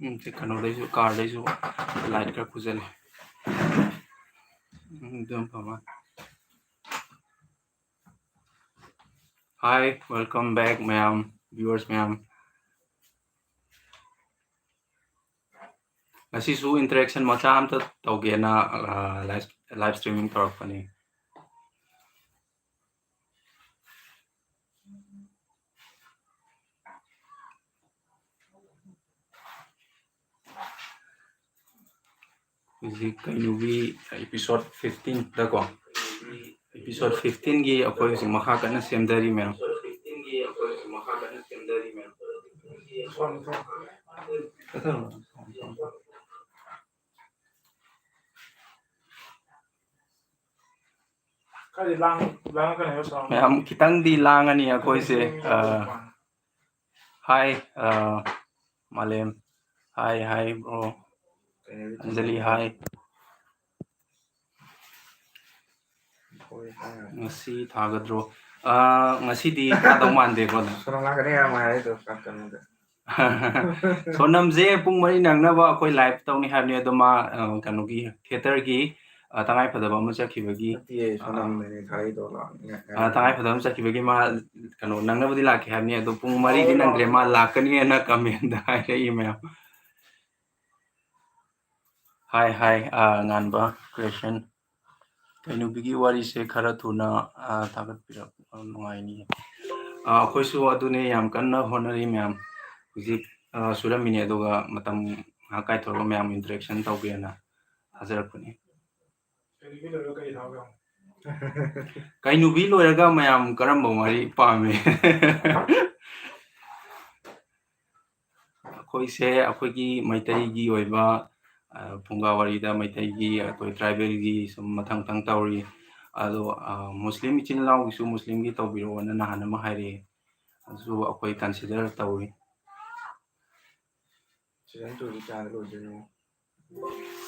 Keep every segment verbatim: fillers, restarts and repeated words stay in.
ꯎꯝ, ꯁꯤ ꯀꯩꯅꯣꯗꯩꯁꯨ, ꯀꯥꯔꯗꯩꯁꯨ ꯂꯥꯏꯠ ꯈꯔ ꯄꯨꯁꯜꯂꯦ꯫ ꯎꯝ, ꯑꯗꯨꯝ ꯐꯕ꯫ Hi, welcome back ꯃꯌꯥꯝ, viewers ꯃꯌꯥꯝ꯫ ꯉꯁꯤꯁꯨ interaction ꯃꯆꯥ ꯑꯝꯇ ꯇꯧꯒꯦꯅ, ꯑ, live, live streaming ꯇꯧꯔꯛꯄꯅꯤ꯫ ꯍꯧꯖꯤꯛ ꯀꯩꯅꯣꯒꯤ episode fifteen ꯗꯀꯣ, episode fifteen ꯒꯤ ꯑꯩꯈꯣꯏ ꯍꯧꯖꯤꯛ ꯃꯈꯥ ꯀꯟꯅ ꯁꯦꯝꯊꯔꯤ ꯃꯌꯥꯝ꯫ ꯈꯔꯗꯤ ꯂꯥꯡ-, ꯂꯥꯡꯉꯛꯀꯅꯦꯕ sound꯫ ꯃꯌꯥꯝ ꯈꯤꯇꯪꯗꯤ ꯂꯥꯡꯉꯅꯤ ꯑꯩꯈꯣꯏꯁꯦ꯫ ꯑ, hi, ꯑ, ꯃꯥꯂꯦꯝ꯫ Hi, hi, bro꯫ ꯀꯩꯅꯣꯗꯤ ꯑꯟꯖꯂꯤ, hi꯫ ꯍꯣꯏ, hi꯫ ꯉꯁꯤ ꯊꯥꯒꯗ꯭ꯔꯣ? ꯑ, ꯉꯁꯤꯗꯤ ꯊꯥꯗꯧ ꯃꯥꯟꯗꯦꯀꯣ ꯑꯗꯨꯝ꯫ ꯁꯣꯅꯝ ꯂꯥꯛꯀꯅꯤ ꯍꯥꯏꯔꯝꯃꯣ ꯍꯥꯏꯗꯣ, ꯀꯩꯅꯣꯗ꯫ ꯁꯣꯅꯝꯁꯦ ꯄꯨꯡ ꯃꯔꯤ ꯅꯪꯅꯕ ꯑꯩꯈꯣꯏ live ꯇꯧꯅꯤ ꯍꯥꯏꯕꯅꯤ, ꯑꯗꯣ ꯃꯥ, ꯑ, ꯀꯩꯅꯣꯒꯤ theatre ꯒꯤ, ꯑ, ꯇꯉꯥꯏ ꯐꯗꯕ ꯑꯃ ꯆꯠꯈꯤꯕꯒꯤ, ꯅꯠꯇꯤꯌꯦ, ꯑ, ꯁꯣꯅꯝꯅꯅꯦ ꯊꯥꯔꯛꯏꯗꯣ, ꯂꯥꯛ-, ꯉ-, ꯑ, ꯇꯉꯥꯏ ꯐꯗꯕ ꯑꯃ ꯆꯠꯈꯤꯕꯒꯤ ꯃꯥ, ꯀꯩꯅꯣ, ꯅꯪꯅꯕꯗꯤ ꯂꯥꯛꯀꯦ ꯍꯥꯏꯕꯅꯤ, ꯑꯗꯣ ꯄꯨꯡ ꯃꯔꯤꯗꯤ ꯅꯪꯗ꯭ꯔꯦ, ꯃꯥ ꯂꯥꯛꯀꯅꯤ ꯍꯥꯏꯅ comment ꯍꯥꯏꯔꯛꯏ ꯃꯌꯥꯝ꯫ Hi, hi, ꯑ, ꯉꯥꯟꯕ Creation꯫ ꯀꯩꯅꯣꯕꯤꯒꯤ ꯋꯥꯔꯤꯁꯦ ꯈꯔ ꯊꯨꯅ, ꯑ, ꯊꯥꯒꯠꯄꯤꯔꯛꯄ ꯅꯨꯡꯉꯥꯏꯅꯤ꯫ ꯑ, ꯑꯩꯈꯣꯏꯁꯨ ꯑꯗꯨꯅꯦ ꯌꯥꯝ ꯀꯟꯅ ꯍꯣꯠꯅꯔꯤ ꯃꯌꯥꯝ꯫ ꯍꯧꯖꯤꯛ, ꯑ, ꯁꯨꯔꯝꯃꯤꯅꯦ, ꯑꯗꯨꯒ ꯃꯇꯝ ꯉꯥꯏꯍꯥꯛ ꯀꯥꯏꯊꯣꯛꯑꯒ ꯃꯌꯥꯝ interaction ꯇꯧꯒꯦꯅ ꯊꯥꯖꯔꯛꯄꯅꯤ꯫ ꯀꯩꯅꯣꯕꯤ ꯂꯣꯏꯔꯒ ꯀꯩ ꯊꯥꯕ ꯌꯥꯎ-, ꯀꯩꯅꯣꯕꯤ ꯂꯣꯏꯔꯒ ꯃꯌꯥꯝ ꯀꯔꯝꯕ ꯋꯥꯔꯤ ꯄꯥꯝꯃꯤ? ꯑꯩꯈꯣꯏꯁꯦ ꯑꯩꯈꯣꯏꯒꯤ ꯃꯩꯇꯩꯒꯤ ꯑꯣꯏꯕ, ꯑ, ꯐꯨꯡꯒꯥ ꯋꯥꯔꯤꯗ ꯃꯩꯇꯩꯒꯤ, ꯑꯩꯈꯣꯏ tribal ꯒꯤ ꯁꯨꯝ ꯃꯊꯪ ꯃꯊꯪ ꯇꯧꯔꯤ꯫ ꯑꯗꯣ, ꯑ, ꯃꯨꯁꯂꯤꯝ ꯏꯆꯤꯟ ꯏꯅꯥꯎꯒꯤꯁꯨ ꯃꯨꯁꯂꯤꯝꯒꯤ ꯇꯧꯕꯤꯔꯛꯑꯣꯅ ꯅꯍꯥꯟ ꯑꯃ ꯍꯥꯏꯔꯛꯑꯦ꯫ ꯑꯗꯨꯁꯨ ꯑꯩꯈꯣꯏ consider ꯇꯧꯔꯤ꯫ Season two ꯗꯤ ꯀꯌꯥꯗ ꯂꯣꯏꯗꯣꯏꯅꯣ?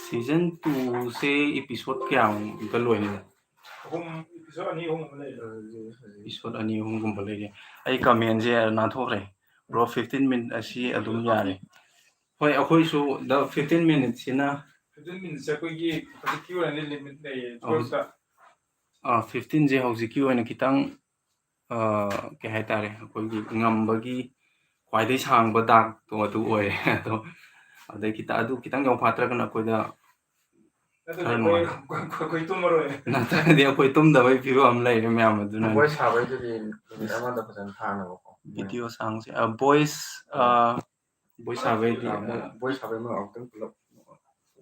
Season two ꯁꯦ episode ꯀꯌꯥꯃꯨꯛꯇ ꯂꯣꯏꯅꯤꯗ? ꯑꯍꯨꯝ, episode ꯑꯅꯤ ꯑꯍꯨꯝ ꯑꯃ ꯂꯩꯔꯦ꯫ Episode ꯑꯅꯤ ꯑꯍꯨꯝꯒꯨꯝꯕ ꯂꯩꯔꯦ꯫ ꯑꯩ comment ꯁꯦ ꯅꯥꯟꯊꯣꯛꯈ꯭ꯔꯦ꯫ Bro, fifteen minute ꯑꯁꯤ ꯑꯗꯨꯝ ꯌꯥꯔꯦ꯫ ꯍꯣꯏ, ꯑꯩꯈꯣꯏꯁꯨ ꯗ ꯐꯤꯐꯇꯤꯟ ꯃꯤꯅꯤꯠꯁꯤꯅ ꯐꯤꯐꯇꯤꯟ ꯃꯤꯅꯤꯠꯁꯦ ꯑꯩꯈꯣꯏꯒꯤ ꯍꯧꯖꯤꯛꯀꯤ ꯑꯣꯏꯅꯗꯤ ꯂꯤꯃꯤꯠ ꯂꯩꯌꯦ ꯍꯧꯖꯤꯛ- ꯇꯨꯋꯦꯜꯐꯇ ꯐꯤꯐꯇꯤꯟꯁꯦ ꯍꯧꯖꯤꯛꯀꯤ ꯑꯣꯏꯅ ꯈꯤꯇꯪ ꯑ, ꯀꯩ ꯍꯥꯏꯇꯥꯔꯦ, ꯑꯩꯈꯣꯏꯒꯤ ꯉꯝꯕꯒꯤ ꯈ꯭ꯋꯥꯏꯗꯒꯤ ꯁꯥꯡꯕ ꯗꯥꯛꯇꯣ ꯑꯗꯨ ꯑꯣꯏꯔꯦ꯫ ꯑꯗꯣ ꯑꯗꯩ ꯈꯤꯇꯪ, ꯑꯗꯨ ꯈꯤꯇꯪ ꯌꯧꯐꯥꯠꯇ꯭ꯔꯒꯅ ꯑꯩꯈꯣꯏꯗ ꯅꯠꯇ꯭ꯔꯗꯤ ꯈꯔ ꯑꯩꯈꯣꯏ ꯅꯨꯡꯉꯥꯏ- ꯑꯩꯈꯣꯏ ꯇꯨꯝꯃꯔꯣꯏ꯫ ꯅꯠꯇ꯭ꯔꯒꯗꯤ ꯑꯩꯈꯣꯏ ꯇꯨꯝꯗꯕꯒꯤ ꯐꯤꯕꯝ ꯑꯃ ꯂꯩꯔꯦ ꯃꯌꯥꯝ ꯑꯗꯨꯅ꯫ ꯕꯣꯏ ꯁꯥꯕꯩꯗꯨꯗꯤ ꯅꯨꯃꯤꯠ ꯑꯃꯗ ꯐꯖꯅ ꯊꯥꯅꯕꯀꯣ꯫ ꯚꯤꯗꯤꯑꯣ ꯁꯥꯡꯁꯦ ꯚꯣꯏꯁ ꯚꯣꯏꯁ ꯁꯥꯕꯩꯗꯤ ꯑꯃ ꯕꯣꯏ ꯁꯥꯕꯩ ꯑꯃ ꯑꯃꯨꯛꯇꯪ ꯄꯨꯂꯞ꯫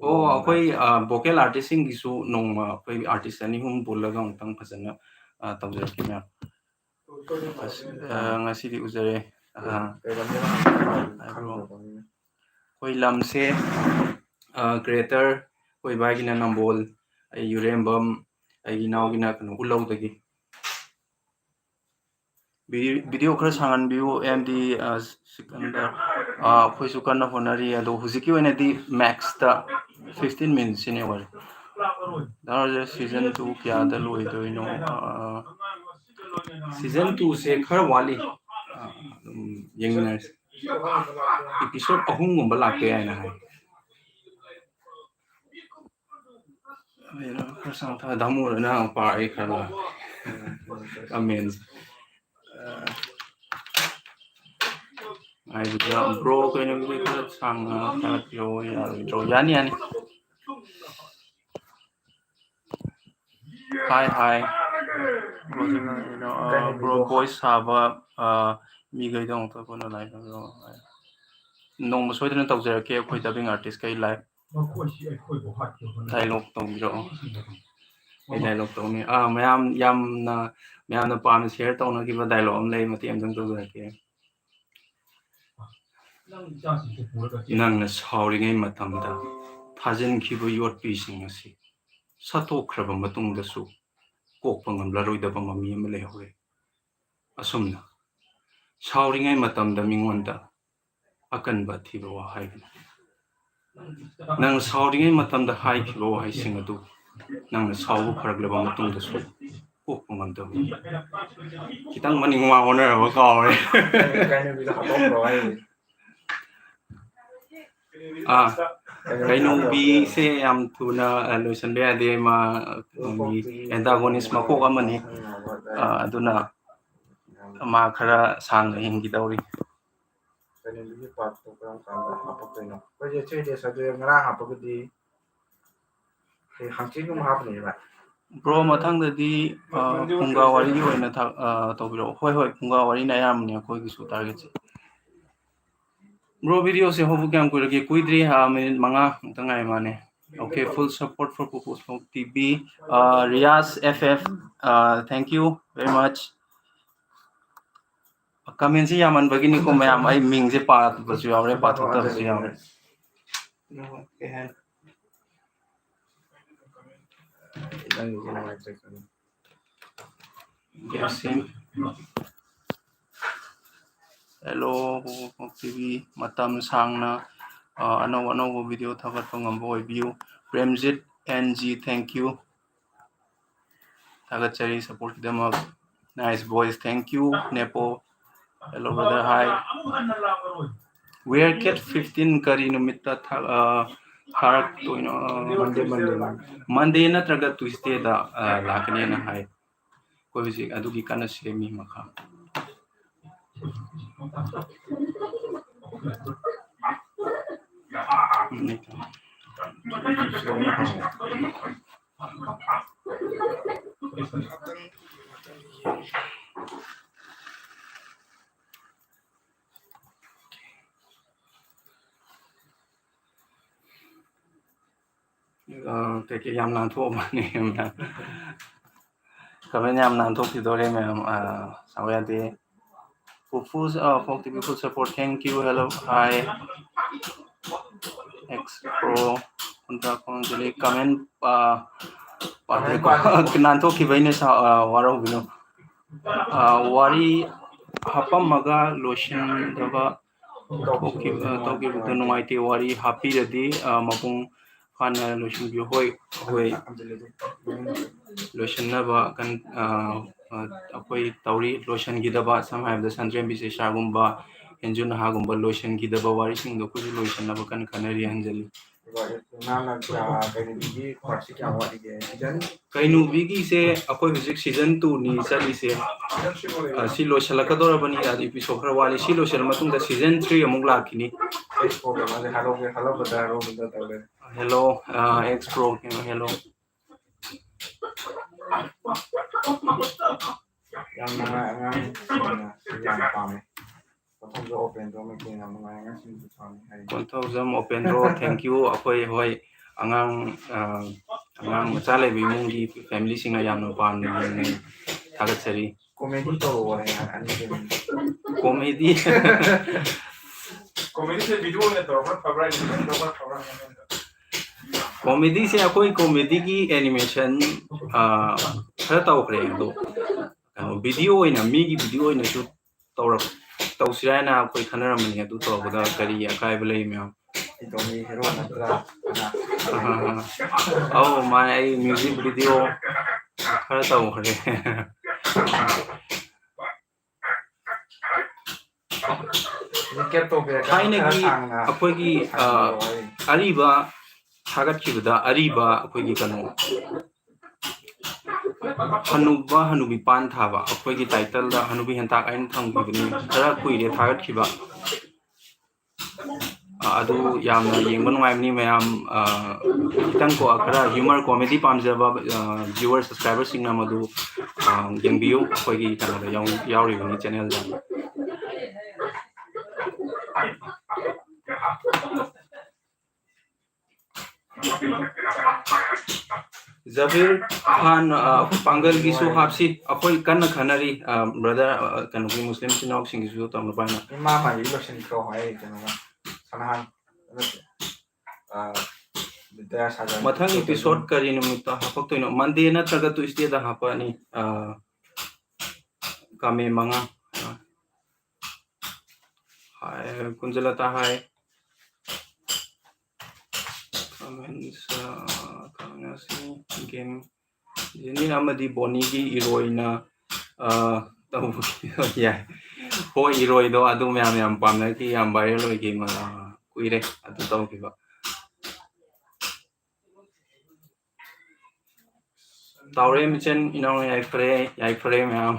ꯑꯣ, ꯑꯩꯈꯣꯏ ꯚꯣꯀꯦꯜ ꯑꯥꯔꯇꯤꯁꯁꯤꯡꯒꯤꯁꯨ ꯅꯣꯡꯃ ꯑꯩꯈꯣꯏ ꯑꯥꯔꯇꯤꯁ ꯑꯅꯤ ꯑꯍꯨꯝ ꯄꯨꯜꯂꯒ ꯑꯃꯨꯛꯇꯪ ꯐꯖꯅ ꯑ, ꯇꯧꯖꯔꯛꯀꯦ ꯃꯌꯥꯝ꯫ ꯑꯁ, ꯑ, ꯉꯁꯤꯗꯤ ꯎꯖꯔꯦ꯫ ꯑ, ꯀꯩ ꯂꯝꯗꯩꯅꯣ ꯍꯥꯏꯕ꯭ꯔꯣ? ꯑꯩꯈꯣꯏ ꯂꯝꯁꯦ ꯒ꯭ꯔꯦꯇꯔ, ꯑꯩꯈꯣꯏ ꯏꯕꯥꯏꯒꯤꯅ ꯅꯝꯕꯣꯜ, ꯑꯩ ꯌꯨꯔꯦꯝꯕꯝ, ꯑꯩꯒꯤ ꯏꯅꯥꯎꯒꯤꯅ ꯀꯩꯅꯣ ꯎꯠꯂꯧꯗꯒꯤ꯫ ꯚꯤꯗꯤꯑꯣ ꯈꯔ ꯁꯥꯡꯍꯟꯕꯤꯌꯨ ꯑꯦꯝ ꯗꯤ ꯁꯤꯀꯟꯗꯔ꯫ ꯑꯩꯈꯣꯏꯁꯨ ꯀꯟꯅ ꯍꯣꯠꯅꯔꯤ, ꯑꯗꯣ ꯍꯧꯖꯤꯛꯀꯤ ꯑꯣꯏꯅꯗꯤ ꯃꯦꯛꯁꯇ ꯐꯤꯐꯇꯤꯟ ꯃꯤꯅꯤꯠꯁꯤꯅꯦ ꯑꯣꯏꯔꯦ꯫ ꯗꯥ ꯔꯣꯖꯦꯁ, ꯁꯤꯖꯟ ꯇꯨ ꯀꯌꯥꯗ ꯂꯣꯏꯗꯣꯏꯅꯣ? ꯑ, ꯁꯤꯖꯟ ꯇꯨꯁꯦ ꯈꯔ ꯋꯥꯠꯂꯤ꯫ ꯑ, ꯑꯗꯨꯝ ꯌꯦꯡꯃꯤꯟꯅꯔꯁꯤ꯫ ꯏꯄꯤꯁꯣꯠ ꯑꯍꯨꯝꯒꯨꯝꯕ ꯂꯥꯛꯄ ꯌꯥꯏꯅ ꯍꯥꯏ꯫ ꯈꯔ ꯁꯥꯡꯊ ꯗꯥꯃꯨꯔꯅ ꯄꯥꯔꯛꯑꯦ ꯈꯔ ꯀꯃꯦꯟꯁ꯫ ꯍꯥꯏꯕꯗ ꯕ꯭ꯔꯣ ꯀꯩꯅꯣꯒꯤ ꯈꯔ ꯁꯥꯡꯅ ꯊꯥꯒꯠꯄꯤꯔꯛꯑꯣ ꯌꯥꯔꯣꯏꯗ꯭ꯔꯣ? ꯌꯥꯅꯤ, ꯌꯥꯅꯤ꯫ ꯍꯥꯏ, ꯍꯥꯏ꯫ ꯕ꯭ꯔꯣ, ꯕ꯭ꯔꯣ ꯚꯣꯏꯁ ꯁꯥꯕ, ꯑ, ꯃꯤꯈꯩꯗꯣ ꯑꯃꯨꯛꯇ ꯄꯨꯟꯅ ꯂꯥꯏꯚ ꯇꯧꯕꯤꯔꯛꯑꯣ꯫ ꯅꯣꯡꯃ ꯁꯣꯏꯗꯅ ꯇꯧꯖꯔꯛꯀꯦ ꯑꯩꯈꯣꯏ dubbing artist ꯀꯩ live꯫ ꯃꯈꯣꯏꯁꯤ ꯑꯩꯈꯣꯏꯕꯨ ꯍꯥꯠꯈꯤꯕ ꯍꯣꯠꯅꯔꯤ꯫ Dialogue ꯇꯧꯕꯤꯔꯛꯑꯣ꯫ ꯑꯩ dialogue ꯇꯧꯅꯤ꯫ ꯑꯥ, ꯃꯌꯥꯝ ꯌꯥꯝꯅ, ꯃꯌꯥꯝꯅ ꯄꯥꯝꯅ share ꯇꯧꯅꯈꯤꯕ dialogue ꯑꯃ ꯂꯩ, ꯃꯇꯦꯛ ꯑꯃꯇꯪ ꯇꯧꯖꯔꯛꯀꯦ꯫ ꯅꯪ ꯏꯆꯥꯁꯤꯡꯁꯦ ꯄꯨꯔꯒ ꯆꯦꯜꯂꯨ꯫ ꯅꯪꯅ ꯁꯥꯎꯔꯤꯉꯩ ꯃꯇꯝꯗ ꯊꯥꯖꯤꯟꯈꯤꯕ ꯌꯣꯠꯄꯤꯁꯤꯡ ꯑꯁꯤ ꯁꯠꯇꯣꯛꯈ꯭ꯔꯕ ꯃꯇꯨꯡꯗꯁꯨ ꯀꯣꯛꯄ ꯉꯝꯂꯔꯣꯏꯗꯕ ꯃꯃꯤ ꯑꯃ ꯂꯩꯍꯧꯔꯦ꯫ ꯑꯁꯨꯝꯅ ꯁꯥꯎꯔꯤꯉꯩ ꯃꯇꯝꯗ ꯃꯤꯉꯣꯟꯗ ꯑꯀꯟꯕ ꯑꯊꯤꯕ ꯋꯥ ꯍꯥꯏꯒꯅꯨ꯫ ꯅꯪ ꯁꯥꯎꯔꯤꯉꯩ ꯃꯇꯝꯗ ꯍꯥꯏꯈꯤꯕ ꯋꯥꯍꯩꯁꯤꯡ ꯑꯗꯨ ꯅꯪꯅ ꯁꯥꯎꯕ ꯐꯔꯛꯂꯕ ꯃꯇꯨꯡꯗꯁꯨ ꯀꯣꯛꯄ ꯉꯝꯗꯕ꯫ ꯈꯤꯇꯪ ꯃꯅꯤꯡ ꯃꯃꯥꯡ ꯑꯣꯟꯅꯔꯕ ꯀꯥꯎꯔꯦ꯫ ꯀꯩꯅꯣꯒꯤꯗꯣ ꯍꯥꯞꯄꯝꯕ꯭ꯔꯣ ꯍꯥꯏꯁꯦ? ꯑꯥ, ꯀꯩꯅꯣꯝꯕꯤꯁꯦ ꯌꯥꯝ ꯊꯨꯅ, ꯑ, ꯂꯣꯏꯁꯤꯟꯕ ꯌꯥꯗꯦ꯫ ꯃꯥ, ꯑ, ꯀꯩꯅꯣꯝꯒꯤ antagonist ꯃꯀꯣꯛ ꯑꯃꯅꯤ꯫ ꯑ, ꯑꯗꯨꯅ ꯃꯥ ꯈꯔ ꯁꯥꯡꯅ ꯍꯤꯡꯈꯤꯗꯧꯔꯤ꯫ ꯀꯩꯅꯣꯝꯕꯤꯒꯤ part ꯇꯨ ꯀꯔꯝ ꯀꯥꯟꯗ ꯍꯥꯞꯄꯛꯇꯣꯏꯅꯣ? ꯑꯩꯈꯣꯏꯁꯦ three days ꯑꯗꯨ ꯉꯔꯥꯡ ꯍꯥꯞꯄꯒꯗꯤ ꯍꯌꯦꯡ ꯍꯪꯆꯤꯠꯀꯨꯝꯕ ꯍꯥꯞꯄꯅꯦꯕ꯫ Bro, ꯃꯊꯪꯗꯗꯤ, ꯑ, ꯐꯨꯡꯒꯥ ꯋꯥꯔꯤꯒꯤ ꯑꯣꯏꯅ ꯊꯥ-, ꯑ, ꯇꯧꯕꯤꯔꯛꯑꯣ꯫ ꯍꯣꯏ, ꯍꯣꯏ, ꯐꯨꯡꯒꯥ ꯋꯥꯔꯤꯅ ꯑꯌꯥꯝꯕꯅꯦ ꯑꯩꯈꯣꯏꯒꯤꯁꯨ targetꯁꯦ꯫ Bro, videoꯁꯦ ꯍꯧꯕ ꯀꯌꯥꯝ ꯀꯨꯏꯔꯒꯦ? ꯀꯨꯏꯗ꯭ꯔꯤ, ꯑ, minute ꯃꯉꯥ ꯈꯛꯇ ꯉꯥꯏ ꯃꯥꯅꯦ꯫ Okay, full support for Pupus Vlog T V꯫ ꯑ, Riyaz F F, ꯑ, thank you very much꯫ Commentꯁꯤ ꯌꯥꯝꯃꯟꯕꯒꯤꯅꯤꯀꯣ ꯃꯌꯥꯝ, ꯑꯩ ꯃꯤꯡꯁꯦ ꯄꯥꯕꯁꯨ ꯌꯥꯎꯔꯦ, ꯄꯥꯊꯣꯛꯇꯕꯁꯨ ꯌꯥꯎꯔꯦ꯫ ꯅꯪꯒꯤꯁꯦ ꯅꯨꯡꯉꯥꯏꯇ꯭ꯔꯦ ꯈꯪꯉꯦ꯫ Hello, Pupus Vlog T V, ꯃꯇꯝ ꯁꯥꯡꯅ, ꯑ, ꯑꯅꯧ ꯑꯅꯧꯕ video ꯊꯥꯒꯠꯄ ꯉꯝꯕ ꯑꯣꯏꯕꯤꯌꯨ꯫ Premjit N G, thank you꯫ ꯊꯥꯒꯠꯆꯔꯤ supportꯀꯤꯗꯃꯛ꯫ Nice boys, thank you, Nepo꯫ Hello, brother, hi꯫ Wear Cat fifteen ꯀꯔꯤ ꯅꯨꯃꯤꯠꯇ ꯊꯥ-, ꯑ, ꯊꯥꯔꯛꯇꯣꯏꯅꯣ? Monday, Monday, Monday꯫ Monday ꯅꯠꯇ꯭ꯔꯒ Tuesdayꯗ, ꯑ, ꯂꯥꯛꯀꯅꯦꯅ ꯍꯥꯏ꯫ ꯑꯩꯈꯣꯏ ꯍꯧꯖꯤꯛ ꯑꯗꯨꯒꯤ ꯀꯟꯅ ꯁꯦꯝꯃꯤ ꯃꯈꯥ꯫ ꯑ, ꯀꯩꯀꯩ ꯌꯥꯝ ꯅꯥꯟꯊꯣꯛꯑꯝꯃꯅꯤ ꯃꯌꯥꯝ꯫ Comment ꯌꯥꯝ ꯅꯥꯟꯊꯣꯛꯈꯤꯗꯣꯔꯦ ꯃꯌꯥꯝ꯫ ꯑ, ꯁꯥꯎ ꯌꯥꯗꯦ꯫ Pupus, ꯑ, Vlog T V full support, thank you, hello, hi꯫ Ex Pro, ꯀꯨꯟꯊ꯭ꯔꯥ ꯈꯣꯡꯖꯂꯤ comment, ꯑ, ꯄꯥꯗ꯭ꯔꯦꯀꯣ꯫ ꯅꯥꯟꯊꯣꯛꯈꯤꯕꯩꯅꯦ, ꯁꯥ-, ꯑ, ꯋꯥꯔꯧꯕꯤꯅꯨ꯫ ꯑ, ꯋꯥꯔꯤ ꯍꯥꯞꯄꯝꯃꯒ ꯂꯣꯏꯁꯤꯟꯗꯕ ꯇꯧꯈꯤꯕ-, ꯑ, ꯇꯧꯈꯤꯕꯗꯣ ꯅꯨꯡꯉꯥꯏꯇꯦ꯫ ꯋꯥꯔꯤ ꯍꯥꯞꯄꯤꯔꯗꯤ, ꯑ, ꯃꯄꯨꯡ ꯐꯥꯅ ꯂꯣꯏꯁꯤꯟꯕꯤꯌꯨ꯫ ꯍꯣꯏ, ꯍꯣꯏ꯫ ꯂꯣꯏꯁꯤꯟꯅꯕ ꯀꯟ-, ꯑ, ꯑ, ꯑꯩꯈꯣꯏ ꯇꯧꯔꯤ꯫ ꯂꯣꯏꯁꯤꯟꯈꯤꯗꯕ, ꯁꯝꯅ ꯍꯥꯏꯔꯕꯗ ꯁꯟꯗ꯭ꯔꯦꯝꯕꯤ ꯆꯩꯁ꯭ꯔꯥꯒꯨꯝꯕ, ꯍꯦꯟꯖꯨ ꯅꯍꯥꯒꯨꯝꯕ ꯂꯣꯏꯁꯤꯟꯈꯤꯗꯕ ꯋꯥꯔꯤꯁꯤꯡꯗꯣ ꯑꯩꯈꯣꯏꯁꯨ ꯂꯣꯏꯁꯤꯟꯅꯕ ꯀꯟꯅ ꯈꯟꯅꯔꯤ ꯍꯥꯏꯅ ꯍꯟꯖꯜꯂꯤ꯫ ꯀꯩꯅꯣꯒꯤꯁꯦ ꯑꯩꯈꯣꯏ ꯍꯧꯖꯤꯛ ꯁꯤꯖꯟ ꯇꯨꯅꯤ ꯆꯠꯂꯤꯁꯦ꯫ ꯁꯤ ꯂꯣꯏꯁꯤꯜꯂꯛꯀꯗꯧꯔꯕꯅꯤ, ꯑꯗꯨ ꯏꯄꯤꯁꯣꯠ ꯈꯔ ꯋꯥꯠꯂꯤ꯫ ꯁꯤ ꯂꯣꯏꯁꯤꯜꯂ ꯃꯇꯨꯡꯗ ꯁꯤꯖꯟ ꯊ꯭ꯔꯤ ꯑꯃꯨꯛ ꯂꯥꯛꯈꯤꯅꯤ꯫ Hello, uh, ex pro, hello. ꯌꯥꯝ ꯅꯨꯡꯉꯥꯏ ꯑꯉꯥꯡꯁꯤꯡꯅ ꯁꯤ ꯌꯥꯝ ꯄꯥꯝꯃꯦ꯫ ꯃꯊꯪꯁꯨ ꯑꯣꯄꯦꯟꯗꯣ ꯑꯃ ꯌꯦꯡꯉ ꯅꯨꯡꯉꯥꯏ ꯑꯉꯥꯡꯁꯤꯡꯁꯨ ꯄꯥꯝꯃꯦ ꯍꯥꯏ꯫ Konthoujam ꯑꯣꯄꯦꯟꯗ꯭ꯔꯣ, thank you꯫ ꯑꯩꯈꯣꯏ ꯍꯣꯏ ꯑꯉꯥꯡ ꯑꯉꯥꯡ ꯃꯆꯥ ꯂꯩꯕ ꯏꯃꯨꯡꯒꯤ ꯐꯦꯃꯤꯂꯤꯁꯤꯡꯅ ꯌꯥꯝꯅ ꯄꯥꯝꯅ ꯌꯦꯡꯅꯩ꯫ ꯊꯥꯒꯠꯆꯔꯤ꯫ ꯀꯣꯃꯦꯗꯤ ꯇꯧꯔꯛꯑꯣ ꯍꯥꯏ ꯑꯅꯤꯁꯦ꯫ ꯀꯣꯃꯦꯗꯤ ꯀꯣꯃꯦꯗꯤꯁꯦ ꯚꯤꯗꯤꯑꯣ ꯑꯣꯏꯅ ꯇꯧꯔꯛꯄꯅ ꯐꯕ꯭ꯔꯥ, ꯑꯦꯅꯤꯃꯦꯁꯟ ꯇꯧꯔꯛꯄꯅ ꯐꯕ꯭ꯔꯥ ꯍꯥꯏꯕ꯫ ꯀꯣꯃꯦꯗꯤꯁꯦ ꯑꯩꯈꯣꯏ ꯀꯣꯃꯦꯗꯤꯒꯤ ꯑꯦꯅꯤꯃꯦꯁꯟ ꯈꯔ ꯇꯧꯈ꯭ꯔꯦ, ꯑꯗꯣ ꯀꯩꯅꯣ ꯚꯤꯗꯤꯑꯣ ꯑꯣꯏꯅ, ꯃꯤꯒꯤ ꯚꯤꯗꯤꯑꯣ ꯑꯣꯏꯅꯁꯨ ꯇꯧꯔꯛ ꯇꯧꯁꯤꯔꯥ ꯍꯥꯏꯅ ꯑꯩꯈꯣꯏ ꯈꯟꯅꯔꯝꯕꯅꯤ꯫ ꯑꯗꯨ ꯇꯧꯕꯗ ꯀꯔꯤ ꯑꯀꯥꯏꯕ ꯂꯩ ꯃꯌꯥꯝ? ꯏꯇꯣꯝꯒꯤ ꯍꯦꯔꯣ ꯅꯠꯇ꯭ꯔꯥ? ꯑꯧ, ꯃꯥꯅꯦ, ꯑꯩ ꯃ꯭ꯌꯨꯖꯤꯛ ꯚꯤꯗꯤꯑꯣ ꯈꯔ ꯇꯧꯈ꯭ꯔꯦ꯫ ꯔꯤꯀꯦꯞ ꯇꯧꯕꯤꯔꯒ ꯊꯥꯏꯅꯒꯤ ꯈꯔ ꯁꯥꯡꯅ ꯑꯩꯈꯣꯏꯒꯤ, ꯑ, ꯁꯥꯡꯅ ꯋꯥꯔꯤ꯫ ꯑꯔꯤꯕ ꯊꯥꯒꯠꯈꯤꯕꯗ, ꯑꯔꯤꯕ ꯑꯩꯈꯣꯏꯒꯤ ꯀꯩꯅꯣ, ꯍꯅꯨꯕ ꯍꯅꯨꯕꯤ ꯄꯥꯟ ꯊꯥꯕ, ꯑꯩꯈꯣꯏꯒꯤ ꯇꯥꯏꯇꯜꯗ ꯍꯅꯨꯕꯤ ꯍꯦꯟꯇꯥꯛ ꯍꯥꯏꯅ ꯊꯝꯈꯤꯕꯅꯤ, ꯈꯔ ꯀꯨꯏꯔꯦ ꯊꯥꯒꯠꯈꯤꯕ꯫ ꯑ, ꯑꯗꯨ ꯌꯥꯝꯅ ꯌꯦꯡꯕ ꯅꯨꯡꯉꯥꯏꯕꯅꯤ ꯃꯌꯥꯝ꯫ ꯑ, ꯈꯤꯇꯪ ꯀꯣ, ꯈꯔ ꯍ꯭ꯌꯨꯃꯔ ꯀꯣꯃꯦꯗꯤ ꯄꯥꯝꯖꯕ, ꯑ, ꯚ꯭ꯌꯨꯋꯔ ꯁꯕꯁꯀ꯭ꯔꯥꯏꯕꯔꯁꯤꯡꯅ ꯃꯗꯨ, ꯑ, ꯌꯦꯡꯕꯤꯌꯨ꯫ ꯑꯩꯈꯣꯏꯒꯤ ꯀꯩꯅꯣꯗ ꯌꯥꯎ-, ꯌꯥꯎꯔꯤꯕꯅꯤ ꯆꯦꯅꯦꯜꯗ꯫ ꯖꯕꯤꯔ ꯈꯥꯟ, ꯑ, ꯑꯩꯈꯣꯏ ꯄꯥꯡꯒꯜꯒꯤꯁꯨ ꯍꯥꯞꯁꯤ, ꯑꯩꯈꯣꯏ ꯀꯟꯅ ꯈꯟꯅꯔꯤ꯫ ꯑ, ꯕ꯭ꯔꯗꯔ, ꯑ, ꯀꯩꯅꯣꯒꯤ ꯃꯨꯁꯂꯤꯝ ꯏꯆꯤꯟ ꯏꯅꯥꯎꯁꯤꯡꯒꯤꯁꯨ ꯇꯧꯅꯕ ꯍꯥꯏꯅ꯫ ꯏꯃꯥ ꯃꯥꯏꯗꯤ ꯂꯣꯏꯁꯤꯟꯈ꯭ꯔꯣ ꯍꯥꯏ ꯀꯩꯅꯣꯒ ꯁꯅꯥꯍꯥꯟ ꯅꯠꯇꯦ꯫ ꯑ, ꯕꯤꯗ꯭ꯌꯥ ꯁꯥꯒꯔ ꯃꯊꯪ ꯇꯧꯗꯣꯏꯅꯤ꯫ ꯏꯄꯤꯁꯣꯠ ꯀꯔꯤ ꯅꯨꯃꯤꯠꯇ ꯍꯥꯄꯛꯇꯣꯏꯅꯣ? ꯃꯟꯗꯦ ꯅꯠꯇ꯭ꯔꯒ ꯇ꯭ꯌꯨꯁꯗꯦꯗ ꯍꯥꯄꯛꯑꯅꯤ꯫ ꯑ, ꯀꯥꯃꯦ ꯃꯉꯥ꯫ ꯑ, ꯍꯥꯏ, ꯀꯨꯟꯖꯂꯇꯥ ꯍꯥꯏ꯫ Comments, ꯑ, ꯀꯥꯃꯦ ꯑꯁꯤ game ꯖꯦꯅꯤ ꯑꯃꯗꯤ ꯕꯣꯅꯤꯒꯤ ꯏꯔꯣꯏꯅ, ꯑ, ꯇꯧꯕ ꯌꯥꯏ꯫ ꯍꯣꯏ, ꯏꯔꯣꯏꯗꯣ ꯑꯗꯨ ꯃꯌꯥꯝ ꯌꯥꯝ ꯄꯥꯝꯅꯈꯤ, ꯌꯥꯝ viral ꯑꯣꯏꯈꯤ꯫ ꯃ-, ꯀꯨꯏꯔꯦ ꯑꯗꯨ ꯇꯧꯈꯤꯕ꯫ ꯇꯥꯎꯔꯦ ꯃꯆꯟ ꯏꯅꯥꯎ, ꯌꯥꯏꯐꯔꯦ, ꯌꯥꯏꯐꯔꯦ ꯃꯌꯥꯝ꯫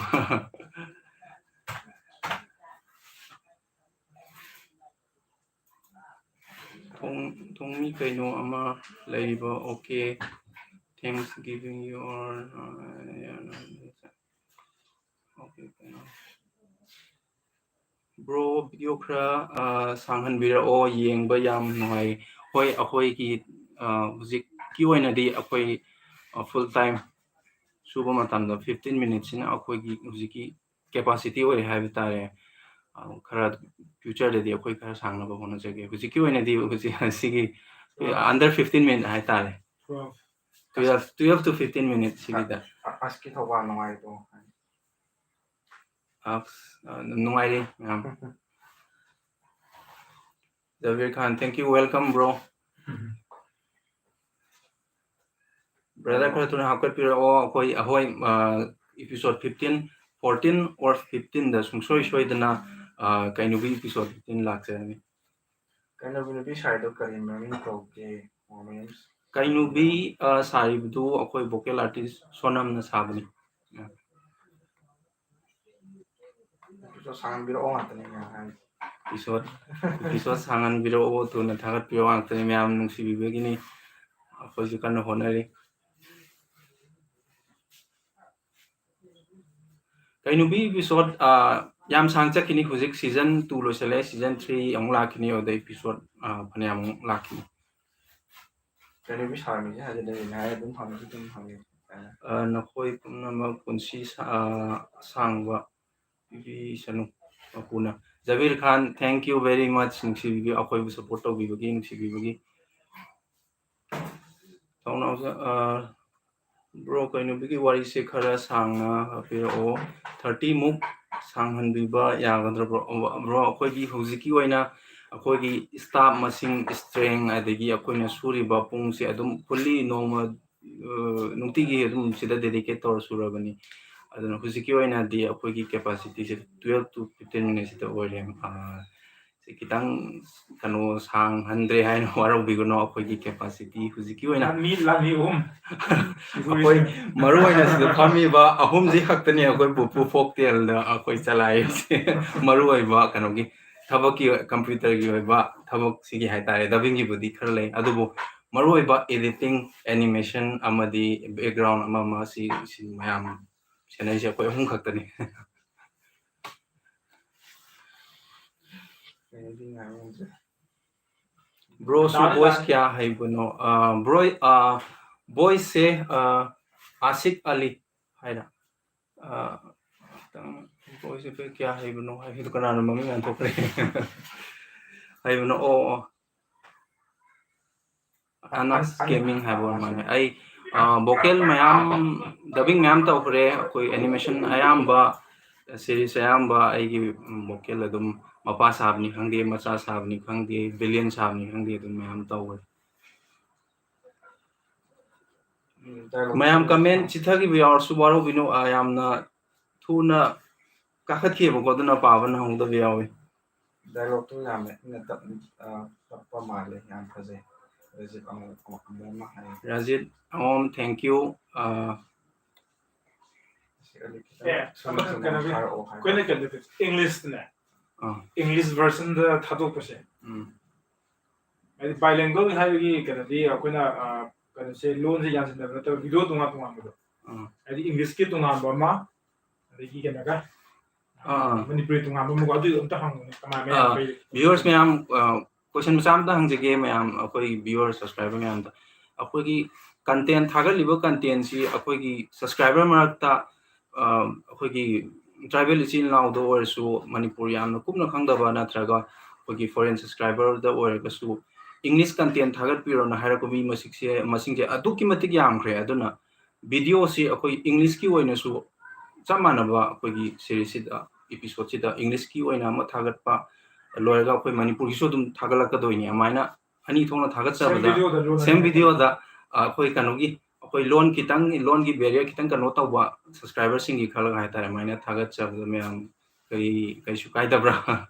ꯊꯣꯡ-, ꯊꯣꯡꯃꯤ ꯀꯩꯅꯣ ꯑꯃ ꯂꯩꯔꯤꯕ, okay, thanks giving you or, uh, okay, ꯀꯩꯅꯣ꯫ Bro, video ꯈꯔ, ꯑ, ꯁꯥꯡꯍꯟꯕꯤꯔꯛꯑꯣ, ꯌꯦꯡꯕ ꯌꯥꯝ ꯅꯨꯡꯉꯥꯏ꯫ ꯍꯣꯏ, ꯑꯩꯈꯣꯏꯒꯤ, ꯑ, ꯍꯧꯖꯤꯛꯀꯤ ꯑꯣꯏꯅꯗꯤ ꯑꯩꯈꯣꯏ, ꯑ, full time ꯁꯨꯕ ꯃꯇꯝꯗ fifteen minutesꯁꯤꯅ ꯑꯩꯈꯣꯏꯒꯤ ꯍꯧꯖꯤꯛꯀꯤ capacity ꯑꯣꯏꯔꯦ ꯍꯥꯏꯕ ꯇꯥꯔꯦ꯫ ꯑ, ꯈꯔ futureꯗꯗꯤ ꯑꯩꯈꯣꯏ ꯈꯔ ꯁꯥꯡꯅꯕ ꯍꯣꯠꯅꯖꯒꯦ꯫ ꯍꯧꯖꯤꯛꯀꯤ ꯑꯣꯏꯅꯗꯤ ꯍꯧꯖꯤꯛ ꯑꯁꯤꯒꯤ under fifteen minute ꯍꯥꯏ ꯇꯥꯔꯦ꯫ Twelve, twelve to fifteen minutes ꯁꯤꯒꯤꯗ꯫ ꯑ-, ꯑꯁꯀꯤ ꯊꯧꯕꯥꯜ ꯅꯨꯡꯉꯥꯏꯗꯣ꯫ ꯑꯁ, ꯑ, ꯅꯨꯡꯉꯥꯏꯔꯤ ꯃꯌꯥꯝ꯫ ꯖꯕꯤꯔ ꯈꯥꯟ, thank you, welcome, bro. Brother, ꯑꯣ꯫ ꯈꯔ ꯊꯨꯅ ꯍꯥꯞꯀꯠꯄꯤꯔꯛꯑꯣ꯫ ꯑꯩꯈꯣꯏ, ꯑꯩꯈꯣꯏ, ꯑ, episode fifteen, fourteen or fifteenꯗ ꯁꯨꯡꯁꯣꯏ ꯁꯣꯏꯗꯅ, ꯑ, ꯀꯩꯅꯣꯒꯤ episode fifteen ꯂꯥꯛꯆꯔꯅꯤ꯫ ꯀꯩꯅꯣꯒꯤ ꯅꯨꯄꯤ ꯁꯥꯏꯗꯣ ꯀꯔꯤ ꯃꯃꯤꯡ ꯀꯧꯒꯦ? ꯃꯃꯤꯡ ꯀꯩꯅꯣꯒꯤ, ꯑ, ꯁꯥꯔꯤꯕꯗꯨ ꯑꯩꯈꯣꯏ vocal artist ꯁꯣꯅꯝꯅ ꯁꯥꯕꯅꯤ꯫ Episode ꯁꯥꯡꯍꯟꯕꯤꯔꯛꯑꯣ ꯉꯥꯛꯇꯅꯦ ꯃꯌꯥꯝ ꯍꯥꯏꯔꯤꯁꯦ꯫ Episode, episode ꯁꯥꯡꯍꯟꯕꯤꯔꯛꯑꯣ, ꯊꯨꯅ ꯊꯥꯒꯠꯄꯤꯔꯛꯑꯣ ꯉꯥꯛꯇꯅꯦ꯫ ꯃꯌꯥꯝ ꯅꯨꯡꯁꯤꯕꯤꯕꯒꯤꯅꯤ꯫ ꯑꯩꯈꯣꯏꯁꯨ ꯀꯟꯅ ꯍꯣꯠꯅꯔꯤ꯫ ꯀꯩꯅꯣꯕꯤ episode, ꯑ, ꯌꯥꯝ ꯁꯥꯡ ꯆꯠꯈꯤꯅꯤ꯫ ꯍꯧꯖꯤꯛ season two ꯂꯣꯏꯁꯤꯜꯂꯦ, season three ꯑꯃꯨꯛ ꯂꯥꯛꯈꯤꯅꯤ, ꯑꯗꯨꯗ episode, ꯑ, ꯐꯅꯌꯥꯝ ꯑꯃꯨꯛ ꯂꯥꯛꯈꯤꯅꯤ꯫ ꯀꯩꯅꯣꯕꯤ ꯁꯥꯔꯃꯤꯁꯦ ꯍꯥꯏꯗꯤ ꯂꯩꯔꯤꯅꯦ ꯍꯥꯏ ꯑꯗꯨꯝ ꯐꯪꯉꯁꯨ ꯑꯗꯨꯝ ꯐꯪꯉꯦ꯫ ꯑ, ꯅꯈꯣꯏ ꯄꯨꯝꯅꯃꯛ ꯄꯨꯟꯁꯤ ꯁꯥ-, ꯑ, ꯁꯥꯡꯕ ꯄꯤꯕꯤꯁꯅꯨ ꯃꯄꯨꯅ꯫ ꯖꯕꯤꯔ ꯈꯥꯟ, thank you very much, ꯅꯨꯡꯁꯤꯕꯤꯕ, ꯑꯩꯈꯣꯏꯕꯨ support ꯇꯧꯕꯤꯕꯒꯤ, ꯅꯨꯡꯁꯤꯕꯤꯕꯒꯤ꯫ ꯊꯧꯅꯥꯎꯖ-, ꯑ, bro, ꯀꯩꯅꯣꯕꯤꯒꯤ ꯋꯥꯔꯤꯁꯦ ꯈꯔ ꯁꯥꯡꯅ ꯍꯥꯞꯄꯤꯔꯛꯑꯣ꯫ Thirty ꯃꯨꯛ ꯁꯥꯡꯍꯟꯕꯤꯕ ꯌꯥꯒꯗ꯭ꯔꯥ, bro? Bro, ꯑꯩꯈꯣꯏꯒꯤ ꯍꯧꯖꯤꯛꯀꯤ ꯑꯣꯏꯅ ꯑꯩꯈꯣꯏꯒꯤ staff ꯃꯁꯤꯡ, strength, ꯑꯗꯒꯤ ꯑꯩꯈꯣꯏꯅ ꯁꯨꯔꯤꯕ ꯄꯨꯡꯁꯦ ꯑꯗꯨꯝ fully ꯅꯣꯡꯃ, ꯑ, ꯅꯨꯡꯇꯤꯒꯤ ꯑꯗꯨꯝ ꯁꯤꯗ dedicate ꯇꯧꯔ ꯁꯨꯔꯕꯅꯤ꯫ ꯑꯗꯨꯅ ꯍꯧꯖꯤꯛꯀꯤ ꯑꯣꯏꯅꯗꯤ ꯑꯩꯈꯣꯏꯒꯤ capacityꯁꯦ twelve to fifteen minutesꯁꯤꯗ ꯑꯣꯏꯔꯦ꯫ ꯁꯤ ꯈꯤꯇꯪ ꯀꯩꯅꯣ ꯁꯥꯡꯍꯟꯗ꯭ꯔꯦ ꯍꯥꯏꯅ ꯋꯥꯔꯧꯕꯤꯒꯅꯨ꯫ ꯑꯩꯈꯣꯏꯒꯤ capacity ꯍꯧꯖꯤꯛꯀꯤ ꯑꯣꯏꯅ ꯂꯥꯟꯃꯤ ꯂꯥꯟꯃꯤ ꯑꯍꯨꯝ ꯑꯩꯈꯣꯏ ꯃꯔꯨ ꯑꯣꯏꯅ ꯁꯤꯗ ꯐꯝꯃꯤꯕ ꯑꯍꯨꯝꯁꯤ ꯈꯛꯇꯅꯤ ꯑꯩꯈꯣꯏ ꯄꯨꯄꯨ ꯐꯣꯛ ꯇꯦꯜꯗ ꯑꯩꯈꯣꯏ ꯆꯂꯥꯏꯔꯤꯁꯦ꯫ ꯃꯔꯨ ꯑꯣꯏꯕ ꯀꯩꯅꯣꯒꯤ ꯊꯕꯛꯀꯤ computerꯒꯤ ꯑꯣꯏꯕ ꯊꯕꯛꯁꯤꯒꯤ ꯍꯥꯏꯇꯥꯔꯦ, dubbingꯒꯤꯕꯨꯗꯤ ꯈꯔ ꯂꯩ, ꯑꯗꯨꯕꯨ ꯃꯔꯨ ꯑꯣꯏꯕ editing, animation ꯑꯃꯗꯤ background ꯑꯃ ꯑꯃ ꯁꯤ ꯁꯤ ꯃꯌꯥꯝ ꯁꯦꯟꯅꯩꯁꯦ ꯑꯩꯈꯣꯏ ꯑꯍꯨꯝ ꯈꯛꯇꯅꯤ꯫ ꯕ꯭ꯔꯣꯁꯨ ꯇꯥꯔꯦ, ꯚꯣꯏꯁ ꯇꯥꯔꯦ꯫ ꯀꯌꯥ ꯍꯩꯕꯅꯣ? ꯕ꯭ꯔꯣ, ꯚꯣꯏꯁꯁꯦ ꯑꯥꯁꯤꯛ ꯑꯂꯤ ꯍꯥꯏꯅ, ꯈꯤꯇꯪ ꯚꯣꯏꯁꯁꯦ ꯀꯌꯥ ꯍꯩꯕꯅꯣ ꯍꯥꯏꯕꯗꯣ ꯀꯅꯥꯅꯣ ꯃꯃꯤꯡ ꯉꯥꯟꯊꯣꯛꯈ꯭ꯔꯦ꯫ ꯍꯩꯕꯅꯣ? ꯑꯣ ꯑꯣ, ꯑꯅꯥꯁ ꯒꯦꯃꯤꯡ ꯍꯥꯏꯕ ꯑꯣꯏꯔ ꯃꯥꯜꯂꯦ꯫ ꯑꯩ ꯚꯣꯀꯦꯜ ꯃꯌꯥꯝ, dubbing ꯃꯌꯥꯝ ꯇꯧꯈ꯭ꯔꯦ꯫ ꯑꯩꯈꯣꯏ animation ꯑꯌꯥꯝꯕ, series ꯑꯌꯥꯝꯕ ꯑꯩꯒꯤ ꯚꯣꯀꯦꯜ ꯑꯗꯨꯝ, ꯃꯄꯥ ꯁꯥꯕꯅꯤ ꯈꯪꯗꯦ, ꯃꯆꯥ ꯁꯥꯕꯅꯤ ꯈꯪꯗꯦ, villain ꯁꯥꯕꯅꯤ ꯈꯪꯗꯦ, ꯑꯗꯨꯝ ꯃꯌꯥꯝ ꯇꯧꯈ꯭ꯔꯦ꯫ ꯃꯌꯥꯝ comment ꯆꯤꯊꯈꯤꯕ ꯌꯥꯎꯔꯁꯨ ꯋꯥꯔꯧꯕꯤꯅꯨ, ꯌꯥꯝꯅ ꯊꯨꯅ ꯀꯥꯈꯠꯈꯤꯕꯀꯣ, ꯑꯗꯨꯅ ꯄꯥꯕ ꯅꯪꯍꯧꯗꯕ ꯌꯥꯎꯏ꯫ Dialogueꯇꯨ ꯌꯥꯝꯅ ꯏꯪꯅ ꯇꯞꯅ, ꯑ, ꯇꯞꯄ ꯃꯥꯜꯂꯦ, ꯌꯥꯝ ꯐꯖꯩ꯫ ꯔꯖꯤꯠ ꯑꯃꯣꯝ, ꯑꯃꯣꯝ ꯑꯃ ꯍꯥꯏ꯫ ꯔꯖꯤꯠ ꯑꯃꯣꯝ, thank you꯫ ꯑ, ꯁꯤ ꯑꯂꯤ ꯈꯤꯇꯪ ꯑꯦ, ꯁꯨꯝ ꯑꯃꯈꯛ ꯁꯨꯝ ꯀꯩꯅꯣꯒꯤ, ꯊꯥꯔꯛꯑꯣ ꯍꯥꯏꯕ꯫ ꯑꯩꯈꯣꯏꯅ ꯀꯩꯅꯣꯗ, Englishꯇꯅꯦ꯫ ꯑꯥ꯫ English versionꯗ ꯊꯥꯗꯣꯛꯄꯁꯦ꯫ ꯎꯝ꯫ ꯍꯥꯏꯗꯤ bilingual ꯍꯥꯏꯕꯒꯤ ꯀꯩꯅꯣꯗꯤ ꯑꯩꯈꯣꯏꯅ, ꯑ, ꯀꯩꯅꯣꯁꯦ, ꯂꯣꯟꯁꯦ ꯌꯥꯟꯁꯤꯟꯅꯕ ꯅꯠꯇꯕ, video ꯇꯣꯉꯥꯟ ꯇꯣꯉꯥꯟꯕꯗꯣ꯫ ꯎꯝ꯫ ꯍꯥꯏꯗꯤ Englishꯀꯤ ꯇꯣꯉꯥꯟꯕ ꯑꯃ, ꯑꯗꯒꯤ ꯀꯩꯅꯣꯒ, ꯑꯥ꯫ ꯃꯅꯤꯄꯨꯔꯤ ꯇꯣꯉꯥꯟꯕ ꯑꯃꯒ, ꯑꯗꯨꯏꯗꯣ ꯑꯝꯇ ꯍꯪꯉꯨꯅꯦ, ꯀꯃꯥꯏ ꯃꯌꯥꯝ ꯑꯥ, ꯀꯩ viewers ꯃꯌꯥꯝ, ꯑ, question ꯃꯆꯥ ꯑꯝꯇ ꯍꯪꯖꯒꯦ ꯃꯌꯥꯝ, ꯑꯩꯈꯣꯏ viewer, subscriber ꯃꯌꯥꯝꯗ꯫ ꯑꯩꯈꯣꯏꯒꯤ content, ꯊꯥꯒꯠꯂꯤꯕ contentꯁꯤ ꯑꯩꯈꯣꯏꯒꯤ subscriber ꯃꯔꯛꯇ, ꯑ, ꯑꯩꯈꯣꯏꯒꯤ tribal ꯏꯆꯤꯜ ꯏꯅꯥꯎꯗ ꯑꯣꯏꯔꯁꯨ, ꯃꯅꯤꯄꯨꯔ ꯌꯥꯝꯅ ꯀꯨꯞꯅ ꯈꯪꯗꯕ ꯅꯠꯇ꯭ꯔꯒ ꯑꯩꯈꯣꯏꯒꯤ foreign subscriberꯗ ꯑꯣꯏꯔꯒꯁꯨ, English content ꯊꯥꯒꯠꯄꯤꯔꯣꯅ ꯍꯥꯏꯔꯛꯄ ꯃꯤ ꯃꯁꯤꯡꯁꯦ, ꯃꯁꯤꯡꯁꯦ ꯑꯗꯨꯛꯀꯤ ꯃꯇꯤꯛ ꯌꯥꯝꯈ꯭ꯔꯦ꯫ ꯑꯗꯨꯅ videoꯁꯤ ꯑꯩꯈꯣꯏ Englishꯀꯤ ꯑꯣꯏꯅꯁꯨ ꯆꯞ ꯃꯥꯟꯅꯕ ꯑꯩꯈꯣꯏꯒꯤ seriesꯁꯤꯗ, episodeꯁꯤꯗ Englishꯀꯤ ꯑꯣꯏꯅ ꯑꯃ ꯊꯥꯒꯠꯄ, ꯂꯣꯏꯔꯒ ꯑꯩꯈꯣꯏ ꯃꯅꯤꯄꯨꯔꯒꯤꯁꯨ ꯑꯗꯨꯝ ꯊꯥꯒꯠꯂꯛꯀꯗꯣꯏꯅꯤ꯫ ꯑꯗꯨꯃꯥꯏꯅ ꯑꯅꯤ ꯊꯣꯛꯅ ꯊꯥꯒꯠꯆꯕꯗ, same videoꯗ ꯂꯣꯟ same ꯑꯅꯤ videoꯗ, ꯑ, ꯑꯩꯈꯣꯏ ꯀꯩꯅꯣꯒꯤ, ꯑ, ꯑꯩꯈꯣꯏ ꯂꯣꯟ ꯈꯤꯇꯪ, ꯂꯣꯟꯒꯤ ꯕꯦꯔꯤꯌꯔ ꯈꯤꯇꯪ ꯀꯩꯅꯣ ꯇꯧꯕ ꯁꯕꯁꯀ꯭ꯔꯥꯏꯕꯔꯁꯤꯡꯒꯤ ꯈꯜꯂꯒ ꯍꯥꯏꯇꯥꯔꯦ, ꯑꯗꯨꯃꯥꯏꯅ ꯊꯥꯒꯠꯆꯕꯗꯣ ꯃꯌꯥꯝ ꯀꯔꯤ, ꯀꯩꯁꯨ ꯀꯥꯏꯗꯕ꯭ꯔꯥ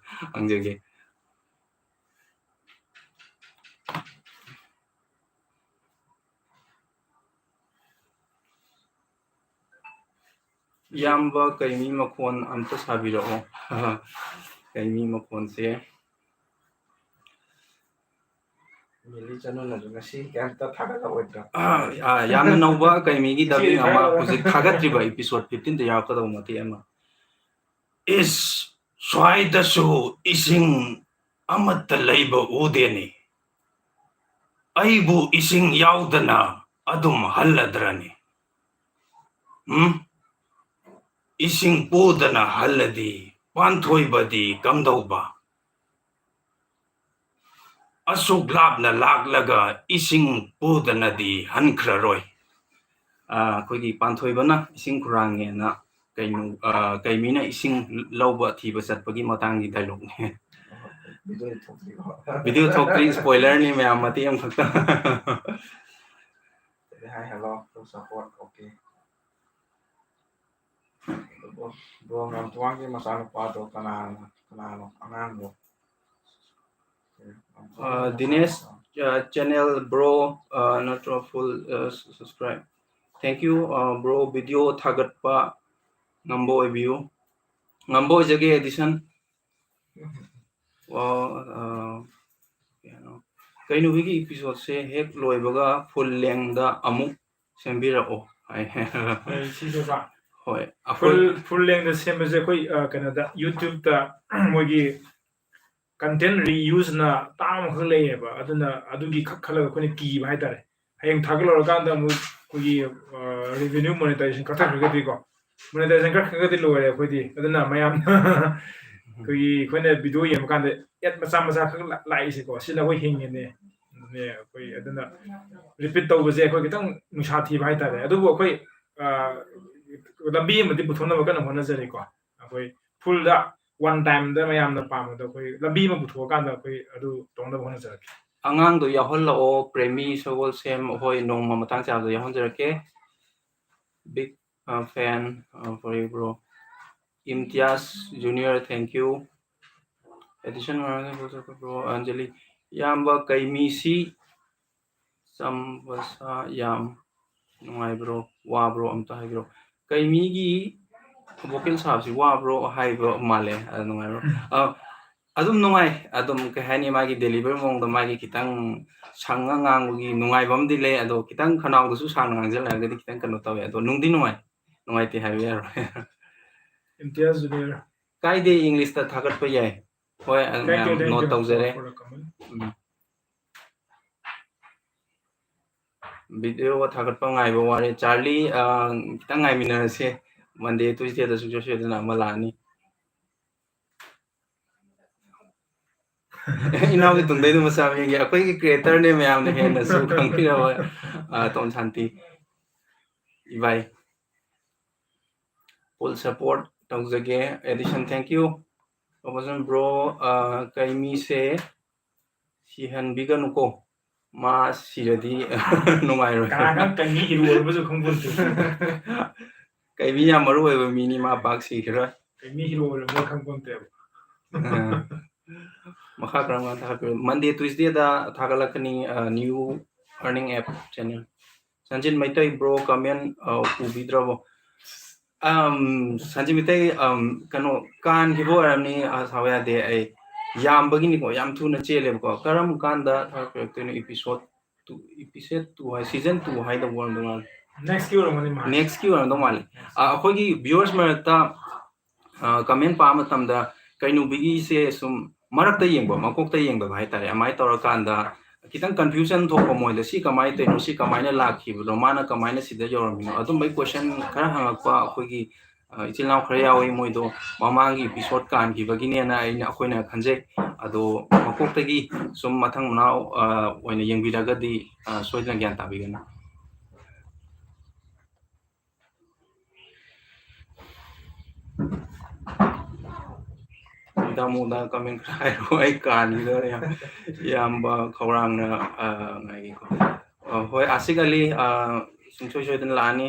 ꯍꯪꯖꯒꯦ꯫ ꯏꯌꯥꯝꯕ ꯀꯩꯃꯤ ꯃꯈꯣꯟ ꯑꯝꯇ ꯁꯥꯕꯤꯔꯛꯑꯣ꯫ ꯀꯩꯃꯤ ꯃꯈꯣꯟꯁꯦ꯫ ꯃꯤꯂꯤ ꯆꯅꯨꯅꯁꯨ ꯉꯁꯤ ꯀꯩꯝꯇ ꯊꯥꯒꯠꯂꯛꯑꯣꯏꯗ꯭ꯔꯥ? ꯑꯥ, ꯑꯥ, ꯌꯥꯝꯅ ꯅꯧꯕ ꯀꯩꯃꯤꯒꯤ ꯉꯁꯤ dubbing ꯑꯃ ꯊꯥꯒꯠꯂꯛꯑꯣꯏ꯫ ꯍꯧꯖꯤꯛ ꯊꯥꯒꯠꯇ꯭ꯔꯤꯕ episode fifteen ꯇ ꯌꯥꯎꯔꯛꯀꯗꯧꯕ ꯃꯇꯦꯛ ꯑꯃ꯫ ꯏꯁ, ꯁ꯭ꯋꯥꯏꯗꯁꯨ ꯏꯁꯤꯡ ꯑꯃꯠꯇ ꯂꯩꯕ ꯎꯗꯦꯅꯦ꯫ ꯑꯩꯕꯨ ꯏꯁꯤꯡ ꯌꯥꯎꯗꯅ ꯑꯗꯨꯝ ꯍꯜꯂꯗ꯭ꯔꯅꯦ? ꯎꯝ? ꯏꯁꯤꯡ ꯄꯨꯗꯅ ꯍꯜꯂꯗꯤ ꯄꯥꯟꯊꯣꯏꯕꯗꯤ ꯀꯝꯗꯧꯕ? ꯑꯁꯨꯛ ꯂꯥꯞꯅ ꯂꯥꯛꯂꯒ ꯏꯁꯤꯡ ꯄꯨꯗꯅꯗꯤ ꯍꯟꯈ꯭ꯔꯔꯣꯏ꯫ ꯑꯥ, ꯑꯩꯈꯣꯏꯒꯤ ꯄꯥꯟꯊꯣꯏꯕꯅ ꯏꯁꯤꯡ ꯈꯨꯔꯥꯡꯉꯦꯅ ꯀꯩꯅꯣ, ꯑꯥ, ꯀꯩꯃꯤꯅ ꯏꯁꯤꯡ ꯂꯧꯕ ꯊꯤꯕ ꯆꯠꯄꯒꯤ ꯃꯇꯥꯡꯒꯤ dialogue ꯅꯦ꯫ ꯚꯤꯗꯤꯑꯣ ꯊꯣꯛꯇ꯭ꯔꯤꯀꯣ꯫ ꯚꯤꯗꯤꯑꯣ ꯊꯣꯛꯇ꯭ꯔꯤ, spoiler ꯅꯤ ꯃꯌꯥꯝ, ꯃꯇꯦꯛ ꯑꯃꯈꯛꯇ꯫ ꯍꯥꯏ hello to support, okay꯫ Bro ꯉꯥꯝꯊꯣꯡꯒꯤ ꯃꯆꯥꯅꯨꯄꯥꯗꯣ ꯀꯅꯥꯅꯣ, ꯀꯅꯥꯅꯣ ꯑꯉꯥꯡꯗꯣ? ꯑ, ꯗꯤꯅꯦꯁ, ꯑ, channel bro, ꯑ, ꯅꯠꯇ꯭ꯔꯣ full, ꯑ, subscribe? Thank you, ꯑ, bro, video ꯊꯥꯒꯠꯄ ꯉꯝꯕ ꯑꯣꯏꯕꯤꯌꯨ꯫ ꯉꯝꯕ ꯑꯣꯏꯖꯒꯦ, ꯑꯦꯗꯤꯁꯟ꯫ ꯑꯣ, ꯑ, ꯀꯩꯅꯣ, ꯀꯩꯅꯣ, ꯍꯧꯖꯤꯛꯀꯤ episode ꯁꯦ ꯍꯦꯛ ꯂꯣꯏꯕꯒ full length ꯗ ꯑꯃꯨꯛ ꯁꯦꯝꯕꯤꯔꯛꯑꯣ ꯍꯥꯏ꯫ ꯑꯩ ꯁꯤꯁꯦꯀꯣ, ꯍꯣꯏ, ꯑꯩꯈꯣꯏ full, full length ꯗ ꯁꯦꯝꯕꯁꯦ ꯑꯩꯈꯣꯏ, ꯑ, ꯀꯩꯅꯣꯗ, YouTube ꯇ ꯃꯣꯏꯒꯤ content reuse ꯅ ꯇꯥꯡ ꯑꯃꯈꯛ ꯂꯩꯌꯦꯕ, ꯑꯗꯨꯅ ꯑꯗꯨꯒꯤ ꯈꯛ ꯈꯜꯂꯒ ꯑꯩꯈꯣꯏꯅ ꯀꯤꯕ ꯍꯥꯏꯇꯥꯔꯦ꯫ ꯍꯌꯦꯡ ꯊꯥꯒꯠꯂꯨꯔꯀꯥꯟꯗ ꯑꯃꯨꯛ ꯑꯩꯈꯣꯏꯒꯤ, ꯑ, revenue monetization ꯀꯛꯊꯠꯈ꯭ꯔꯒꯗꯤꯀꯣ, monetization ꯀꯛꯈ꯭ꯔꯒꯗꯤ ꯂꯣꯏꯔꯦ ꯑꯩꯈꯣꯏꯗꯤ꯫ ꯑꯗꯨꯅ ꯃꯌꯥꯝꯅ ꯑꯩꯈꯣꯏꯒꯤ, ꯑꯩꯈꯣꯏꯅ video ꯌꯦꯡꯕ ꯀꯥꯟꯗ ad ꯃꯆꯥ ꯃꯆꯥ ꯈꯛ ꯂꯥ-, ꯂꯥꯛꯏꯁꯦꯀꯣ, ꯁꯤꯅ ꯑꯩꯈꯣꯏ ꯍꯤꯡꯉꯤꯅꯦ꯫ ꯑꯗꯨꯅꯦ ꯑꯩꯈꯣꯏ ꯑꯗꯨꯅ repeat ꯇꯧꯕꯁꯦ ꯑꯩꯈꯣꯏ ꯈꯤꯇꯪ ꯅꯨꯡꯁꯥ ꯊꯤꯕ ꯍꯥꯏꯇꯥꯔꯦ꯫ ꯑꯗꯨꯕꯨ ꯑꯩꯈꯣꯏ, ꯑ, ꯂꯝꯕꯤ ꯑꯃꯗꯤ ꯄꯨꯊꯣꯛꯅꯕ ꯀꯟꯅ ꯍꯣꯠꯅꯖꯔꯤꯀꯣ꯫ ꯑꯩꯈꯣꯏ full ꯗ one time ꯗ ꯃꯌꯥꯝꯅ ꯄꯥꯝꯕꯗꯣ ꯑꯩꯈꯣꯏ ꯂꯝꯕꯤ ꯑꯃ ꯄꯨꯊꯣꯛꯑꯀꯥꯟꯗ ꯑꯩꯈꯣꯏ ꯑꯗꯨ ꯇꯧꯅꯕ ꯍꯣꯠꯅꯖꯔꯛꯀꯦ꯫ ꯑꯉꯥꯡꯗꯣ ꯌꯥꯎꯍꯜꯂꯛꯑꯣ, ꯄ꯭ꯔꯦꯃꯤ ꯁꯒꯣꯜꯁꯦꯝ꯫ ꯍꯣꯏ, ꯅꯣꯡꯃ ꯃꯇꯥꯡ ꯆꯥꯕꯗ ꯌꯥꯎꯍꯟꯖꯔꯛꯀꯦ꯫ Big, uh, fan, uh, for you, bro. ꯏꯝꯇꯤꯌꯥꯁ ꯖꯨꯅꯤꯌꯔ, thank you. ꯑꯦꯗꯤꯁꯟ ꯃꯔꯥꯡ, bro, ꯑꯟꯖꯂꯤ꯫ ꯏꯌꯥꯝꯕ, ꯀꯩꯃꯤꯁꯤ ꯆꯝꯕꯁꯥ ꯌꯥꯝ ꯅꯨꯡꯉꯥꯏꯕ꯭ꯔꯣ, ꯋꯥꯕ꯭ꯔꯣ? ꯑꯝꯇ ꯍꯥꯏꯕꯤꯔꯣ꯫ ꯀꯩꯃꯤꯒꯤ ꯚꯣꯀꯦꯜ ꯁꯥꯕꯁꯤ ꯋꯥꯕ꯭ꯔꯣ ꯍꯥꯏꯕ ꯃꯥꯜꯂꯦ꯫ ꯑ, ꯅꯨꯡꯉꯥꯏꯕ꯭ꯔꯣ? ꯑ, ꯑꯗꯨꯝ ꯅꯨꯡꯉꯥꯏ꯫ ꯑꯗꯨꯝ, ꯀꯩ ꯍꯥꯏꯅꯤ, ꯃꯥꯒꯤ ꯗꯦꯂꯤꯚꯔꯤ ꯃꯑꯣꯡꯗ ꯃꯥꯒꯤ ꯈꯤꯇꯪ ꯁꯪꯉ ꯉꯥꯡꯕꯒꯤ ꯅꯨꯡꯉꯥꯏꯕ ꯑꯃꯗꯤ ꯂꯩ꯫ ꯑꯗꯣ ꯈꯤꯇꯪ ꯈꯅꯥꯎꯗꯁꯨ ꯁꯥꯡꯅ ꯉꯥꯡꯁꯤꯜꯂꯛꯑꯒꯗꯤ ꯈꯤꯇꯪ ꯀꯩꯅꯣ ꯇꯧꯋꯦ꯫ ꯑꯗꯣ ꯅꯨꯡꯗꯤ ꯅꯨꯡꯉꯥꯏ꯫ ꯅꯨꯡꯉꯥꯏꯇꯦ ꯍꯥꯏꯕ ꯌꯥꯔꯣꯏ꯫ ꯏꯝꯇꯤꯌꯥꯖ ꯖꯨꯅꯤꯌꯔ꯫ ꯀꯥꯏꯗꯦ, ꯏꯪꯂꯤꯁꯇ ꯊꯥꯒꯠꯄ ꯌꯥꯏ꯫ ꯍꯣꯏ, ꯑ, Thank you, ꯃꯌꯥꯝ thank ꯅꯣꯠ you ꯇꯧꯖꯔꯦ꯫ For the comment. ꯎꯝ꯫ ꯚꯤꯗꯤꯑꯣꯒ ꯊꯥꯒꯠꯄ ꯉꯥꯏꯕ ꯋꯥꯔꯦ꯫ ꯆꯥꯔꯂꯤ, ꯑ, ꯈꯤꯇꯪ ꯉꯥꯏꯃꯤꯟꯅꯔꯁꯦ꯫ ꯃꯟꯗꯦ, ꯇ꯭ꯌꯨꯁꯗꯦꯗ ꯁꯨꯡꯁꯣꯏ ꯁꯣꯏꯗꯅ ꯑꯃ ꯂꯥꯛꯑꯅꯤ꯫ ꯏꯅꯥꯎꯒꯤ ꯇꯨꯡꯗꯩꯗꯨ ꯃꯆꯥ ꯃꯤꯒꯤ ꯑꯩꯈꯣꯏꯒꯤ ꯀ꯭ꯔꯤꯌꯦꯇꯔꯅꯦ ꯃꯌꯥꯝꯅ ꯍꯦꯟꯅꯁꯨ ꯈꯪꯕꯤꯔꯕ, ꯑ, ꯇꯣꯝ ꯁꯥꯟꯇꯤ꯫ ꯏꯕꯥꯏ꯫ Full support ꯇꯧꯖꯒꯦ꯫ Edison, thank you꯫ ꯔꯣꯕꯔꯠꯁꯟ ꯕ꯭ꯔꯣ, ꯑ, ꯀꯩꯃꯤꯁꯦ ꯁꯤꯍꯟꯕꯤꯒꯅꯨꯀꯣ꯫ ꯃꯥ ꯁꯤꯔꯗꯤ ꯅꯨꯡꯉꯥꯏꯔꯣꯏ꯫ ꯀꯅꯥ ꯈꯪ ꯀꯩꯃꯤ ꯍꯤꯔꯣ ꯑꯣꯏꯔꯝꯕꯁꯨ ꯈꯪꯄꯣꯟꯇꯦ꯫ ꯀꯩꯃꯤ ꯌꯥꯝ ꯃꯔꯨ ꯑꯣꯏꯕ ꯃꯤꯅꯤ, ꯃꯥ ꯄꯥꯛ ꯁꯤꯈꯤꯔꯣꯏ꯫ ꯀꯩꯃꯤ ꯍꯤꯔꯣ ꯑꯣꯏꯔꯝꯕ ꯈꯪꯄꯣꯟꯇꯦꯕ꯫ ꯑ, ꯃꯈꯥ ꯀꯔꯝ ꯀꯥꯟꯗ ꯊꯥꯒꯠꯄꯤꯔꯣ? ꯃꯟꯗꯦ, ꯇ꯭ꯌꯨꯁꯗꯦꯗ ꯊꯥꯒꯠꯂꯛꯀꯅꯤ, ꯑ, new earning app channel꯫ Sanjit Meitei bro, ꯀꯃꯦꯟ, ꯑ, ꯎꯕꯤꯗ꯭ꯔꯕꯣ? ꯑꯝ, ꯁꯟꯖꯤꯠ ꯃꯩꯇꯩ, ꯑꯝ, ꯀꯩꯅꯣ, ꯀꯥꯟꯈꯤꯕ ꯑꯣꯏꯔꯝꯅꯤ, ꯑ, ꯁꯥꯎ ꯌꯥꯗꯦ꯫ ꯑꯩ ꯌꯥꯝꯕꯒꯤꯅꯤꯀꯣ, ꯌꯥꯝ ꯊꯨꯅ ꯆꯦꯜꯂꯦꯕꯀꯣ꯫ ꯀꯔꯝ ꯀꯥꯟꯗ ꯊꯥꯒꯠꯄꯤꯔꯛꯇꯣꯏꯅꯣ? Episode two, episode two ꯍꯥꯏ, season two ꯍꯥꯏꯗꯧꯕ ꯑꯣꯏꯔꯝꯗꯧ ꯃꯥꯜꯂꯦ꯫ Next ꯀꯤ ꯑꯣꯏꯔꯝꯒꯅꯤ ꯃꯥꯜꯂꯦ꯫ Next ꯀꯤ ꯑꯣꯏꯔꯝꯗꯧ ꯃꯥꯜꯂꯦ꯫ ꯑ, ꯑꯩꯈꯣꯏꯒꯤ viewers ꯃꯔꯛꯇ, ꯑ, comment ꯄꯥꯕ ꯃꯇꯝꯗ ꯀꯩꯅꯨꯕꯤꯒꯤꯁꯦ ꯁꯨꯝ ꯃꯔꯛꯇ ꯌꯦꯡꯕ, ꯃꯀꯣꯛꯇ ꯌꯦꯡꯗꯕ ꯍꯥꯏꯇꯥꯔꯦ꯫ ꯑꯗꯨꯃꯥꯏꯅ ꯇꯧꯔꯀꯥꯟꯗ ꯈꯤꯇꯪ confusion ꯊꯣꯛꯄ ꯃꯣꯏꯗ, "ꯁꯤ ꯀꯃꯥꯏꯅ ꯇꯧꯔꯤꯅꯣ? ꯁꯤ ꯀꯃꯥꯏꯅ ꯂꯥꯛꯈꯤꯕꯅꯣ? ꯃꯥꯅ ꯀꯃꯥꯏꯅ ꯁꯤꯗ ꯌꯧꯔꯝꯃꯤꯅꯣ?" ꯑꯗꯨꯝꯕꯒꯤ question ꯈꯔ ꯍꯪꯉꯛꯄ ꯑꯩꯈꯣꯏꯒꯤ, ꯑ, ꯏꯆꯤꯜ ꯏꯅꯥꯎ ꯈꯔ ꯌꯥꯎꯋꯤ꯫ ꯃꯣꯏꯗꯣ ꯃꯃꯥꯡꯒꯤ episode ꯀꯥꯟꯈꯤꯕꯒꯤꯅꯦꯅ ꯑꯩꯅ, ꯑꯩꯈꯣꯏꯅ ꯈꯟꯖꯩ꯫ ꯑꯗꯣ ꯃꯀꯣꯛꯇꯒꯤ ꯁꯨꯝ ꯃꯊꯪ ꯃꯅꯥꯎ, ꯑ, ꯑꯣꯏꯅ ꯌꯦꯡꯕꯤꯔꯒꯗꯤ, ꯑ, ꯁꯣꯏꯗꯅ ꯒ꯭ꯌꯥꯟ ꯇꯥꯕꯤꯒꯅꯤ꯫ ꯇꯥꯃꯣꯗ comment ꯈꯔ ꯍꯥꯏꯔꯣ, ꯑꯩ ꯀꯥꯟꯁꯤꯗ ꯌꯥꯝ-, ꯏꯌꯥꯝꯕ ꯈꯧꯔꯥꯡꯅ, ꯑ, ꯉꯥꯏꯒꯦꯀꯣ꯫ ꯑ, ꯍꯣꯏ, ꯑꯥꯁꯤꯛ ꯑꯂꯤ, ꯑ, ꯁꯨꯡꯁꯣꯏ ꯁꯣꯏꯗꯅ ꯂꯥꯛꯑꯅꯤ꯫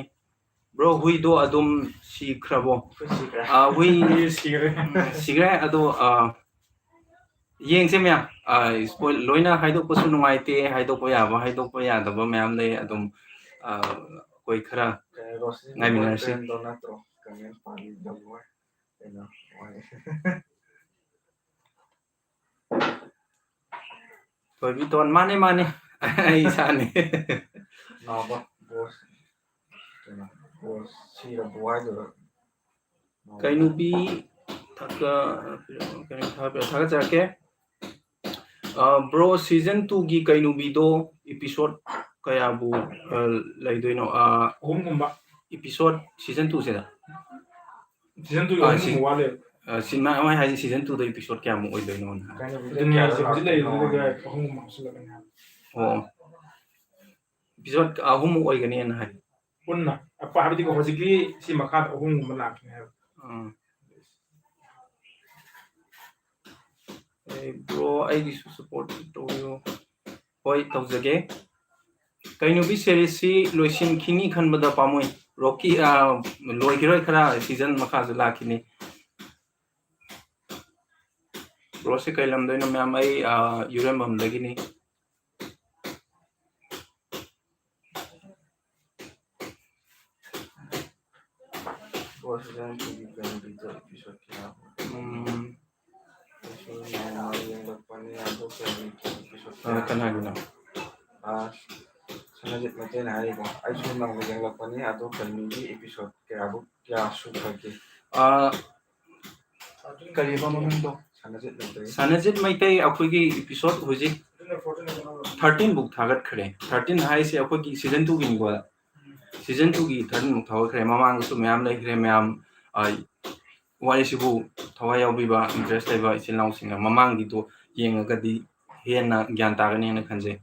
Bro, ꯍꯨꯏꯗꯣ ꯑꯗꯨꯝ ꯁꯤꯈ꯭ꯔꯕꯣ? ꯑꯩꯈꯣꯏ ꯁꯤꯈ꯭ꯔꯦ꯫ ꯑ, ꯍꯨꯏ ꯍꯨꯏ ꯁꯤꯈ꯭ꯔꯦ꯫ ꯎꯝ, ꯁꯤꯈ꯭ꯔꯦ꯫ ꯑꯗꯣ, ꯑ, ꯌꯦꯡꯁꯦ ꯃꯌꯥꯝ꯫ ꯑ, spoil-, ꯂꯣꯏꯅ ꯍꯥꯏꯗꯣꯛꯄꯁꯨ ꯅꯨꯡꯉꯥꯏꯇꯦ, ꯍꯥꯏꯗꯣꯛꯄ ꯌꯥꯕ, ꯍꯥꯏꯗꯣꯛꯄ ꯌꯥꯗꯕ ꯃꯌꯥꯝ ꯂꯩ꯫ ꯑꯗꯨꯝ, ꯑ, ꯑꯩꯈꯣꯏ ꯈꯔ ꯀꯩꯅꯣ, ꯔꯣꯁꯅꯤ ꯉꯥꯏꯃꯤꯟꯅꯔꯁꯤ꯫ Friend-ꯗꯣ ꯅꯠꯇ꯭ꯔꯣ? Comment ꯄꯥꯕꯤꯗꯕ ꯍꯣꯏ꯫ ꯀꯩꯅꯣ, ꯍꯣꯏ꯫ ꯊꯣꯏꯕꯤꯇꯣꯟ, ꯃꯥꯅꯦ, ꯃꯥꯅꯦ꯫ ꯑꯩ ꯏꯁꯥꯅꯦ꯫ ꯅꯥꯎꯕ, boss꯫ ꯀꯩꯅꯣ, boss ꯁꯤꯔꯕꯣ ꯍꯥꯏꯗꯣꯏꯔꯣ? ꯅꯥꯎꯕ꯫ ꯀꯩꯅꯨꯕꯤ ꯊꯥꯒ-, ꯀꯩꯅꯣ, ꯊꯥꯒꯠ-, ꯊꯥꯒꯠꯆꯔꯛꯀꯦ꯫ ꯑ, bro, season two-ꯒꯤ ꯀꯩꯅꯨꯕꯤꯗꯣ episode ꯀꯌꯥꯕꯨ, ꯑ, ꯂꯩꯗꯣꯏꯅꯣ? ꯑ, ꯑꯍꯨꯝꯒꯨꯝꯕ꯫ Episode season two-ꯁꯤꯗ? Season two-ꯒꯤ ꯑ, ꯑꯍꯨꯝꯒꯨꯝꯕ ꯁꯤ-, ꯋꯥꯠꯂꯦ꯫ ꯑ, ꯁꯤ-, ꯃꯥ-, ꯃꯣꯏ ꯍꯥꯏꯁꯦ season two-ꯗ episode ꯀꯌꯥꯃꯨꯛ ꯑꯣꯏꯗꯣꯏꯅꯣ ꯍꯥꯏ? ꯑꯗꯨꯅꯦ ꯍꯥꯏꯁꯦ, ꯍꯧꯖꯤꯛ ꯂꯩꯔꯤꯗꯨꯗ ꯑꯍꯨꯝꯒꯨꯝꯕ ꯍꯥꯞꯆꯤꯜꯂꯛꯀꯅꯤ ꯍꯥꯏꯕ꯫ ꯑꯣ꯫ Episode ꯑꯍꯨꯝꯃꯨꯛ ꯑꯣꯏꯒꯅꯦꯅ ꯍꯥꯏ꯫ ꯄꯨꯟꯅ꯫ ꯑꯄ-, ꯍꯥꯏꯕꯗꯤꯀꯣ, ꯍꯧꯖꯤꯛꯀꯤ ꯁꯤ ꯃꯈꯥꯗ ꯑꯍꯨꯝꯒꯨꯝꯕ ꯂꯥꯛꯀꯅꯤ ꯍꯥꯏꯕ꯫ ꯑꯥ꯫ ꯑꯦ, bro, ꯑꯩꯒꯤꯁꯨ support ꯇꯧꯕꯤꯌꯣ꯫ ꯍꯣꯏ, ꯇꯧꯖꯒꯦ꯫ ꯀꯩꯅꯣꯕꯤ series-ꯁꯤ ꯂꯣꯏꯁꯤꯟꯈꯤꯅꯤ ꯈꯟꯕꯗ ꯄꯥꯝꯃꯨꯏ꯫ ꯔꯣꯀꯤ, ꯑꯥ, ꯂꯣꯏꯈꯤꯔꯣꯏ, ꯈꯔ season ꯃꯈꯥꯁꯨ ꯂꯥꯛꯈꯤꯅꯤ꯫ Bro-ꯁꯦ ꯀꯩ ꯂꯝꯗꯩꯅꯣ, ꯃꯌꯥꯝ? ꯑꯩ, ꯑꯥ, ꯌꯨꯔꯦꯝꯕꯝꯗꯒꯤꯅꯤ꯫ Bro, season two-ꯒꯤ ꯀꯩꯅꯣꯒꯤꯗꯣ episode ꯀꯌꯥ? ꯎꯝ꯫ ꯑꯩꯁꯨ ꯅꯧꯅ ꯌꯦꯡꯂꯛꯄꯅꯤ, ꯑꯗꯣ ꯀꯩꯅꯣꯒꯤ episode ꯑ, ꯀꯌꯥ? ꯀꯅꯥꯒꯤꯅꯣ? ꯑ, ꯁꯅꯥꯖꯤꯠ ꯃꯩꯇꯩꯅ ꯍꯥꯏꯔꯤꯀꯣ, ꯑꯩꯁꯨ ꯅꯧꯅ ꯌꯦꯡꯂꯛꯄꯅꯤ, ꯑꯗꯣ ꯀꯩꯅꯣꯒꯤ episode ꯀꯌꯥꯕꯨ, ꯀꯌꯥ ꯁꯨꯈ꯭ꯔꯒꯦ? ꯑ, ꯀꯔꯤꯕ ꯃꯃꯤꯡꯗꯣ? ꯁꯅꯥꯖꯤꯠ ꯃꯩꯇꯩ꯫ ꯁꯅꯥꯖꯤꯠ ꯃꯩꯇꯩ ꯑꯩꯈꯣꯏꯒꯤ episode ꯍꯧꯖꯤꯛ thirteen ꯐꯥꯎ ꯊꯥꯒꯠꯈ꯭ꯔꯦ꯫ Thirteen ꯍꯥꯏꯁꯦ ꯑꯩꯈꯣꯏꯒꯤ season two-ꯒꯤꯅꯤꯀꯣ꯫ Season two-ꯒꯤ thirteen ꯐꯥꯎ ꯊꯥꯒꯠꯈ꯭ꯔꯦ꯫ ꯃꯃꯥꯡꯗꯁꯨ ꯃꯌꯥꯝ ꯂꯩꯈ꯭ꯔꯦ꯫ ꯃꯌꯥꯝ, ꯑ, ꯋꯥꯔꯤꯁꯤꯕꯨ ꯊꯋꯥꯏ ꯌꯥꯎꯕꯤꯕ, interest ꯂꯩꯕ ꯏꯆꯤꯜ ꯏꯅꯥꯎꯁꯤꯡꯅ ꯃꯃꯥꯡꯒꯤꯗꯣ ꯌꯦꯡꯉꯒꯗꯤ ꯍꯦꯟꯅ ꯒ꯭ꯌꯥꯟ ꯇꯥꯒꯅꯤ ꯍꯥꯏꯅ ꯈꯟꯖꯩ꯫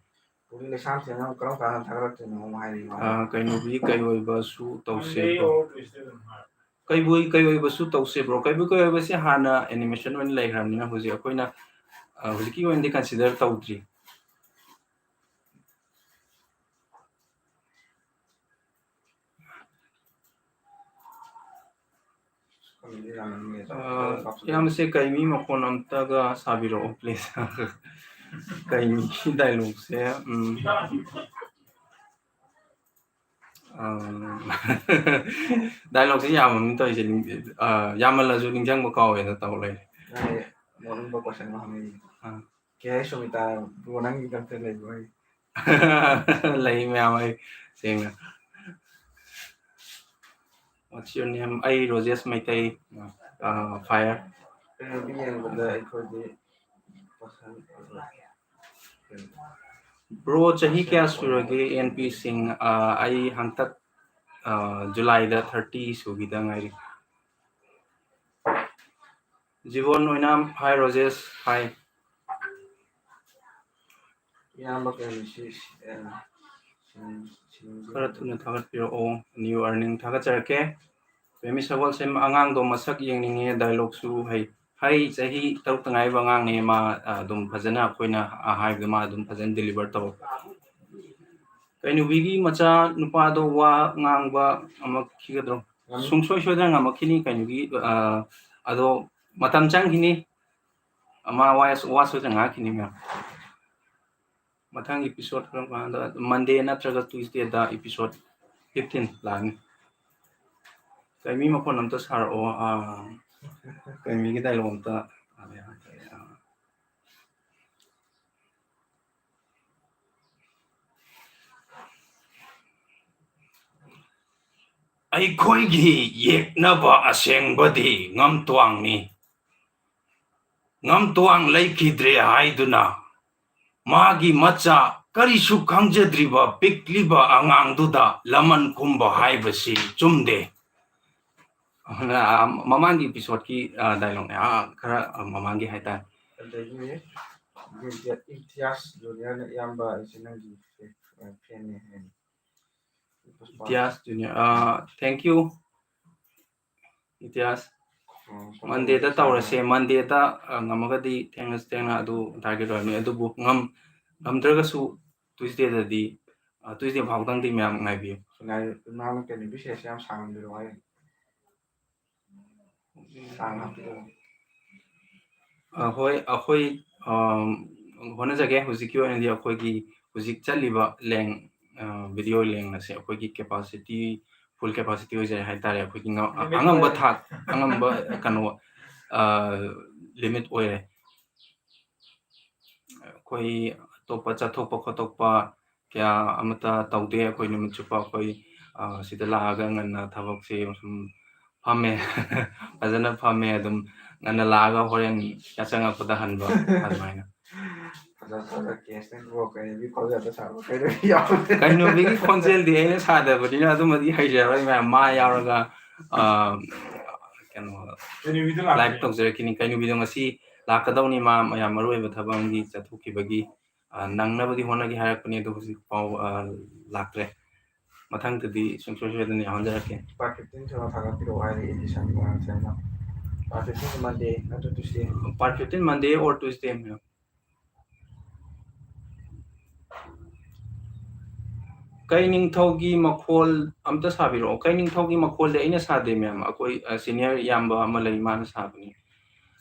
ꯄꯨꯔꯤ ꯂꯩꯁꯥꯝ ꯊꯦꯡꯅ ꯀꯔꯝ ꯀꯥꯟꯗ ꯊꯥꯒꯠꯂꯛꯇꯣꯏꯅꯣ ꯑꯃꯨꯛ ꯍꯥꯏꯔꯤꯕ? ꯑ, ꯀꯩꯅꯣꯒꯤ ꯀꯩ ꯑꯣꯏꯕꯁꯨ ꯇꯧꯁꯦ꯫ Monday or Tuesday ꯑꯗꯨꯝ ꯍꯥꯏ꯫ ꯀꯩꯕꯨꯏ ꯀꯩꯑꯣꯏꯕꯁꯨ ꯇꯧꯁꯦ ꯕ꯭ꯔꯣ꯫ ꯀꯩꯕꯨꯏ ꯀꯩꯑꯣꯏꯕꯁꯦ ꯍꯥꯟꯅ ꯑꯦꯅꯤꯃꯦꯁꯟ ꯑꯣꯏꯅ ꯂꯩꯈ꯭ꯔꯕꯅꯤꯅ ꯍꯧꯖꯤꯛ ꯑꯩꯈꯣꯏꯅ, ꯑ, ꯍꯧꯖꯤꯛꯀꯤ ꯑꯣꯏꯅꯗꯤ ꯀꯟꯁꯤꯗꯔ ꯇꯧꯗ꯭ꯔꯤ꯫ ꯑ, ꯏꯌꯥꯝꯕꯁꯦ ꯀꯩꯃꯤ ꯃꯈꯣꯟ ꯑꯝꯇꯒ ꯁꯥꯕꯤꯔꯛꯑꯣ ꯄ꯭ꯂꯤꯖ꯫ ꯀꯩꯃꯤ ꯗꯥꯏꯂꯣꯛꯁꯦ, ꯎꯝ꯫ ꯑ, ꯗꯥꯏꯂꯣꯛꯁꯦ ꯌꯥꯝꯃꯝꯅꯤ ꯇꯧꯔꯤꯁꯦ, ꯅꯤꯡ-, ꯑ, ꯌꯥꯝꯃꯜꯂꯁꯨ ꯅꯤꯡꯁꯤꯡꯕ ꯀꯥꯎꯋꯦꯅ ꯇꯧ ꯂꯩꯔꯦ꯫ ꯅꯪꯒꯤ ꯃꯣꯔꯅꯤꯡ ꯕ꯭ꯔꯣꯗꯀꯥꯁ ꯑꯃ ꯍꯪꯉꯛꯏ꯫ ꯑ꯫ ꯀꯦ ꯑꯥꯏ ꯁꯨꯃꯤꯇꯥ, ꯕ꯭ꯔꯣ ꯅꯪꯒꯤ ꯀꯝꯇ ꯂꯩꯕ꯭ꯔꯣ? ꯂꯩ ꯃꯌꯥꯝ ꯑꯩ ꯁꯦꯡꯅ꯫ What's your name? ꯑꯩ ꯔꯣꯖꯦꯁ ꯃꯩꯇꯩ, ꯑ, ꯐꯥꯏꯌꯔ꯫ ꯀꯩꯅꯣꯒꯤ ꯌꯦꯡꯕꯗ ꯑꯩꯈꯣꯏꯗꯤ ꯄꯥꯈꯪ ꯕ꯭ꯔꯣ, ꯆꯍꯤ ꯀꯌꯥ ꯁꯨꯔꯒꯦ? ꯑꯦꯟ ꯄꯤ ꯁꯤꯡ, ꯑ, ꯑꯩ ꯍꯟꯇꯛ, ꯑ, ꯖꯨꯂꯥꯏꯗ ꯊꯥꯔꯇꯤ ꯁꯨꯈꯤꯗ ꯉꯥꯏꯔꯤ꯫ ꯖꯤꯕꯣꯟ ꯑꯣꯏꯅꯥꯝ, ꯍꯥꯏ ꯔꯣꯖꯦꯁ, ꯍꯥꯏ꯫ ꯏꯌꯥꯝꯕ ꯀꯩꯅꯣꯁꯤ, ꯑ, ꯁꯤꯟ-, ꯁꯤꯟ-, ꯈꯔ ꯊꯨꯅ ꯊꯥꯒꯠꯄꯤꯔꯛꯑꯣ꯫ New earning ꯊꯥꯒꯠꯆꯔꯛꯀꯦ꯫ ꯄꯦꯃꯤ ꯁꯒꯣꯜꯁꯦꯝ ꯑꯉꯥꯡꯗꯣ ꯃꯁꯛ ꯌꯦꯡꯅꯤꯡꯉꯦ, ꯗꯥꯏꯂꯣꯛꯁꯨ ꯍꯩ꯫ ꯍꯩ, ꯆꯍꯤ ꯇꯔꯨꯛꯇ ꯉꯥꯏꯔꯤꯕ ꯑꯉꯥꯡꯅꯦ꯫ ꯃꯥ, ꯑ, ꯑꯗꯨꯝ ꯐꯖꯅ ꯑꯩꯈꯣꯏꯅ, ꯑ, ꯍꯥꯏꯕꯗꯣ ꯃꯥ ꯑꯗꯨꯝ ꯐꯖꯅ ꯗꯤꯂꯤꯚꯔ ꯇꯧꯔꯛꯄ꯫ ꯀꯩꯅꯨꯕꯤꯒꯤ ꯃꯆꯥ ꯅꯨꯄꯥꯗꯣ ꯋꯥ ꯉꯥꯡꯕ ꯉꯝꯃꯛꯈꯤꯒꯗ꯭ꯔꯣ? ꯉꯝꯅꯤ꯫ ꯁꯨꯡꯁꯣꯏ ꯁꯣꯏꯗꯅ ꯉꯝꯃꯛꯈꯤꯅꯤ ꯀꯩꯅꯣꯒꯤ, ꯑ, ꯑꯗꯣ ꯃꯇꯝ ꯆꯪꯈꯤꯅꯤ꯫ ꯃꯥ ꯋꯥ, ꯋꯥ ꯁꯣꯏꯗꯅ ꯉꯥꯡꯈꯤꯅꯤ ꯃꯌꯥꯝ꯫ ꯃꯊꯪ episode ꯀꯔꯝ ꯀꯥꯟꯗ? Monday ꯅꯠꯇ꯭ꯔꯒ Tuesdayꯗ episode fifteen ꯂꯥꯛꯑꯅꯤ꯫ ꯀꯩꯃꯤ ꯃꯈꯣꯟ ꯑꯝꯇ ꯁꯥꯔꯛꯑꯣ꯫ ꯑꯥ, ꯀꯩꯃꯤꯒꯤ dialogue ꯑꯝꯇ꯫ ꯑꯩꯈꯣꯏꯒꯤ ꯌꯦꯛꯅꯕ ꯑꯁꯦꯡꯕꯗꯤ ꯉꯝꯇ꯭ꯋꯥꯡꯅꯤ꯫ ꯉꯝꯇ꯭ꯋꯥꯡ ꯂꯩꯈꯤꯗ꯭ꯔꯦ ꯍꯥꯏꯗꯨꯅ ꯃꯥꯒꯤ ꯃꯆꯥ ꯀꯔꯤꯁꯨ ꯈꯪꯖꯗ꯭ꯔꯤꯕ ꯄꯤꯛꯂꯤꯕ ꯑꯉꯥꯡꯗꯨꯗ ꯂꯃꯟ ꯈꯨꯝꯕ ꯍꯥꯏꯕꯁꯤ ꯆꯨꯝꯗꯦ꯫ ꯑ, ꯃꯃꯥꯡꯒꯤ episodeꯀꯤ, ꯑ, dialogueꯅꯦ, ꯑ, ꯈꯔ, ꯑ, ꯃꯃꯥꯡꯒꯤ ꯍꯥꯏꯇꯥꯔꯦ꯫ ꯑꯗꯒꯤ ꯏꯝꯇꯤꯌꯥꯁ ꯖꯨꯅꯤꯌꯔꯅ ꯏꯌꯥꯝꯕ ꯑꯩꯁꯦ ꯅꯪꯒꯤ fan-, fanꯅꯦ ꯍꯥꯏꯅꯤ꯫ ꯏꯝꯇꯤꯌꯥꯁ ꯖꯨꯅꯤꯌꯔ, ꯑ, thank you꯫ ꯏꯇꯤꯍꯥꯁ꯫ ꯃꯟꯗꯦꯗ ꯇꯧꯔꯁꯦ꯫ ꯃꯟꯗꯦꯗ, ꯑ, ꯉꯝꯃꯒꯗꯤ ꯊꯦꯡꯉꯁꯨ ꯊꯦꯡꯅ ꯑꯗꯨ target ꯑꯣꯏꯔꯝꯃꯤ꯫ ꯑꯗꯨꯕꯨ ꯉꯝ-, ꯉꯝꯗ꯭ꯔꯒꯁꯨ ꯇ꯭ꯌꯨꯁꯗꯦꯗꯗꯤ, ꯑ, ꯇ꯭ꯌꯨꯁꯗꯦ ꯐꯥꯎꯗꯪꯗꯤ ꯃꯌꯥꯝ ꯉꯥꯏꯕꯤꯌꯨ꯫ ꯉꯥꯏ-, ꯏꯃꯥꯅ ꯀꯩꯅꯣ ꯃꯦꯁꯦꯖ ꯌꯥꯝ ꯁꯥꯡꯅ ꯍꯥꯞꯄꯤꯔꯛꯑꯣ ꯍꯥꯏ꯫ ꯁꯥꯡꯅ ꯍꯥꯞꯄꯤꯔꯛꯑꯣ꯫ ꯑ, ꯍꯣꯏ, ꯑꯩꯈꯣꯏ, ꯑꯝ, ꯍꯣꯠꯅꯖꯒꯦ꯫ ꯍꯧꯖꯤꯛꯀꯤ ꯑꯣꯏꯅꯗꯤ ꯑꯩꯈꯣꯏꯒꯤ ꯍꯧꯖꯤꯛ ꯆꯠꯂꯤꯕ ꯂꯦꯡ-, ꯑ, video ꯂꯦꯡ ꯑꯁꯦ ꯑꯩꯈꯣꯏꯒꯤ capacity, full capacity ꯑꯣꯏꯖꯔꯦ ꯍꯥꯏꯇꯥꯔꯦ꯫ ꯑꯩꯈꯣꯏꯒꯤ ꯉ-, limit ꯑꯉꯝꯕ ꯑꯣꯏꯔꯦ꯫ ꯊꯥꯛ, ꯑꯉꯝꯕ ꯀꯩꯅꯣ, ꯑ, limit ꯑꯣꯏꯔꯦ꯫ ꯑꯩꯈꯣꯏ ꯑꯇꯣꯞꯄ ꯆꯠꯊꯣꯛꯄ ꯈꯣꯠꯇꯣꯛꯄ ꯀꯌꯥ ꯑꯃꯠꯇ ꯇꯧꯗꯦ꯫ ꯑꯩꯈꯣꯏ ꯅꯨꯃꯤꯠ ꯆꯨꯞꯄ ꯑꯩꯈꯣꯏ, ꯑ, ꯁꯤꯗ ꯂꯥꯛꯑꯒ ꯉꯟꯅ ꯊꯕꯛꯁꯦ ꯁꯨꯝ ꯐꯝꯃꯦ꯫ ꯐꯖꯅ ꯐꯝꯃꯦ꯫ ꯑꯗꯨꯝ ꯉꯟꯅ ꯂꯥꯛꯑꯒ ꯍꯣꯔꯦꯟ ꯌꯥꯆꯪꯉꯛꯄꯗ ꯍꯟꯕ ꯑꯗꯨꯃꯥꯏꯅ꯫ ꯐꯖ ꯐꯖ ꯀꯦꯁꯅꯦ ꯕ꯭ꯔꯣ, ꯀꯩꯅꯣꯒꯤ ꯈꯣꯟꯖꯦꯜꯗ ꯁꯥꯕ ꯀꯩꯅꯣꯒꯤ ꯌꯥꯎꯗꯦ꯫ ꯀꯩꯅꯣꯕꯤꯒꯤ ꯈꯣꯟꯖꯦꯜꯗꯤ ꯑꯩꯅ ꯁꯥꯗꯕꯅꯤꯅ ꯑꯗꯨꯃꯗꯤ ꯍꯩꯖꯔꯣꯏ ꯃꯌꯥꯝ꯫ ꯃꯥ ꯌꯥꯎꯔꯒ, ꯑ, ꯀꯩꯅꯣ, ꯀꯩꯅꯣꯕꯤꯗꯣ ꯂꯥꯛꯇ꯭ꯔꯤ꯫ Live ꯇꯧꯖꯔꯛꯈꯤꯅꯤ꯫ ꯀꯩꯅꯣꯕꯤꯗꯣ ꯉꯁꯤ ꯂꯥꯛꯀꯗꯧꯅꯤ꯫ ꯃꯥ ꯌꯥꯝ ꯃꯔꯨ ꯑꯣꯏꯕ ꯊꯕꯛ ꯑꯃꯒꯤ ꯆꯠꯊꯣꯛꯈꯤꯕꯒꯤ, ꯑ, ꯅꯪꯅꯕꯗꯤ ꯍꯣꯠꯅꯒꯦ ꯍꯥꯏꯔꯛꯄꯅꯤ, ꯑꯗꯣ ꯍꯧꯖꯤꯛ ꯐꯥꯎ, ꯑ, ꯂꯥꯛꯇ꯭ꯔꯦ꯫ ꯃꯊꯪꯗꯗꯤ ꯁꯨꯡꯁꯣꯏ ꯁꯣꯏꯗꯅ ꯌꯥꯎꯍꯟꯖꯔꯛꯀꯦ꯫ Part fifteen ꯁꯨ ꯊꯥꯒꯠꯄꯤꯔꯛꯑꯣ ꯍꯥꯏꯔꯤ, edition ꯃꯌꯥꯝꯁꯦ ꯑꯩꯅ꯫ Part fifteen ꯁꯨ Monday ꯅꯠꯇ꯭ꯔ Tuesday? Part fifteen Monday or Tuesday, ma'am. ꯀꯩ ꯅꯤꯡꯊꯧꯒꯤ ꯃꯈꯣꯜ ꯑꯝꯇ ꯁꯥꯕꯤꯔꯛꯑꯣ꯫ ꯀꯩ ꯅꯤꯡꯊꯧꯒꯤ ꯃꯈꯣꯜꯗꯤ ꯑꯩꯅ ꯁꯥꯗꯦ, ma'am꯫ ꯑꯩꯈꯣꯏ, ꯑ, senior ꯏꯌꯥꯝꯕ ꯑꯃ ꯂꯩ, ꯃꯥꯅ ꯁꯥꯕꯅꯤ꯫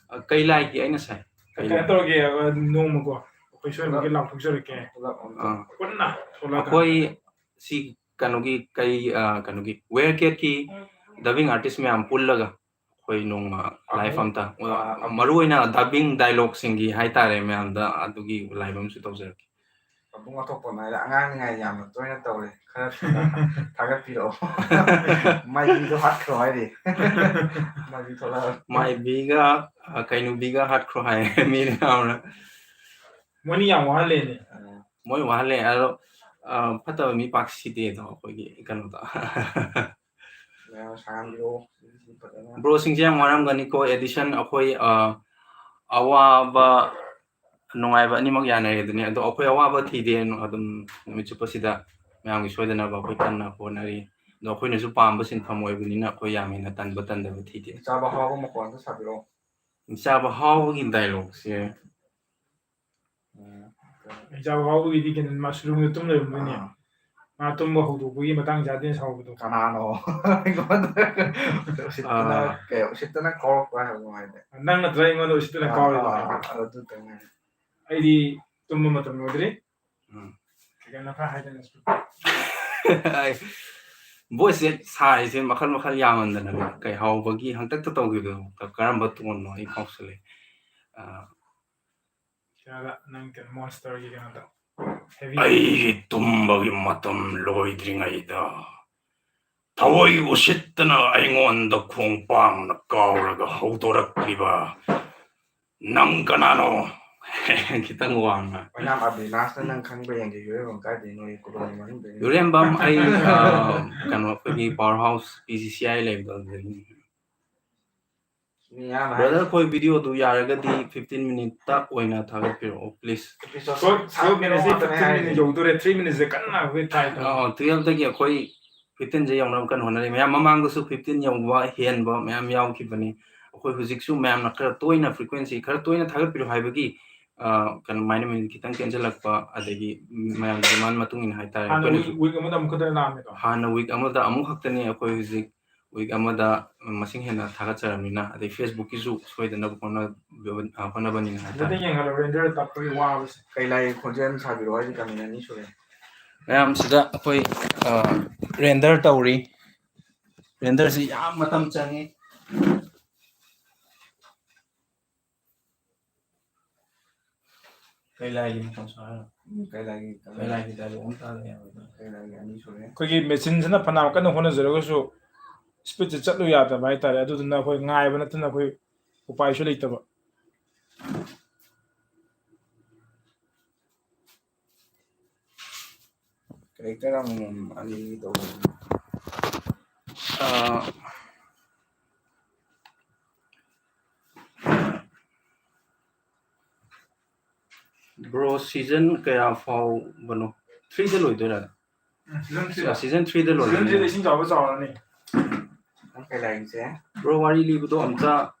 ꯑ, ꯀꯩ ꯂꯥꯏꯒꯤ ꯑꯩꯅ ꯁꯥꯏ? ꯀꯩ ꯀꯩꯅꯣ ꯂꯥꯏ? ꯇꯧꯔꯒꯦ, ꯑ, ꯅꯣꯡꯃꯀꯣ, ꯑꯩꯈꯣꯏ ꯁꯣꯏꯕꯒꯤ ꯄꯨꯂꯞ ꯂꯥꯎꯊꯣꯛꯆꯔꯛꯀꯦ꯫ ꯄꯨꯂꯞ ꯑꯝꯇ꯫ ꯑꯥ꯫ ꯄꯨꯟꯅ ꯊꯣꯛꯂꯛꯑꯀꯥꯟꯗ꯫ ꯑꯩꯈꯣꯏ ꯁꯤ ꯀꯩꯅꯣꯒꯤ, ꯀꯩ, ꯑ, ꯀꯩꯅꯣꯒꯤ, ꯋꯦꯌꯔ ꯀꯦꯠꯀꯤ dubbing artist ꯃꯌꯥꯝ ꯄꯨꯜꯂꯒ ꯑꯩꯈꯣꯏ ꯅꯣꯡꯃ live ꯑꯃꯨꯛ, ꯑꯝꯇ, ꯑ, ꯑꯃꯨꯛ ꯃꯔꯨ ꯑꯣꯏꯅ dubbing dialogue ꯁꯤꯡꯒꯤ ꯍꯥꯏꯇꯥꯔꯦ, ꯃꯌꯥꯝꯗ ꯑꯗꯨꯒꯤ live ꯑꯃꯁꯨ ꯇꯧꯖꯔꯛꯀꯦ꯫ ꯄꯥꯕꯨꯡ ꯑꯇꯣꯞꯄ ꯅꯥꯏꯗ ꯑꯉꯥꯡꯅꯤꯉꯥꯏ ꯌꯥꯝꯅ ꯇꯣꯏꯅ ꯇꯧꯔꯦ, ꯈꯔ ꯊꯨꯅ ꯊꯥꯒꯠꯄꯤꯔꯛꯑꯣ꯫ ꯃꯥꯏꯕꯤꯗꯣ ꯍꯥꯠꯈ꯭ꯔꯣ ꯍꯥꯏꯔꯤ꯫ ꯃꯥꯏꯕꯤ ꯊꯣꯛꯂꯛꯑꯔꯣꯏ꯫ ꯃꯥꯏꯕꯤꯒ, ꯑ, ꯀꯩꯅꯨꯕꯤꯒ ꯍꯥꯠꯈ꯭ꯔꯣ ꯍꯥꯏ꯫ ꯃꯤꯅ ꯌꯥꯝꯅ꯫ ꯃꯣꯏꯅꯤ ꯌꯥꯝ ꯋꯥꯍꯜꯂꯦꯅꯦ꯫ ꯑ, ꯃꯣꯏ ꯋꯥꯍꯜꯂꯦ꯫ ꯑꯗꯣ, ꯑ, ꯐꯠꯇꯕ ꯃꯤ ꯄꯥꯛ ꯁꯤꯗꯦ ꯑꯗꯣ ꯑꯩꯈꯣꯏꯒꯤ ꯀꯩꯅꯣꯗ꯫ ꯃꯌꯥꯝ ꯁꯥꯡꯍꯟꯕꯤꯔꯛꯑꯣ꯫ ꯐꯖꯅ꯫ Bro ꯁꯤꯡꯁꯦ ꯌꯥꯝ ꯋꯥꯔꯝꯒꯅꯤꯀꯣ꯫ Edition ꯑꯩꯈꯣꯏ, ꯑ, ꯑꯋꯥꯕ, ꯅꯨꯡꯉꯥꯏꯕ ꯑꯅꯤꯃꯛ ꯌꯥꯅꯔꯦ ꯑꯗꯨꯅꯤ꯫ ꯑꯗꯣ ꯑꯩꯈꯣꯏ ꯑꯋꯥꯕ ꯊꯤꯗꯦ, ꯑꯗꯨꯝ ꯅꯨꯃꯤꯠ ꯆꯨꯞꯄꯁꯤꯗ ꯃꯌꯥꯝꯒꯤ ꯁꯣꯏꯗꯅꯕ ꯑꯩꯈꯣꯏ ꯀꯟꯅ ꯍꯣꯠꯅꯔꯤ꯫ ꯑꯗꯣ ꯑꯩꯈꯣꯏꯅꯁꯨ ꯄꯥꯝꯕ ꯁꯤꯟꯐꯝ ꯑꯣꯏꯕꯅꯤꯅ ꯑꯩꯈꯣꯏ ꯌꯥꯝ ꯍꯦꯟꯅ ꯇꯟꯕ ꯇꯟꯗꯕ ꯊꯤꯗꯦ꯫ ꯆꯥꯕ ꯍꯥꯎꯕ ꯃꯈꯣꯟ ꯑꯝꯇ ꯁꯥꯕꯤꯔꯛꯑꯣ꯫ ꯆꯥꯕ ꯍꯥꯎꯕꯒꯤ ꯗꯥꯏꯂꯣꯛꯁꯦ ꯆꯥꯕ ꯍꯥꯎꯕꯒꯤꯗꯤ ꯀꯩꯅꯣ ꯃꯁꯔꯨꯝꯗ ꯇꯨꯝ ꯂꯩꯔꯝꯗꯣꯏꯅꯦ꯫ ꯑꯥ, ꯃꯥ ꯇꯨꯝꯕ ꯍꯧꯗꯣꯛꯄꯒꯤ ꯃꯇꯥꯡꯁꯦ ꯑꯗꯨꯅ ꯁꯥꯎꯕꯗꯣ꯫ ꯀꯅꯥꯅꯣ ꯑꯩꯉꯣꯟꯗ ꯎꯁꯤꯠꯇꯅ ꯑꯥ, ꯀꯩ ꯎꯁꯤꯠꯇꯅ ꯀꯧꯔꯛꯄ ꯍꯥꯏꯕ ꯅꯨꯡꯉꯥꯏꯇꯦ꯫ ꯅꯪ ꯅꯠꯇ꯭ꯔꯥ ꯑꯩꯉꯣꯟꯗ ꯎꯁꯤꯠꯇꯅ ꯀꯥꯎꯔꯤꯗꯣ? ꯑꯥ, ꯑꯗꯨ ꯇꯧꯅꯤ꯫ ꯑꯩꯗꯤ ꯇꯨꯝꯕ ꯃꯇꯝ ꯌꯧꯗ꯭ꯔꯤ꯫ ꯎꯝ꯫ ꯀꯩꯅꯣ ꯈꯔ ꯍꯥꯏꯗꯅ꯫ ꯚꯣꯏꯁꯁꯦ ꯁꯥꯏꯁꯦ ꯃꯈꯜ ꯃꯈꯜ ꯌꯥꯝꯃꯟꯗꯅ ꯀꯩ ꯍꯥꯎꯕꯒꯤ ꯍꯟꯗꯛꯇ ꯇꯧꯈꯤꯕꯗꯣ ꯀꯔꯝꯕ ꯇꯣꯟꯅꯣ ꯑꯩ ꯀꯥꯎꯁꯜꯂꯦ꯫ ꯑꯥ, ꯀꯩꯅꯣꯗ ꯅꯪ ꯀꯩꯅꯣ ꯃꯣꯟꯁꯇꯔꯒꯤ ꯀꯩꯅꯣꯗꯣ꯫ Heavy. ꯑꯩꯒꯤ ꯇꯨꯝꯕꯒꯤ ꯃꯇꯝ ꯂꯣꯏꯗ꯭ꯔꯤꯉꯩꯗ ꯊꯑꯣꯏ ꯎꯁꯤꯠꯇꯅ ꯑꯩꯉꯣꯟꯗ ꯈꯣꯡꯄꯥꯛꯅ ꯀꯥꯎꯔꯒ ꯍꯧꯗꯣꯔꯛꯂꯤꯕ ꯅꯪ ꯀꯅꯥꯅꯣ? ꯈꯤꯇꯪ ꯋꯥꯡꯅ꯫ ꯑꯣꯏꯅꯥꯝ ꯑꯕꯤꯅꯥꯁꯅ ꯅꯪ ꯈꯪꯕ꯭ꯔꯥ ꯌꯦꯡꯒꯦ꯫ ꯌꯨꯔꯦꯝꯕꯝ ꯀꯥꯏꯗꯩꯅꯣ? ꯀꯣꯂꯣꯝ ꯃꯅꯨꯡꯗꯩꯅꯣ? ꯌꯨꯔꯦꯝꯕꯝ ꯑꯩ, ꯑ, ꯀꯩꯅꯣ ꯑꯩꯈꯣꯏꯒꯤ power house P G C I ꯂꯩꯕꯗꯣ ꯑꯗꯨꯗꯒꯤꯅꯤ꯫ ꯃꯤ ꯌꯥꯝ ꯕ꯭ꯔꯗꯔ, ꯑꯩꯈꯣꯏ ꯚꯤꯗꯤꯑꯣꯗꯨ ꯌꯥꯔꯒꯗꯤ ꯐꯤꯐꯇꯤꯟ ꯃꯤꯅꯤꯠꯇ ꯑꯣꯏꯅ ꯊꯥꯒꯠꯄꯤꯔꯛꯑꯣ ꯄ꯭ꯂꯤꯁ꯫ Episode Twelve, ꯁꯥꯡꯕ twelve minutesꯁꯦ ꯉꯥꯛꯇꯅꯦ fifteen minutes ꯍꯥꯏꯔꯤꯁꯦ꯫ ꯌꯧꯗꯣꯔꯦ, three minutesꯁꯦ ꯀꯟꯅ ꯑꯩꯈꯣꯏ try ꯇꯧꯔꯤ꯫ ꯑ, twelveꯇꯒꯤ ꯑꯩꯈꯣꯏ fifteen ꯌꯧꯅꯕ ꯀꯟꯅ ꯍꯣꯠꯅꯔꯤ꯫ ꯃꯌꯥꯝ ꯃꯃꯥꯡꯗꯁꯨ fifteen ꯌꯧꯕ ꯍꯦꯟꯕ ꯃꯌꯥꯝ ꯌꯥꯎꯈꯤꯕꯅꯤ꯫ ꯑꯩꯈꯣꯏ ꯍꯧꯖꯤꯛꯁꯨ ꯃꯌꯥꯝꯅ ꯈꯔ ꯇꯣꯏꯅ frequency ꯈꯔ ꯇꯣꯏꯅ ꯊꯥꯒꯠꯄꯤꯔꯣ ꯍꯥꯏꯕꯒꯤ, ꯑ, ꯀꯩꯅꯣꯃꯥꯏꯅ ꯃꯤꯅꯤꯠ ꯈꯤꯇꯪ ꯇꯦꯟꯁꯤꯜꯂꯛꯄ, ꯑꯗꯒꯤ ꯃꯌꯥꯝꯒꯤ demand ꯃꯇꯨꯡ ꯏꯟꯅ ꯍꯥꯏꯇꯥꯔꯦ꯫ ꯍꯥꯟꯅ ꯑꯩꯈꯣꯏꯅꯁꯨ week, week ꯑꯃꯗ ꯑꯃꯨꯛ ꯈꯛꯇ ꯂꯥꯛꯑꯝꯃꯦꯗꯣ꯫ ꯍꯥꯟꯅ week ꯑꯃꯗ ꯑꯃꯨꯛ ꯈꯛꯇꯅꯤ, ꯑꯩꯈꯣꯏ ꯍꯧꯖꯤꯛ week ꯑꯃꯗ ꯃꯁꯤꯡ ꯍꯦꯟꯅ ꯊꯥꯒꯠꯆꯔꯕꯅꯤꯅ, ꯑꯗꯩ Facebookꯀꯤꯁꯨ ꯁꯣꯏꯗꯅꯕ ꯍꯣꯠꯅ-, ꯑ, ꯍꯣꯠꯅꯕꯅꯤꯅ ꯁꯤꯗꯗꯤ ꯍꯥꯏꯇꯥꯔꯦ꯫ ꯌꯦꯡꯍꯜꯂꯣ, render ꯇꯞꯄꯒꯤ ꯋꯥꯕꯁꯦ꯫ ꯀꯩ ꯂꯥꯏꯒꯤ ꯈꯣꯟꯖꯦꯜ ꯁꯥꯕꯤꯔꯣ ꯍꯥꯏꯁꯦ ꯀꯃꯤꯅ ꯑꯅꯤ ꯁꯨꯔꯦ꯫ ꯃꯌꯥꯝ ꯁꯤꯗ ꯑꯩꯈꯣꯏ, ꯑ, render ꯇꯧꯔꯤ꯫ Renderꯁꯤ ꯌꯥꯝ ꯃꯇꯝ ꯆꯪꯉꯤ꯫ ꯀꯩ ꯂꯥꯏꯒꯤ ꯃꯈꯣꯟ ꯁꯥ ꯍꯥꯏꯅꯣ? ꯎꯝ, ꯀꯩ ꯂꯥꯏꯒꯤ ꯀꯩ ꯂꯥꯏꯒꯤ dialogue ꯑꯃ ꯇꯥꯗ ꯌꯥꯔꯣꯏꯗ꯫ ꯀꯩ ꯂꯥꯏꯒꯤ ꯑꯅꯤ ꯁꯨꯔꯦ꯫ ꯑꯩꯈꯣꯏꯒꯤ machineꯁꯤꯅ ꯐꯅꯌꯥꯝ ꯀꯟꯅ ꯍꯣꯠꯅꯖꯔꯒꯁꯨ speedꯁꯦ ꯆꯠꯂꯨ ꯌꯥꯗꯕ ꯍꯥꯏꯇꯥꯔꯦ꯫ ꯑꯗꯨꯗꯨꯅ ꯑꯩꯈꯣꯏ ꯉꯥꯏꯕ ꯅꯠꯇꯅ ꯑꯩꯈꯣꯏ ꯎꯄꯥꯏꯁꯨ ꯂꯩꯇꯕ꯫ Character ꯑꯃꯃꯝ ꯑꯅꯤ ꯑꯅꯤ ꯇꯧꯕ꯫ ꯑ, Bro, season ꯀꯌꯥ ꯐꯥꯎꯕꯅꯣ? Threeꯗ ꯂꯣꯏꯗꯣꯏꯔꯥ? ꯎꯝ, season three ꯗ ꯂꯣꯏꯔꯦ꯫ Season three ꯗ ꯏꯁꯤꯡ ꯆꯥꯎꯕ ꯆꯥꯎꯔꯅꯤ꯫ ꯅꯪ ꯀꯩ ꯂꯥꯏꯔꯤꯛꯁꯦ? Bro, ꯋꯥꯔꯤ ꯂꯤꯕꯗꯣ ꯑꯝꯇ,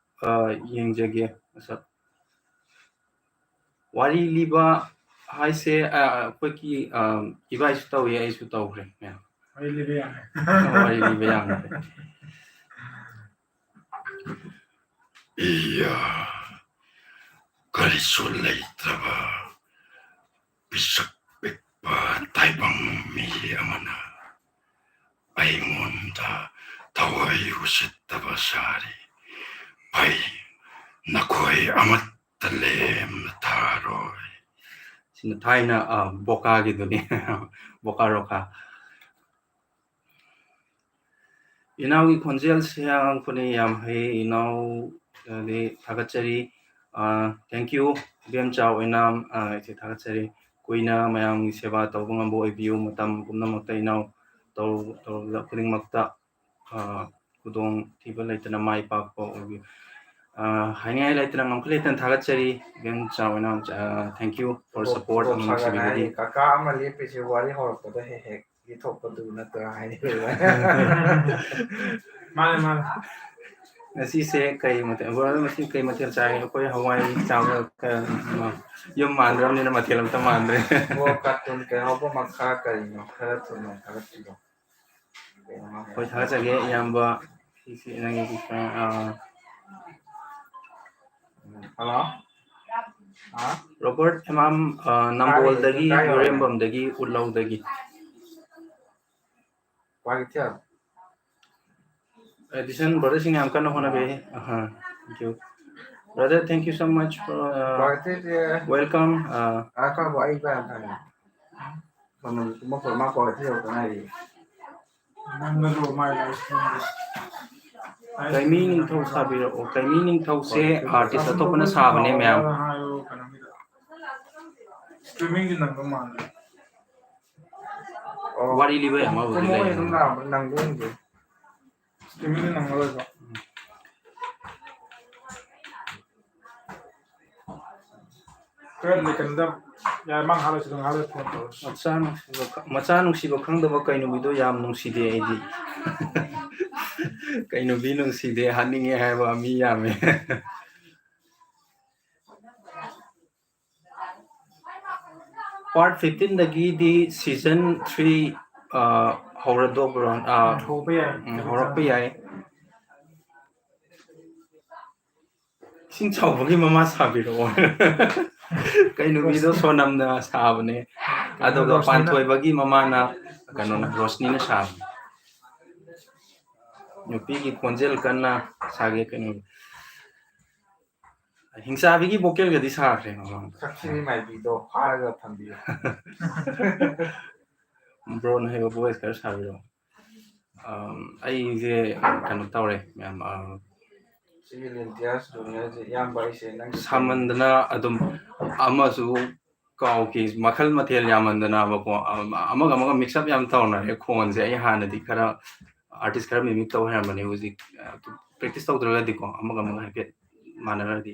ꯑ, ꯌꯦꯡꯖꯒꯦ ꯃꯁꯛ꯫ ꯋꯥꯔꯤ ꯂꯤꯕ ꯍꯥꯏꯁꯦ, ꯑ, ꯑꯩꯈꯣꯏꯒꯤ, ꯑ, ꯏꯕꯥꯏꯁꯨ ꯇꯧꯏ, ꯑꯩꯁꯨ ꯇꯧꯈ꯭ꯔꯦ ꯃꯌꯥꯝ꯫ ꯋꯥꯔꯤ ꯂꯤꯕ ꯌꯥꯝꯃꯦ꯫ ꯋꯥꯔꯤ ꯂꯤꯕ ꯌꯥꯝꯃꯦ꯫ ꯏꯌꯥ, ꯀꯔꯤꯁꯨ ꯂꯩꯇ꯭ꯔꯕ ꯄꯤꯁꯛ ꯄꯤꯛꯄ ꯇꯥꯏꯕꯪ ꯃꯤ ꯑꯃꯅ ꯑꯩꯉꯣꯟꯗ ꯊꯋꯥꯏ ꯎꯁꯤꯠꯇꯕ ꯁꯥꯔꯤ꯫ ꯐꯩ, ꯅꯈꯣꯏ ꯑꯃꯠꯇ ꯂꯦꯝꯅ ꯊꯥꯔꯣꯏ꯫ ꯁꯤꯅ ꯊꯥꯏꯅ, ꯑ, ꯕꯣꯀꯥꯒꯤꯗꯨꯅꯤ꯫ ꯕꯣꯀꯥ ꯔꯣꯀꯥ꯫ ꯏꯅꯥꯎꯒꯤ ꯈꯣꯟꯖꯦꯜꯁꯦ ꯑꯉꯛꯄꯅꯤ, ꯌꯥꯝ ꯍꯩ ꯏꯅꯥꯎ, ꯑꯗꯤ ꯊꯥꯒꯠꯆꯔꯤ꯫ ꯑ, thank you, ꯏꯕꯦꯝꯆꯥ ꯑꯣꯏꯅꯥꯝ, ꯑ, ꯏꯆꯦ ꯊꯥꯒꯠꯆꯔꯤ꯫ ꯀꯨꯏꯅ ꯃꯌꯥꯝꯒꯤ ꯁꯦꯕꯥ ꯇꯧꯕ ꯉꯝꯕ ꯑꯣꯏꯕꯤꯌꯨ, ꯃꯇꯝ ꯄꯨꯝꯅꯃꯛꯇ ꯏꯅꯥꯎ ꯇꯧ-, ꯇꯧꯔꯨꯕ ꯈꯨꯗꯤꯡꯃꯛꯇ, ꯑ, ꯈꯨꯗꯣꯡ ꯊꯤꯕ ꯂꯩꯇꯅ ꯃꯥꯏ ꯄꯥꯛꯄ ꯑꯣꯏꯕꯤꯌꯨ꯫ ꯑ, ꯍꯥꯏꯅꯤꯡꯉꯥꯏ ꯂꯩꯇꯅ, ꯉꯝꯈꯩ ꯂꯩꯇꯅ ꯊꯥꯒꯠꯆꯔꯤ, ꯏꯕꯦꯝꯆꯥ ꯑꯣꯏꯅꯥꯝ, ꯑ, thank you for ꯈꯨꯗꯣꯡ-, support ꯈꯨꯗꯣꯡ ꯑꯃ ꯁꯥꯒꯠꯅ ꯅꯨꯡꯁꯤꯕꯤꯕꯗꯤ꯫ ꯍꯥꯏꯔꯤ, ꯀꯀꯥ ꯑꯃ ꯂꯦꯞꯄꯤꯁꯦ ꯋꯥꯔꯤ ꯍꯧꯔꯛꯄꯗ ꯍꯦꯛ ꯍꯦꯛ ꯂꯤꯊꯣꯛꯄꯗꯨ ꯅꯠꯇ꯭ꯔꯥ ꯍꯥꯏꯅꯤꯡꯕ꯫ ꯃꯥꯅꯦ, ꯃꯥꯅꯦ꯫ ꯉꯁꯤꯁꯦ ꯀꯩ ꯃꯊꯦꯜ, brother, ꯉꯁꯤ ꯀꯩ ꯃꯊꯦꯜ ꯆꯥꯔꯒꯦ? ꯑꯩꯈꯣꯏ ꯍꯋꯥꯏ ꯆꯥꯕ, ꯀ-, ꯌꯨꯝ ꯃꯥꯟꯗ꯭ꯔꯕꯅꯤꯅ ꯃꯊꯦꯜ ꯑꯝꯇ ꯃꯥꯟꯗ꯭ꯔꯦ꯫ ꯑꯣ, cartoon ꯀꯩ ꯍꯧꯕ ꯃꯈꯥ ꯀꯔꯤꯅꯣ? ꯈꯔ ꯊꯨꯅ ꯊꯥꯒꯠꯄꯤꯔꯣ꯫ ꯀꯩꯅꯣ ꯃꯥ ꯍꯣꯏ, ꯊꯥꯒꯠꯆꯒꯦ, ꯏꯌꯥꯝꯕ꯫ ꯁꯤꯁꯤ ꯅꯪꯒꯤ, ꯑ, ꯍꯜꯂꯣ? ꯍꯥ? ꯔꯣꯕꯔꯠ ꯑꯦꯝ ꯑꯥꯝ, ꯑ, ꯅꯝꯕꯣꯜꯗꯒꯤ, ꯀꯥꯏ ꯌꯧꯔꯒꯦ? ꯌꯨꯔꯦꯝꯕꯝꯗꯒꯤ, ꯎꯠꯂꯧꯗꯒꯤ꯫ ꯀ꯭ꯋꯥꯀꯩꯊꯦꯜ꯫ ꯑꯦꯗꯤꯁꯟ brother ꯁꯤꯡ ꯌꯥꯝ ꯀꯟꯅ ꯍꯣꯠꯅꯕꯤꯔꯤ꯫ ꯑꯍꯥ, thank you꯫ Brother, thank you so much for, uh, ꯀ꯭ꯋꯥꯀꯩꯊꯦꯜꯁꯦ welcome, uh, ꯑꯥ, ꯈꯪꯉꯕꯣ? ꯑꯩ ꯀꯌꯥ ꯈꯪꯉꯦ? ꯀꯩꯅꯣ, ꯃꯈꯣꯏ ꯃꯥ ꯀ꯭ꯋꯥꯀꯩꯊꯦꯜ ꯌꯧꯗ ꯉꯥꯏꯔꯤ꯫ ꯅꯪꯅꯁꯨ ꯃꯥꯏ live streamꯗ꯫ ꯀꯩꯃꯤ ꯅꯤꯡꯊꯧ ꯁꯥꯕꯤꯔꯛꯑꯣ꯫ ꯀꯩꯃꯤ ꯅꯤꯡꯊꯧꯁꯦ artist ꯑꯇꯣꯞꯄꯅ ꯁꯥꯕꯅꯦ ꯃꯌꯥꯝ꯫ Streamingꯗꯤ ꯅꯪꯗꯧ ꯃꯥꯟꯗꯦ꯫ ꯑꯣ, ꯋꯥꯔꯤ ꯂꯤꯕ ꯌꯥꯝ ꯄꯨꯡ ꯌꯥꯎꯕꯗꯤ ꯑꯃ ꯂꯩ꯫ ꯑꯗꯨꯝ ꯂꯥꯛꯑꯕ, ꯅꯪꯗꯣꯏꯅꯦ꯫ Streamingꯗꯤ ꯅꯪꯉꯔꯣꯏꯕ꯫ ꯈꯔ ꯂꯩꯀꯟꯗ ꯌꯥꯔꯦ, ꯃꯥ ꯉꯥꯏꯍꯥꯛ ꯂꯩꯁꯤꯗꯣ, ꯉꯥꯏꯍꯥꯛ ꯂꯩ phone ꯇꯧꯔꯁꯤ꯫ ꯃꯆꯥ ꯅꯨꯡꯁꯤꯕ ꯈ-, ꯃꯆꯥ ꯅꯨꯡꯁꯤꯕ ꯈꯪꯗꯕ ꯀꯩꯅꯨꯕꯤꯗꯣ ꯌꯥꯝ ꯅꯨꯡꯁꯤꯗꯦ ꯑꯩꯗꯤ꯫ ꯀꯩꯅꯨꯕꯤ ꯅꯨꯡꯁꯤꯗꯦ ꯍꯥꯏꯅꯤꯡꯉꯦ ꯍꯥꯏꯕ ꯃꯤ ꯌꯥꯝꯃꯦ꯫ Part fifteen ꯗꯒꯤꯗꯤ season three, ꯑ, ꯍꯧꯔꯗꯧꯕ꯭ꯔꯣ? ꯑ, ꯍꯧꯕ ꯌꯥꯏ꯫ ꯎꯝ, ꯍꯧꯔꯛꯄ ꯌꯥꯏ꯫ ꯏꯁꯤꯡ ꯆꯥꯎꯕꯒꯤ ꯃꯃꯥ ꯁꯥꯕꯤꯔꯛꯑꯣ꯫ ꯀꯩꯅꯨꯕꯤꯗꯣ ꯁꯣꯅꯝꯅ ꯁꯥꯕꯅꯦ, ꯑꯗꯨꯒ ꯔꯣꯁꯅꯤꯅ꯫ ꯄꯥꯟꯊꯣꯏꯕꯒꯤ ꯃꯃꯥꯅ ꯀꯩꯅꯣꯅ, ꯔꯣꯁꯅꯤꯅ ꯁꯥꯕꯅꯦ꯫ ꯅꯨꯄꯤꯒꯤ ꯈꯣꯟꯖꯦꯜ ꯀꯟꯅ ꯁꯥꯒꯦ ꯀꯩꯅꯣ꯫ ꯍꯤꯡꯆꯥꯕꯤꯒꯤ vocalꯒꯗꯤ ꯁꯥꯈ꯭ꯔꯦ ꯃꯃꯥꯡꯗ꯫ ꯁꯛꯁꯤꯅꯤ ꯃꯥꯏꯕꯤꯗꯣ ꯐꯥꯔꯒ ꯊꯝꯕꯤꯌꯨ꯫ Broꯅ ꯍꯩꯕ voice ꯈꯔ ꯁꯥꯕꯤꯔꯛꯑꯣ꯫ ꯑꯝ, ꯑꯩꯁꯦ ꯀꯩꯅꯣ ꯇꯧꯔꯦ ꯃꯌꯥꯝ, ꯑ, ꯁꯤꯒꯤ ꯂꯤꯟꯇꯤꯌꯥꯁ ꯖꯨꯅꯤꯌꯔꯁꯦ ꯏꯌꯥꯝꯕ ꯑꯩꯁꯦ ꯅꯪꯒꯤ ꯁꯥꯃꯟꯗꯅ ꯑꯗꯨꯝ ꯑꯃꯁꯨ ꯀꯥꯎꯈꯤ, ꯃꯈꯜ ꯃꯊꯦꯜ ꯌꯥꯝꯃꯟꯗꯅꯕꯀꯣ, ꯑꯃ-, ꯑꯃꯒ ꯑꯃꯒ mix up ꯌꯥꯝ ꯇꯧꯅꯔꯦ ꯈꯣꯟꯁꯦ꯫ ꯑꯩ ꯍꯥꯟꯅꯗꯤ ꯈꯔ artist ꯈꯔ mimic ꯇꯧ ꯍꯩꯔꯝꯕꯅꯦ, ꯍꯧꯖꯤꯛ, ꯑ, practice ꯇꯧꯗ꯭ꯔꯒꯗꯤꯀꯣ ꯑꯃꯒ ꯑꯃꯒ ꯍꯥꯏꯐꯦꯠ ꯃꯥꯟꯅꯔꯗꯤ,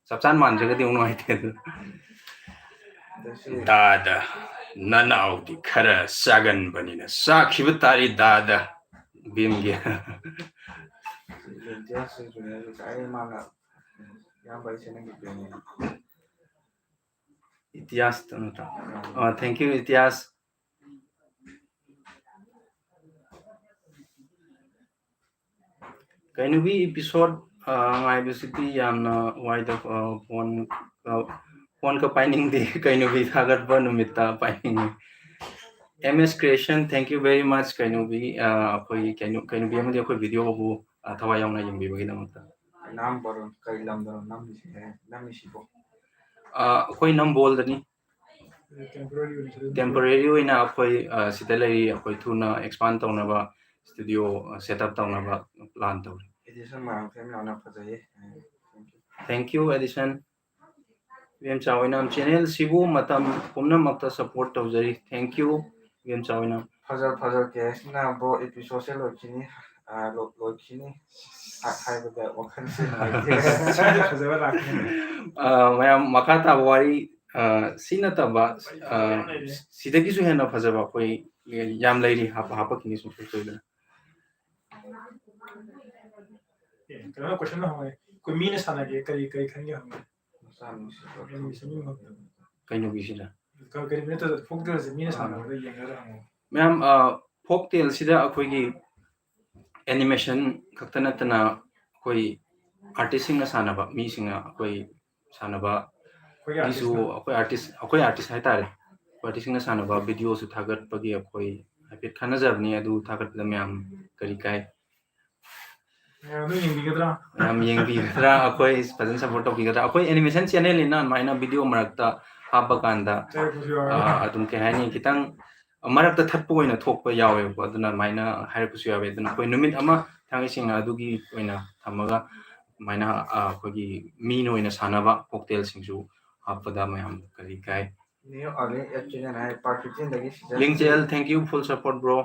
ꯆꯞ ꯆꯥꯅ ꯃꯥꯟꯗ꯭ꯔꯒꯗꯤ ꯑꯃꯨꯛ ꯅꯨꯡꯉꯥꯏꯇꯦ ꯑꯗꯨ꯫ ꯗꯥꯗꯥ, ꯅꯅꯥꯎꯗꯤ ꯈꯔ ꯆꯥꯒꯟꯕꯅꯤꯅ ꯆꯥꯈꯤꯕ ꯇꯥꯔꯦ ꯗꯥꯗꯥ꯫ ꯚꯤꯝꯒꯤ꯫ ꯂꯤꯟꯇꯤꯌꯥꯁ ꯖꯨꯅꯤꯌꯔꯁꯦ ꯉꯁꯥꯏ ꯃꯥꯅ, ꯏꯌꯥꯝꯕ ꯑꯩꯁꯦ ꯅꯪꯒꯤ fan ꯅꯦ꯫ ꯏꯇꯤꯌꯥꯁꯇ ꯅꯠꯇ꯭ꯔꯣ? ꯑ, thank you, ꯏꯇꯤꯌꯥꯁ꯫ ꯀꯩꯅꯣꯒꯤ episode, ꯑ, ꯉꯥꯏꯕꯁꯤꯗꯤ ꯌꯥꯝꯅ ꯋꯥꯏꯗ, ꯑ, phone, ꯑ, phoneꯀ ꯄꯥꯏꯅꯤꯡꯗꯦ꯫ ꯀꯩꯅꯣꯒꯤ ꯊꯥꯒꯠꯄ ꯅꯨꯃꯤꯠꯇ ꯄꯥꯏꯅꯤꯡꯉꯤ꯫ M S Creation, thank you very much, ꯀꯩꯅꯣꯒꯤ, ꯑ, ꯑꯩꯈꯣꯏꯒꯤ ꯀꯩꯅꯣ-, ꯀꯩꯅꯣꯒꯤ ꯑꯃꯗꯤ ꯑꯩꯈꯣꯏ videoꯕꯨ, ꯑ, ꯊꯋꯥꯏ ꯌꯥꯎꯅ ꯌꯦꯡꯕꯤꯕꯒꯤꯗꯃꯛꯇ꯫ ꯅꯝꯕꯔꯣ? ꯀꯩ ꯂꯝꯗꯅꯣ ꯅꯝꯃꯤꯁꯦ? ꯅꯝꯃꯤꯁꯤꯕꯣ? ꯑ, ꯑꯩꯈꯣꯏ ꯅꯝꯕꯣꯜꯗꯅꯤ꯫ Temporary ꯑꯣꯏꯅ ꯁꯤꯗ ꯑꯗꯨꯝ temporary ꯑꯣꯏꯅ ꯑꯩꯈꯣꯏ, ꯑ, ꯁꯤꯗ ꯂꯩꯔꯤ꯫ ꯑꯩꯈꯣꯏ ꯊꯨꯅ expand ꯇꯧꯅꯕ studio, ꯑ, set up ꯇꯧꯅꯕ plan ꯇꯧꯔꯤ꯫ ꯑꯦꯗꯤꯁꯟ ꯃꯌꯥꯝ ꯐꯤꯂꯝ ꯌꯥꯝꯅ ꯐꯖꯩꯌꯦ꯫ Thank you, Edison. ꯏꯕꯦꯝꯆꯥ ꯑꯣꯏꯅꯥꯝ channelꯁꯤꯕꯨ ꯃꯇꯝ ꯄꯨꯝꯅꯃꯛꯇ support ꯇꯧꯖꯔꯤ꯫ Thank you, ꯏꯕꯦꯝꯆꯥ ꯑꯣꯏꯅꯥꯝ꯫ ꯐꯖ ꯐꯖ ꯀꯦꯁꯅ bro episodeꯁꯦ ꯂꯣꯏꯈꯤꯅꯤ, ꯑ, ꯂꯣ-, ꯂꯣꯏꯈꯤꯅꯤ ꯍꯥ-, ꯍꯥꯏꯕꯗ ꯋꯥꯈꯜꯁꯦ ꯅꯨꯡꯉꯥꯏꯇꯦ꯫ ꯁꯤꯗꯤ ꯐꯖꯕ ꯂꯥꯛꯀꯅꯤ꯫ ꯑ, ꯃꯌꯥꯝ ꯃꯈꯥ ꯇꯥꯕ ꯋꯥꯔꯤ ꯑ, ꯁꯤ ꯅꯠꯇꯕ, ꯑ, ꯁꯤꯗꯒꯤꯁꯨ ꯍꯦꯟꯅ ꯐꯖꯕ ꯑꯩꯈꯣꯏ ꯌꯥꯝ ꯂꯩꯔꯤ, ꯍꯥꯞꯄ-, ꯍꯥꯞꯄꯛꯈꯤꯅꯤ ꯁꯨꯡꯁꯣꯏ ꯁꯣꯏꯗꯅ꯫ ꯑꯦ, ꯀꯩꯅꯣ question ꯑꯃ ꯍꯪꯉꯦ꯫ ꯑꯩꯈꯣꯏ ꯃꯤꯅ ꯁꯥꯟꯅꯒꯦ, ꯀꯔꯤ, ꯀꯔꯤ ꯈꯟꯒꯦ ꯍꯪꯉꯦ꯫ ꯃꯆꯥ ꯅꯨꯡꯁꯤꯕ Animation ꯅꯨꯡ ꯍꯪꯉꯦ꯫ ꯀꯩꯅꯣꯒꯤꯁꯤꯅ? ꯀ-, ꯀꯔꯤ ꯅꯠꯇꯦ, ꯐꯣꯛ ꯇꯦꯜꯁꯦ ꯃꯤꯅ ꯑꯥ꯫ ꯁꯥꯟꯅꯕꯗ ꯌꯦꯡꯉꯒ ꯍꯪꯉꯣ꯫ ꯃꯌꯥꯝ, ꯑ, ꯐꯣꯛ ꯇꯦꯜꯁꯤꯗ ꯑꯩꯈꯣꯏꯒꯤ animation ꯈꯛꯇ ꯅꯠꯇꯅ ꯑꯩꯈꯣꯏ artistꯁꯤꯡꯅ ꯁꯥꯟꯅꯕ, ꯃꯤꯁꯤꯡꯅ ꯑꯩꯈꯣꯏ ꯁꯥꯟꯅꯕ ꯑꯩꯈꯣꯏꯒꯤ ꯒꯤꯁꯨ artistꯅ ꯑꯩꯈꯣꯏ artist, ꯑꯩꯈꯣꯏ artist ꯍꯥꯏꯇꯥꯔꯦ, ꯑꯩꯈꯣꯏ artistꯁꯤꯡꯅ ꯁꯥꯟꯅꯕ videoꯁꯨ ꯊꯥꯒꯠꯄꯒꯤ ꯑꯩꯈꯣꯏ ꯍꯥꯏꯐꯦꯠ ꯈꯟꯅꯖꯕꯅꯤ꯫ ꯑꯗꯨ ꯊꯥꯒꯠꯄꯗ ꯃꯌꯥꯝ ꯀꯔꯤ ꯀꯥꯏ? ꯃꯌꯥꯝ ꯑꯗꯨꯝ ꯌꯦꯡꯕꯤꯒꯗ꯭ꯔꯥ? ꯃꯌꯥꯝ ꯌꯦꯡꯕꯤꯒꯗ꯭ꯔꯥ? ꯑꯩꯈꯣꯏ ꯐꯖꯅ support ꯇꯧꯕꯤꯒꯗ꯭ꯔꯥ? ꯑꯩꯈꯣꯏ animation channelꯅꯤꯅ ꯑꯗꯨꯃꯥꯏꯅ video ꯃꯔꯛꯇ ꯍꯥꯞꯄ ꯀꯥꯟꯗ, ꯍꯥꯏꯔꯛꯄꯁꯨ ꯌꯥꯎꯋꯦ꯫ ꯑ, ꯑꯗꯨꯝ ꯀꯩ ꯍꯥꯏꯅꯤ, ꯈꯤꯇꯪ ꯃꯔꯛꯇ ꯊꯠꯄ ꯑꯣꯏꯅ ꯊꯣꯛꯄ ꯌꯥꯎꯋꯦꯕꯀꯣ, ꯑꯗꯨꯅ ꯑꯗꯨꯃꯥꯏꯅ ꯍꯥꯏꯔꯛꯄꯁꯨ ꯌꯥꯎꯋꯦ꯫ ꯑꯗꯨꯅ ꯑꯩꯈꯣꯏ ꯅꯨꯃꯤꯠ ꯑꯃ ꯊꯥꯡꯒꯩ ꯁꯦꯡꯅ ꯑꯗꯨꯒꯤ ꯑꯣꯏꯅ ꯊꯝꯃꯒ ꯑꯗꯨꯃꯥꯏꯅ, ꯑ, ꯑꯩꯈꯣꯏꯒꯤ ꯃꯤꯅ ꯑꯣꯏꯅ ꯁꯥꯟꯅꯕ ꯐꯣꯛ ꯇꯦꯜꯁꯤꯡꯁꯨ ꯍꯥꯞꯄꯗ ꯃꯌꯥꯝ ꯀꯔꯤ ꯀꯥꯏ? New early eight channel high, part fifteenꯗꯒꯤ season ꯂꯤꯡꯖꯦꯜ, three꯫ Thank you, full support, bro꯫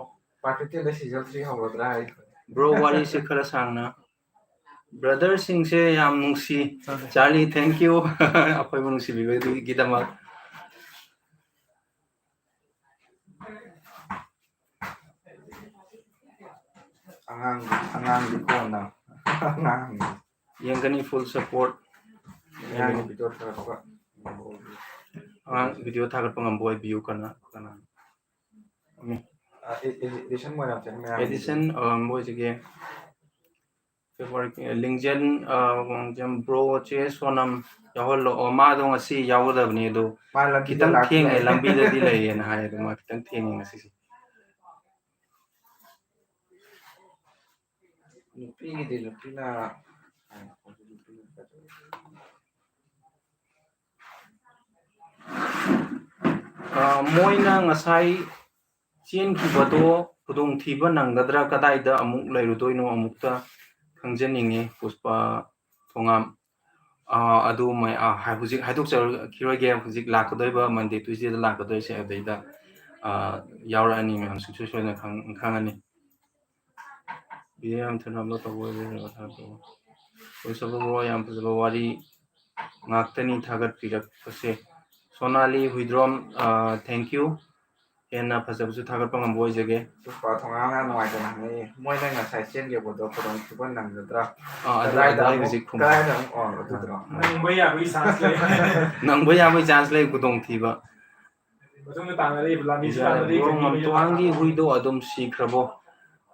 Part fifteenꯗ season three ꯍꯧꯔꯗ꯭ꯔꯥ high. Bro, ꯋꯥꯔꯤꯁꯤ ꯈꯔ ꯁꯥꯡꯅ꯫ Brotherꯁꯤꯡꯁꯦ ꯌꯥꯝ ꯅꯨꯡꯁꯤ꯫ ꯆꯥꯔꯂꯤ꯫ Charlie, thank you꯫ ꯑꯩꯈꯣꯏꯕꯨ ꯅꯨꯡꯁꯤꯕꯤꯕꯒꯤꯗꯃꯛ꯫ ꯑꯉꯥꯡ, ꯑꯉꯥꯡꯗꯤ ꯀꯣꯟꯅ꯫ ꯑꯉꯥꯡ꯫ ꯌꯦꯡꯒꯅꯤ, full support꯫ ꯑꯉꯥꯡꯒꯤ video ꯊꯥꯒꯠꯄ꯫ ꯑꯉꯥꯡ video ꯊꯥꯒꯠꯄ ꯉꯝꯕ ꯑꯣꯏꯕꯤꯌꯨ, ꯀꯅꯥ, ꯀꯅꯥ? ꯃꯤ꯫ ꯑ, ꯑꯦ-, ꯑꯦ-, ꯑꯦꯗꯤꯁꯟ ꯃꯣꯏꯔꯥꯡꯊꯦꯝ ꯃꯌꯥꯝꯒꯤ꯫ ꯑꯦꯗꯤꯁꯟ, ꯑ, ꯃꯣꯏꯁꯤꯒꯤ February, ꯂꯤꯡꯖꯦꯜ, ꯑ, ꯋꯥꯡꯖꯝ bro, ꯆꯦ ꯁꯣꯅꯝ ꯌꯥꯎꯍꯜꯂꯣ꯫ ꯑꯣ, ꯃꯥꯗꯣ ꯉꯁꯤ ꯌꯥꯎꯒꯗꯕꯅꯤ, ꯑꯗꯣ ꯃꯥ ꯂꯝꯕꯤꯗ ꯈꯤꯇꯪ ꯂꯥꯛꯇ꯭ꯔꯦ꯫ ꯊꯦꯡꯉꯦ, ꯂꯝꯕꯤꯗꯗꯤ ꯂꯩꯌꯦꯅ ꯍꯥꯏ, ꯑꯗꯣ ꯃꯥ ꯈꯤꯇꯪ ꯊꯦꯡꯉꯦ ꯉꯁꯤꯁꯦ꯫ ꯅꯨꯄꯤꯒꯤꯗꯤ ꯅꯨꯄꯤꯅ, ꯑ, ꯃꯣꯏꯅ ꯉꯁꯥꯏ ꯆꯦꯟꯈꯤꯕꯗꯣ ꯈꯨꯗꯣꯡꯊꯤꯕ ꯅꯪꯒꯗ꯭ꯔꯥ? ꯀꯗꯥꯏꯗ ꯑꯃꯨꯛ ꯂꯩꯔꯨꯗꯣꯏꯅꯣ? ꯑꯃꯨꯛꯇ ꯈꯪꯖꯅꯤꯡꯉꯤ, ꯄꯨꯁꯄꯥ ꯊꯣꯉꯥꯝ꯫ ꯑ, ꯑꯗꯨ ꯃꯣꯏ, ꯑ, ꯍꯥꯏ-, ꯍꯧꯖꯤꯛ ꯍꯥꯏꯗꯣꯛꯆꯔꯛꯈꯤꯔꯣꯏꯒꯦ꯫ ꯍꯧꯖꯤꯛ ꯂꯥꯛꯀꯗꯣꯏꯕ Monday, Tuesdayꯗ ꯂꯥꯛꯀꯗꯣꯏꯁꯦ, ꯑꯗꯩꯗ, ꯑ, ꯌꯥꯎꯔꯛꯑꯅꯤ ꯃꯌꯥꯝ, ꯁꯨꯡꯁꯣꯏ ꯁꯣꯏꯗꯅ ꯈꯪ-, ꯈꯪꯉꯅꯤ꯫ Video ꯌꯥꯝ ꯊꯨꯅ upload ꯇꯧꯕ ꯑꯣꯏꯔꯦ, ꯊꯥꯒꯠꯄ꯫ ꯄꯨꯁꯄꯥ bro, ꯌꯥꯝ ꯐꯖꯕ ꯋꯥꯔꯤ ꯉꯥꯛꯇꯅꯤ ꯊꯥꯒꯠꯄꯤꯔꯛꯄꯁꯦ꯫ ꯁꯣꯅꯥꯂꯤ ꯍꯨꯏꯗ꯭ꯔꯣꯝ, thank you. ꯍꯦꯟꯅ ꯐꯖꯕꯁꯨ ꯊꯥꯒꯠꯄ ꯉꯝꯕ ꯑꯣꯏꯖꯒꯦ꯫ ꯄꯨꯁꯄꯥ ꯊꯣꯉꯥꯝꯅ ꯅꯨꯡꯉꯥꯏꯇꯅ ꯍꯪꯉꯛꯏ, ꯃꯣꯏꯅ ꯉꯁꯥꯏ ꯆꯦꯟꯈꯤꯕꯗꯣ ꯈꯨꯗꯣꯡꯊꯤꯕ ꯅꯪꯒꯗ꯭ꯔꯥ? ꯑꯥ, ꯑꯗꯨ ꯀꯗꯥꯏꯗ ꯑꯗꯨ ꯑꯩ ꯑꯃꯨꯛ- ꯍꯧꯖꯤꯛ ꯈꯨꯝ- ꯀꯗꯥꯏꯗ ꯑꯃꯨꯛ ꯑꯣ ꯑꯗꯨꯗꯨꯔꯣ? ꯅꯪꯕ ꯌꯥꯕꯒꯤ ꯆꯥꯟꯁ ꯂꯩ꯫ ꯅꯪꯕ ꯌꯥꯕꯒꯤ ꯆꯥꯟꯁ ꯂꯩ, ꯈꯨꯗꯣꯡꯊꯤꯕ꯫ ꯃꯇꯨꯡꯗ ꯇꯥꯟꯅꯔꯛꯏꯕ ꯂꯝꯕꯤꯁꯨ ꯇꯥꯟꯅꯔꯛꯏꯕ ꯕ꯭ꯔꯣ, ꯃꯤ ꯃꯌꯥꯝ ꯉꯝꯇ꯭ꯋꯥꯡꯒꯤ ꯇꯥꯟꯅꯔꯛꯏꯕ꯫ ꯍꯨꯏꯗꯣ ꯑꯗꯨꯝ ꯁꯤꯈ꯭ꯔꯕꯣ?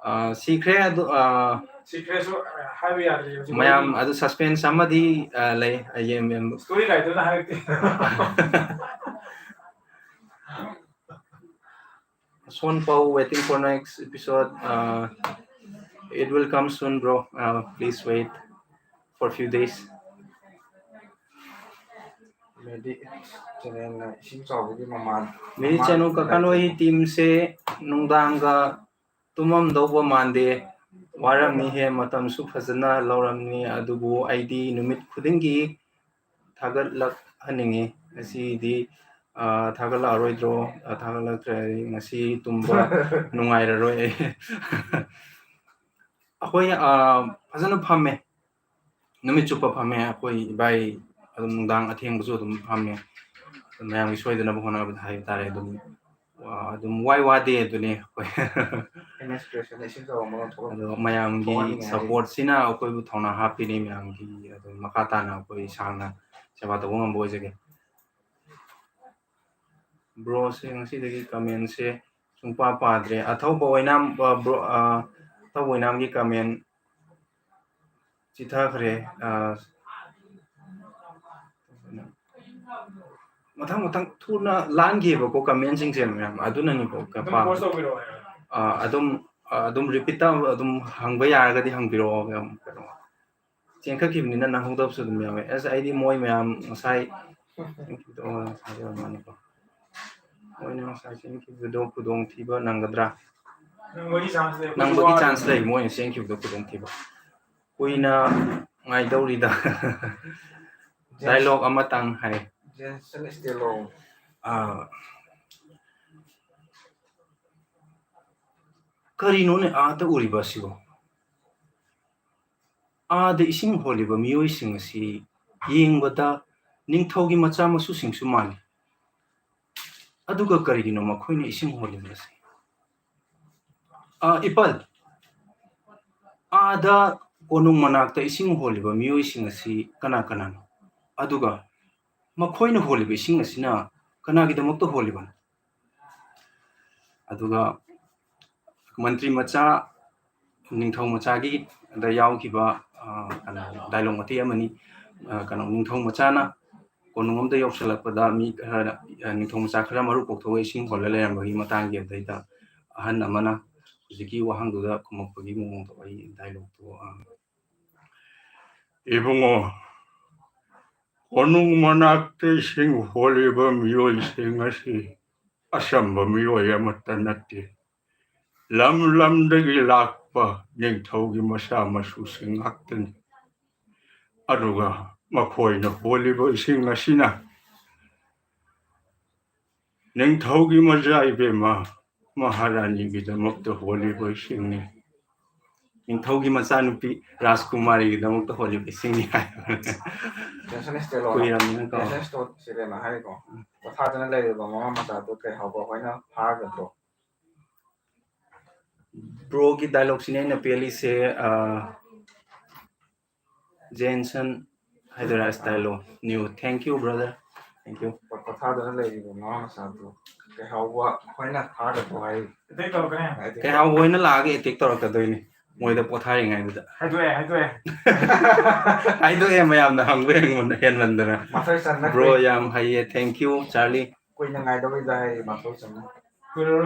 ꯑꯥ, ꯁꯤꯈ꯭ꯔꯦ꯫ ꯑꯗꯨ, ꯑꯥ, ꯁꯤꯈ꯭ꯔꯦꯁꯨ ꯍꯥꯏꯕ ꯌꯥꯗ꯭ꯔꯤ ꯍꯧꯖꯤꯛ꯫ ꯃꯌꯥꯝ ꯑꯗꯨ ꯁꯁꯄꯦꯟꯁ ꯑꯃꯗꯤ, ꯑꯥ, ꯂꯩ꯫ ꯑꯩ, ꯑꯦꯝ, ꯑꯦꯝ, ꯁ꯭ꯇꯣꯔꯤ ꯂꯥꯏꯠꯇꯨꯅ ꯍꯥꯏꯔꯛꯇꯦ꯫ Son Pau, waiting for next episode. Uh, it will come soon, bro. Uh, please wait for few days. ꯃꯦꯗꯤ ꯆꯦꯅꯦꯜꯅ ꯏꯁꯤꯡ ꯆꯥꯎꯕꯒꯤ ꯃꯃꯥꯟ ꯃꯦꯗꯤ ꯆꯦꯅꯨ ꯀꯀꯥ ꯅꯣꯏ ꯇꯤꯝꯁꯦ ꯅꯨꯡꯗꯥꯡꯒ ꯇꯨꯝꯃꯝꯗꯧꯕ ꯃꯥꯟꯗꯦ꯫ ꯋꯥꯔꯝꯅꯤ ꯍꯦ, ꯃꯇꯝꯁꯨ ꯐꯖꯅ ꯂꯧꯔꯝꯅꯤ, ꯑꯗꯨꯕꯨ ꯑꯩꯗꯤ ꯅꯨꯃꯤꯠ ꯈꯨꯗꯤꯡꯒꯤ ꯊꯥꯒꯠꯂꯛꯍꯟꯅꯤꯡꯉꯤ꯫ ꯉꯁꯤꯗꯤ, ꯑꯥ, ꯊꯥꯒꯠꯂꯛꯑꯔꯣꯏꯗ꯭ꯔꯣ? ꯑꯥ, ꯊꯥꯒꯠꯂꯛꯇ꯭ꯔꯗꯤ ꯉꯁꯤ ꯇꯨꯝꯕ ꯅꯨꯡꯉꯥꯏꯔꯔꯣꯏ ꯑꯩ꯫ ꯑꯩꯈꯣꯏ, ꯑꯥ, ꯐꯖꯅ ꯐꯝꯃꯦ꯫ ꯅꯨꯃꯤꯠ ꯆꯨꯞꯄ ꯐꯝꯃꯦ ꯑꯩꯈꯣꯏ ꯏꯕꯥꯏ꯫ ꯑꯗꯨꯝ ꯅꯨꯡꯗꯥꯡ ꯑꯊꯦꯡꯕꯁꯨ ꯑꯗꯨꯝ ꯐꯝꯃꯦ꯫ ꯃꯌꯥꯝꯒꯤ ꯁꯣꯏꯗꯅꯕ ꯍꯣꯠꯅꯕꯗ ꯍꯥꯏꯕ ꯇꯥꯔꯦ꯫ ꯑꯗꯨꯝ, ꯑꯥ, ꯑꯗꯨꯝ ꯋꯥꯏ ꯋꯥꯗꯦ ꯑꯗꯨꯅꯤ ꯑꯩꯈꯣꯏ꯫ ꯑꯦꯝ ꯑꯦꯁ ꯀ꯭ꯔꯤꯌꯦꯁꯟꯗ ꯏꯁꯤꯡ ꯆꯥꯎꯕ ꯑꯃ ꯊꯣꯛꯂꯛꯄ꯫ ꯑꯗꯣ ꯃꯌꯥꯝꯒꯤ ꯊꯣꯛꯍꯟꯅꯤꯡꯉꯦ ꯍꯥꯏꯗꯤ꯫ ꯁꯄꯣꯔꯠꯁꯤꯅ ꯑꯩꯈꯣꯏꯕꯨ ꯊꯧꯅꯥ ꯍꯥꯞꯄꯤꯔꯤ꯫ ꯃꯌꯥꯝꯒꯤ ꯑꯗꯨꯝ ꯃꯈꯥ ꯇꯥꯅ ꯑꯩꯈꯣꯏ ꯁꯥꯡꯅ ꯁꯦꯕꯥ ꯇꯧꯕ ꯉꯝꯕ ꯑꯣꯏꯖꯒꯦ꯫ ꯕ꯭ꯔꯣꯁꯦ ꯉꯁꯤꯗꯒꯤ ꯀꯃꯦꯟꯁꯦ ꯁꯨꯡꯄꯥ ꯄꯥꯗ꯭ꯔꯦ꯫ ꯑꯊꯧꯕ ꯑꯣꯏꯅꯥꯝ, ꯑ, ꯕ꯭ꯔꯣ, ꯑ, ꯑꯊꯧꯕ ꯑꯣꯏꯅꯥꯝꯒꯤ ꯀꯃꯦꯟ ꯆꯤꯊꯈ꯭ꯔꯦ꯫ ꯑ, ꯃꯊꯪ ꯃꯊꯪ ꯊꯨꯅ ꯂꯥꯟꯈꯤꯕꯀꯣ ꯀꯃꯦꯟꯁꯤꯡꯁꯦ ꯃꯌꯥꯝ, ꯑꯗꯨꯅꯅꯤꯀꯣ꯫ ꯑꯗꯨꯝ ꯄꯣꯁ ꯇꯧꯕꯤꯔꯛꯑꯣ ꯍꯥꯏꯔꯣ꯫ ꯑ, ꯑꯗꯨꯝ, ꯑ, ꯑꯗꯨꯝ ꯔꯤꯄꯤꯠꯇ ꯑꯗꯨꯝ ꯍꯪꯕ ꯌꯥꯔꯒꯗꯤ ꯍꯪꯕꯤꯔꯛꯑꯣ ꯃꯌꯥꯝ꯫ ꯀꯩꯅꯣ, ꯆꯦꯟꯈꯠꯈꯤꯕꯅꯤꯅ ꯅꯪꯍꯧꯗꯕꯁꯨ ꯑꯗꯨꯝ ꯌꯥꯎꯋꯦ꯫ ꯑꯁ, ꯑꯩꯗꯤ ꯃꯣꯏ ꯃꯌꯥꯝ ꯉꯁꯥꯏ ꯃꯥꯅꯤꯀꯣ, ꯃꯣꯏꯅ ꯉꯁꯥꯏ ꯆꯦꯟꯈꯤꯕꯗꯣ ꯈꯨꯗꯣꯡꯊꯤꯕ ꯅꯪꯒꯗ꯭ꯔꯥ? ꯅꯪꯕꯒꯤ ꯆꯥꯟꯁ ꯂꯩ꯫ ꯅꯪꯕꯒꯤ ꯆꯥꯟꯁ ꯂꯩ, ꯃꯣꯏꯅ ꯆꯦꯟꯈꯤꯕꯗꯣ ꯈꯨꯗꯣꯡꯊꯤꯕ꯫ ꯀꯨꯏꯅ ꯉꯥꯏꯗꯧꯔꯤꯗ꯫ ꯗꯥꯏꯂꯣꯛ ꯑꯃꯇꯪ ꯍꯥꯏ꯫ ꯖꯦꯟꯁꯟ ꯁ꯭ꯇꯦꯂꯣꯟ꯫ ꯑꯥ, ꯀꯔꯤꯅꯣꯅꯦ ꯑꯥꯗ ꯎꯔꯤꯕ ꯑꯁꯤꯕꯣ? ꯑꯥꯗ ꯏꯁꯤꯡ ꯍꯣꯜꯂꯤꯕ ꯃꯤꯑꯣꯏꯁꯤꯡ ꯑꯁꯤ ꯌꯦꯡꯕꯗ ꯅꯤꯡꯊꯧꯒꯤ ꯃꯆꯥ ꯃꯁꯨꯁꯤꯡꯁꯨ ꯃꯥꯜꯂꯤ꯫ ꯑꯗꯨꯒ ꯀꯔꯤꯒꯤꯅꯣ ꯃꯈꯣꯏꯅ ꯏꯁꯤꯡ ꯍꯣꯜꯂꯤꯕ ꯑꯁꯤ? ꯑ, ꯏꯄꯜ, ꯑꯥꯗ ꯀꯣꯅꯨꯡ ꯃꯅꯥꯛꯇ ꯏꯁꯤꯡ ꯍꯣꯜꯂꯤꯕ ꯃꯤꯑꯣꯏꯁꯤꯡ ꯑꯁꯤ ꯀꯅꯥ ꯀꯅꯥꯅꯣ? ꯑꯗꯨꯒ ꯃꯈꯣꯏꯅ ꯍꯣꯜꯂꯤꯕ ꯏꯁꯤꯡ ꯑꯁꯤꯅ ꯀꯅꯥꯒꯤꯗꯃꯛꯇ ꯍꯣꯜꯂꯤꯕꯅꯣ? ꯑꯗꯨꯒ ꯃꯟꯇ꯭ꯔꯤ ꯃꯆꯥ, ꯅꯤꯡꯊꯧ ꯃꯆꯥꯒꯤ ꯗ ꯌꯥꯎꯈꯤꯕ, ꯑ, ꯀꯩꯅꯣ, ꯗꯥꯏꯂꯣꯛ ꯃꯇꯦꯛ ꯑꯃꯅꯤ꯫ ꯑ, ꯀꯩꯅꯣ, ꯅꯤꯡꯊꯧ ꯃꯆꯥꯅ ꯀꯣꯅꯨꯡ ꯑꯃꯗ ꯌꯧꯁꯤꯜꯂꯛꯄꯗ ꯃꯤ ꯈꯔ, ꯑ, ꯅꯤꯡꯊꯧ ꯃꯆꯥ ꯈꯔ ꯃꯔꯨ ꯀꯣꯛꯊꯣꯛꯑꯒ ꯏꯁꯤꯡ ꯍꯣꯜꯂ ꯂꯩꯔꯝꯕꯒꯤ ꯃꯇꯥꯡꯒꯤ ꯑꯗꯩꯗ ꯑꯍꯟ ꯑꯃꯅ ꯍꯧꯖꯤꯛꯀꯤ ꯋꯥꯍꯪꯗꯨꯗ ꯈꯨꯝꯃꯛꯄꯒꯤ ꯃꯑꯣꯡꯗꯣ ꯑꯩ ꯗꯥꯏꯂꯣꯛꯇꯣ, ꯑ, ꯏꯕꯨꯡꯉꯣ, ꯀꯣꯅꯨꯡ ꯃꯅꯥꯛꯇ ꯏꯁꯤꯡ ꯍꯣꯜꯂꯤꯕ ꯃꯤꯑꯣꯏꯁꯤꯡ ꯑꯁꯤ ꯑꯆꯝꯕ ꯃꯤꯑꯣꯏ ꯑꯃꯠꯇ ꯅꯠꯇꯦ꯫ ꯂꯝ ꯂꯝꯗꯒꯤ ꯂꯥꯛꯄ ꯅꯤꯡꯊꯧꯒꯤ ꯃꯆꯥ ꯃꯁꯨꯁꯤꯡ ꯉꯥꯛꯇꯅꯤ꯫ ꯑꯗꯨꯒ ꯃꯈꯣꯏꯅ ꯍꯣꯜꯂꯤꯕ ꯏꯁꯤꯡ ꯑꯁꯤꯅ ꯅꯤꯡꯊꯧꯒꯤ ꯃꯆꯥ ꯏꯕꯦꯝꯃ ꯃꯍꯥꯔꯥꯅꯤꯒꯤꯗꯃꯛꯇ ꯍꯣꯜꯂꯤꯕ ꯏꯁꯤꯡꯅꯤ꯫ ꯅꯤꯡꯊꯧꯒꯤ ꯃꯆꯥꯅꯨꯄꯤ ꯔꯥꯖꯀꯨꯃꯥꯔꯤꯒꯤꯗꯃꯛꯇ ꯍꯣꯜꯂꯤꯕ ꯏꯁꯤꯡꯅꯤ ꯍꯥꯏ꯫ ꯇꯦꯟꯁꯟ ꯏꯁꯇꯦꯂꯣꯅ ꯀꯨꯏꯔꯕꯅꯤꯅꯀꯣ꯫ ꯇꯦꯟꯁꯟ ꯏꯁꯇꯦꯂꯣꯅ ꯍꯥꯏꯔꯤꯀꯣ, ꯄꯣꯊꯥꯗꯨꯅ ꯂꯩꯔꯤꯕ ꯃꯃꯥ ꯃꯆꯥꯗꯨ ꯀꯩ ꯍꯥꯎꯕ ꯑꯩꯈꯣꯏꯅ ꯐꯥꯒꯗ꯭ꯔꯣ? ꯕ꯭ꯔꯣꯒꯤ ꯗꯥꯏꯂꯣꯛꯁꯤꯅꯦ ꯑꯩꯅ ꯄꯦꯜꯂꯤꯁꯦ꯫ ꯑ, ꯖꯦꯟꯁꯟ ꯍꯥꯏꯗꯣꯏꯔꯥ, ꯏꯁꯇꯥꯏꯂꯣ ꯅ꯭ꯌꯨ꯫ Thank you, brother. Thank you. ꯄꯣꯊꯥꯗꯨꯅ ꯂꯩꯔꯤꯕ ꯃꯃꯥ ꯃꯆꯥꯗꯨ ꯀꯩ ꯍꯥꯎꯕ ꯑꯩꯈꯣꯏꯅ ꯐꯥꯒꯗ꯭ꯔꯣ ꯍꯥꯏꯔꯤ꯫ ꯀꯩ ꯍꯥꯎꯕ ꯍꯣꯏꯅ ꯂꯥꯛꯑꯒ ꯑꯦꯇꯦꯛ ꯇꯧꯔꯛꯀꯗꯣꯏꯅꯤ ꯃꯣꯏꯗ ꯄꯣꯊꯥꯔꯤꯉꯩꯗꯨꯗ꯫ ꯍꯥꯏꯗꯣꯛꯑꯦ, ꯍꯥꯏꯗꯣꯛꯑꯦ꯫ ꯍꯥꯏꯗꯣꯛꯑꯦ, ꯃꯌꯥꯝꯅ ꯍꯪꯕ ꯍꯦꯟꯃꯟ-, ꯍꯦꯟꯃꯟꯗꯅ꯫ ꯃꯥꯁꯇꯔ ꯆꯟꯅ ꯕ꯭ꯔꯣ, ꯌꯥꯝ ꯍꯩꯌꯦ, thank you, ꯆꯥꯔꯂꯤ꯫ ꯀꯨꯏꯅ ꯉꯥꯏꯗꯕꯩꯗ ꯍꯥꯏꯔꯤ, ꯃꯥꯁꯇꯔ ꯆꯟꯅ꯫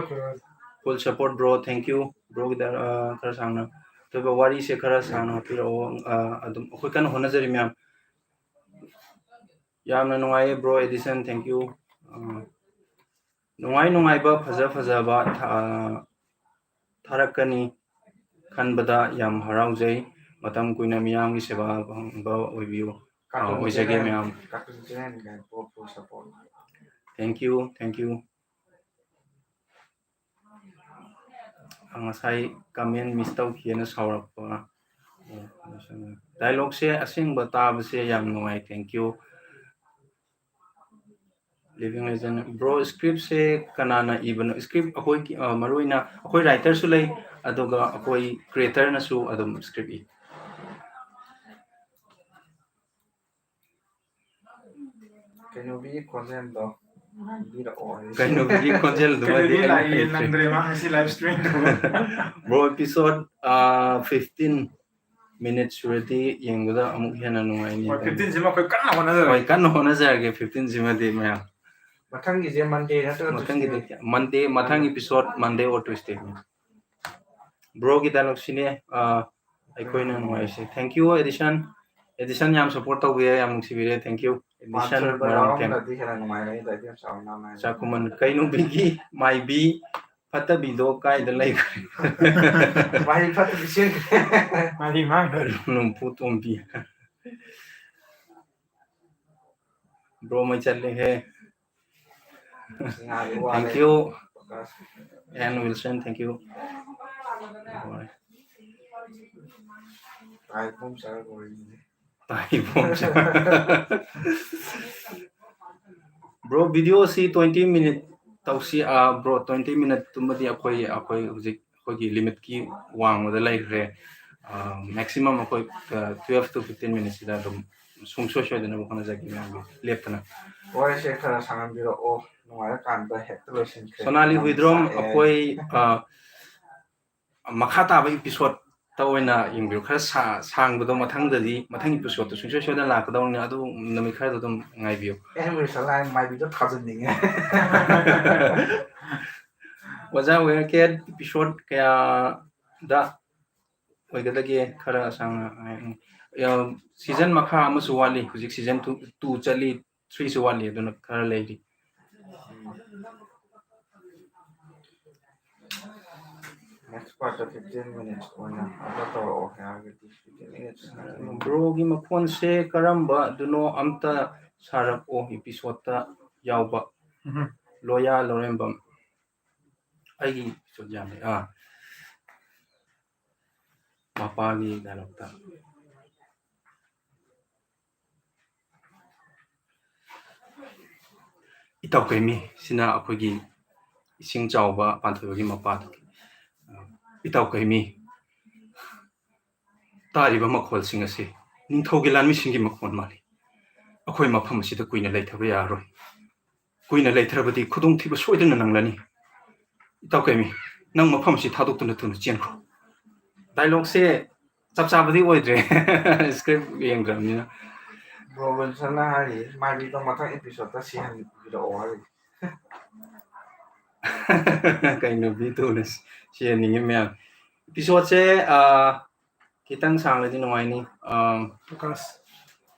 Full support, bro, thank you. ꯕ꯭ꯔꯣꯒꯤꯗ, ꯑ, ꯈꯔ ꯁꯥꯡꯅ, ꯑꯇꯣꯞꯄ ꯋꯥꯔꯤꯁꯦ ꯈꯔ ꯁꯥꯡꯅ ꯍꯥꯞꯄꯤꯔꯛꯑꯣ꯫ ꯑ, ꯑꯗꯨꯝ ꯑꯩꯈꯣꯏ ꯀꯟꯅ ꯍꯣꯠꯅꯖꯔꯤ ꯃꯌꯥꯝ꯫ ꯌꯥꯝꯅ ꯅꯨꯡꯉꯥꯏꯌꯦ, ꯕ꯭ꯔꯣ ꯑꯦꯗꯤꯁꯟ, thank you. ꯑ, ꯅꯨꯡꯉꯥꯏ ꯅꯨꯡꯉꯥꯏꯕ, ꯐꯖ ꯐꯖꯕ ꯊꯥ-, ꯊꯥꯔꯛꯀꯅꯤ ꯈꯟꯕꯗ ꯌꯥꯝ ꯍꯔꯥꯎꯖꯩ꯫ ꯃꯇꯝ ꯀꯨꯏꯅ ꯃꯤꯌꯥꯝꯒꯤ ꯁꯦꯕꯥ ꯐꯪꯕ ꯑꯣꯏꯕꯤꯌꯨ, ꯑ, ꯑꯣꯏꯖꯒꯦ ꯃꯌꯥꯝ꯫ Cartoon channel ꯒ full support. Thank you, thank you. ꯉꯁꯥꯏ comment miss ꯇꯧꯈꯤꯑꯅ ꯁꯥꯎꯔꯛꯄ꯫ ꯗꯥꯏꯂꯣꯛꯁꯦ ꯑꯁꯦꯡꯕ ꯇꯥꯕꯁꯦ ꯌꯥꯝ ꯅꯨꯡꯉꯥꯏ, thank you. Living Legend. Bro, script ꯁꯦ ꯀꯅꯥꯅ ꯏꯕꯅꯣ? Script ꯑꯩꯈꯣꯏꯒꯤ, ꯑ, ꯃꯔꯨꯑꯣꯏꯅ ꯑꯩꯈꯣꯏ writer ꯁꯨ ꯂꯩ, ꯑꯗꯨꯒ ꯑꯩꯈꯣꯏ creator ꯅꯁꯨ ꯑꯗꯨꯝ script ꯏ꯫ ꯀꯩꯅꯣꯒꯤ ꯈꯣꯟꯖꯦꯜꯗꯣ ꯄꯤꯕꯤꯔꯛꯑꯣ ꯍꯥꯏ꯫ ꯀꯩꯅꯣꯒꯤ ꯈꯣꯟꯖꯦꯜꯗꯨꯃꯗꯤ ꯀꯩꯅꯣꯗꯤ ꯑꯩꯅ ꯂꯥꯛꯏ, ꯍꯩꯇ꯭ꯔꯦ꯫ ꯅꯪꯗ꯭ꯔꯦ ꯃꯥ ꯉꯁꯤ live stream ꯇꯧꯕ꯫ Bro, episode, ꯑ, fifteen minutes ꯁꯨꯔꯗꯤ ꯌꯦꯡꯕꯗ ꯑꯃꯨꯛ ꯍꯦꯟꯅ ꯅꯨꯡꯉꯥꯏꯅꯤ꯫ ꯍꯣꯏ, fifteen ꯁꯤꯃ ꯑꯩꯈꯣꯏ ꯀꯟꯅ ꯍꯣꯠꯅꯖꯔꯒꯦ꯫ ꯍꯣꯏ, ꯀꯟꯅ ꯍꯣꯠꯅꯖꯔꯒꯦ fifteen ꯁꯤꯃꯗꯤ ꯃꯌꯥꯝ꯫ ꯃꯊꯪꯒꯤꯁꯦ Monday ꯅꯠꯇ꯭ꯔꯒ ꯃꯊꯪꯒꯤꯗꯤ Tuesday? Monday, ꯃꯊꯪ episode Monday or Tuesday꯫ Bro ꯒꯤ dialogue ꯁꯤꯅꯦ, ꯑ, ꯑꯩꯈꯣꯏꯅ ꯅꯨꯡꯉꯥꯏꯔꯤꯁꯦ꯫ Thank you, Edison꯫ Edison ꯌꯥꯝ support ꯇꯧꯕꯤꯔꯦ, ꯌꯥꯝ ꯅꯨꯡꯁꯤꯕꯤꯔꯦ꯫ Thank you, Edison꯫ Sponsor ꯃꯔꯝ ꯌꯥꯝ ꯌꯥꯎꯔꯝꯗ꯭ꯔꯗꯤ ꯍꯦꯟꯅ ꯅꯨꯡꯉꯥꯏꯔꯅꯤꯗ, ꯏꯕꯦꯝ ꯆꯥꯎ ꯏꯅꯥꯎ ꯅꯥꯏꯅ꯫ ꯆꯥꯛꯈꯨꯃꯟ ꯀꯩꯅꯨꯕꯤꯒꯤ ꯃꯥꯏꯕꯤ ꯐꯠꯇꯕꯤꯗꯣ ꯀꯥꯏꯗ ꯂꯩꯈ꯭ꯔꯦ? ꯃꯥꯏꯕꯤ ꯐꯠꯇꯕꯤ ꯆꯦꯟꯈ꯭ꯔꯦ꯫ ꯃꯥꯏꯕꯤ ꯃꯥꯡꯈ꯭ꯔꯦ꯫ ꯅꯨꯝꯐꯨ ꯇꯣꯝꯕꯤ꯫ Bro ꯃꯩ ꯆꯠꯂꯦꯍꯦ꯫ ꯉꯥꯏꯕ ꯋꯥꯔꯦ꯫ Thank you꯫ Focus꯫ And Wilson, thank you꯫ ꯇꯥꯏ ꯄꯨꯝ ꯆꯥꯔ ꯂꯣꯏꯔꯦ꯫ ꯇꯥꯏ ꯄꯨꯝ ꯆꯥꯔ꯫ Bro, video ꯁꯤ twenty minute ꯇꯧꯁꯤ꯫ ꯑ, bro, twenty minute ꯇꯨꯃꯗꯤ ꯑꯩꯈꯣꯏ, ꯑꯩꯈꯣꯏ ꯍꯧꯖꯤꯛ ꯑꯩꯈꯣꯏꯒꯤ limit ꯀꯤ ꯋꯥꯡꯃꯗ ꯂꯩꯈ꯭ꯔꯦ꯫ ꯑ, maximum ꯑꯩꯈꯣꯏ, ꯑ, twelve to fifteen minutes ꯁꯤꯗ ꯑꯗꯨꯝ ꯁꯨꯡꯁꯣꯏ ꯁꯣꯏꯗꯅꯕ ꯍꯣꯠꯅꯖꯒꯦ ꯃꯌꯥꯝꯒꯤ ꯂꯦꯞꯇꯅ꯫ ꯋꯥꯔꯤꯁꯦ ꯈꯔ ꯁꯥꯡꯍꯟꯕꯤꯔꯛꯑꯣ, ꯅꯨꯡꯉꯥꯏꯔꯀꯥꯟꯗ ꯍꯦꯛꯇ ꯂꯣꯏꯁꯤꯟꯈ꯭ꯔꯦ꯫ ꯁꯣꯅꯥꯂꯤ ꯌꯥꯝ ꯍꯨꯏꯗ꯭ꯔꯣꯝ, ꯆꯥꯛꯑꯦ꯫ ꯑꯩꯈꯣꯏ, ꯑ, ꯃꯈꯥ ꯇꯥꯕ episode ꯇ ꯑꯣꯏꯅ ꯌꯦꯡꯕꯤꯌꯨ꯫ ꯈꯔ ꯁꯥ-, ꯁꯥꯡꯕꯗꯣ ꯃꯊꯪꯗꯗꯤ, ꯃꯊꯪꯒꯤ episode ꯇ ꯁꯨꯡꯁꯣꯏ ꯁꯣꯏꯗꯅ ꯂꯥꯛꯀꯗꯧꯅꯤ꯫ ꯑꯗꯨ ꯅꯨꯃꯤꯠ ꯈꯔꯗ ꯑꯗꯨꯝ ꯉꯥꯏꯕꯤꯌꯨ꯫ ꯑꯦ, ꯃꯣꯏ ꯁꯂꯥꯏ ꯃꯥꯏꯕꯤꯗꯣ ꯊꯥꯖꯟꯅꯤꯡꯉꯦ꯫ ꯑꯣꯖꯥ ꯋꯦꯌꯔ ꯀꯦꯠ episode ꯀꯌꯥꯗ ꯑꯣꯏꯒꯗꯒꯦ? ꯈꯔ ꯁꯥꯡꯅ ꯍꯥꯏ-, ꯑ, season ꯃꯈꯥ ꯑꯃꯁꯨ ꯋꯥꯠꯂꯤ꯫ ꯍꯧꯖꯤꯛ season two, two ꯆꯠꯂꯤ, three ꯁꯨ ꯋꯥꯠꯂꯤ, ꯑꯗꯨꯅ ꯈꯔ ꯂꯩꯔꯤ꯫ Next part ꯇ fifteen minutes ꯑꯣꯏꯅ upload ꯇꯧꯔꯛꯑꯣ ꯍꯥꯏꯔꯒꯗꯤ fifteen minutes꯫ Bro ꯒꯤ ꯃꯈꯣꯟꯁꯦ ꯀꯔꯝꯕꯗꯨꯅꯣ ꯑꯝꯇ ꯁꯥꯔꯛꯑꯣ, episode ꯇ ꯌꯥꯎꯕ꯫ ꯎꯝ꯫ ꯂꯣꯌꯥ ꯂꯧꯔꯦꯝꯕꯝ꯫ ꯑꯩꯒꯤ episode ꯌꯥꯝꯃꯦ꯫ ꯑꯥ꯫ ꯃꯄꯥꯒꯤ dialogue ꯇ꯫ ꯏꯇꯥꯎ ꯀꯩꯃꯤ ꯁꯤꯅ ꯑꯩꯈꯣꯏꯒꯤ ꯏꯁꯤꯡ ꯆꯥꯎꯕ ꯄꯥꯟꯊꯣꯏꯕꯒꯤ ꯃꯄꯥꯗꯣ꯫ ꯏꯇꯥꯎ ꯀꯩꯃꯤ, ꯇꯥꯔꯤꯕ ꯃꯈꯣꯜꯁꯤꯡ ꯑꯁꯤ ꯅꯤꯡꯊꯧꯒꯤ ꯂꯥꯟꯃꯤꯁꯤꯡꯒꯤ ꯃꯈꯣꯜ ꯃꯥꯜꯂꯤ꯫ ꯑꯩꯈꯣꯏ ꯃꯐꯝ ꯑꯁꯤꯗ ꯀꯨꯏꯅ ꯂꯩꯊꯕ ꯌꯥꯔꯔꯣꯏ꯫ ꯀꯨꯏꯅ ꯂꯩꯊꯔꯕꯗꯤ ꯈꯨꯗꯣꯡꯊꯤꯕ ꯁꯣꯏꯗꯅ ꯅꯪꯂꯅꯤ꯫ ꯏꯇꯥꯎ ꯀꯩꯃꯤ, ꯅꯪ ꯃꯐꯝ ꯑꯁꯤ ꯊꯥꯗꯣꯛꯇꯨꯅ ꯊꯨꯅ ꯆꯦꯟꯈ꯭ꯔꯣ꯫ ꯗꯥꯏꯂꯣꯛꯁꯦ ꯆꯞ ꯆꯥꯕꯗꯤ ꯑꯣꯏꯗ꯭ꯔꯦ, ꯁ꯭ꯀ꯭ꯔꯤꯞ ꯌꯦꯡꯗ꯭ꯔꯕꯅꯤꯅ꯫ ꯕ꯭ꯔꯣ ꯋꯤꯜꯁꯟꯅ ꯍꯥꯏꯔꯤ, ꯃꯥꯏꯕꯤꯗꯣ ꯃꯊꯪ ꯏꯄꯤꯁꯣꯗꯇ ꯁꯤꯍꯟꯕꯤꯔꯛꯑꯣ ꯍꯥꯏꯔꯤ꯫ ꯀꯩꯅꯣ ꯚꯤ ꯇꯨꯅ ꯁꯤꯍꯟꯅꯤꯡꯉꯤ ꯃꯌꯥꯝ? ꯏꯄꯤꯁꯣꯗꯁꯦ, ꯑꯥ, ꯈꯤꯇꯪ ꯁꯥꯡꯂꯗꯤ ꯅꯨꯡꯉꯥꯏꯅꯤ꯫ ꯑꯥ, ꯄ꯭ꯔꯀꯥꯁ,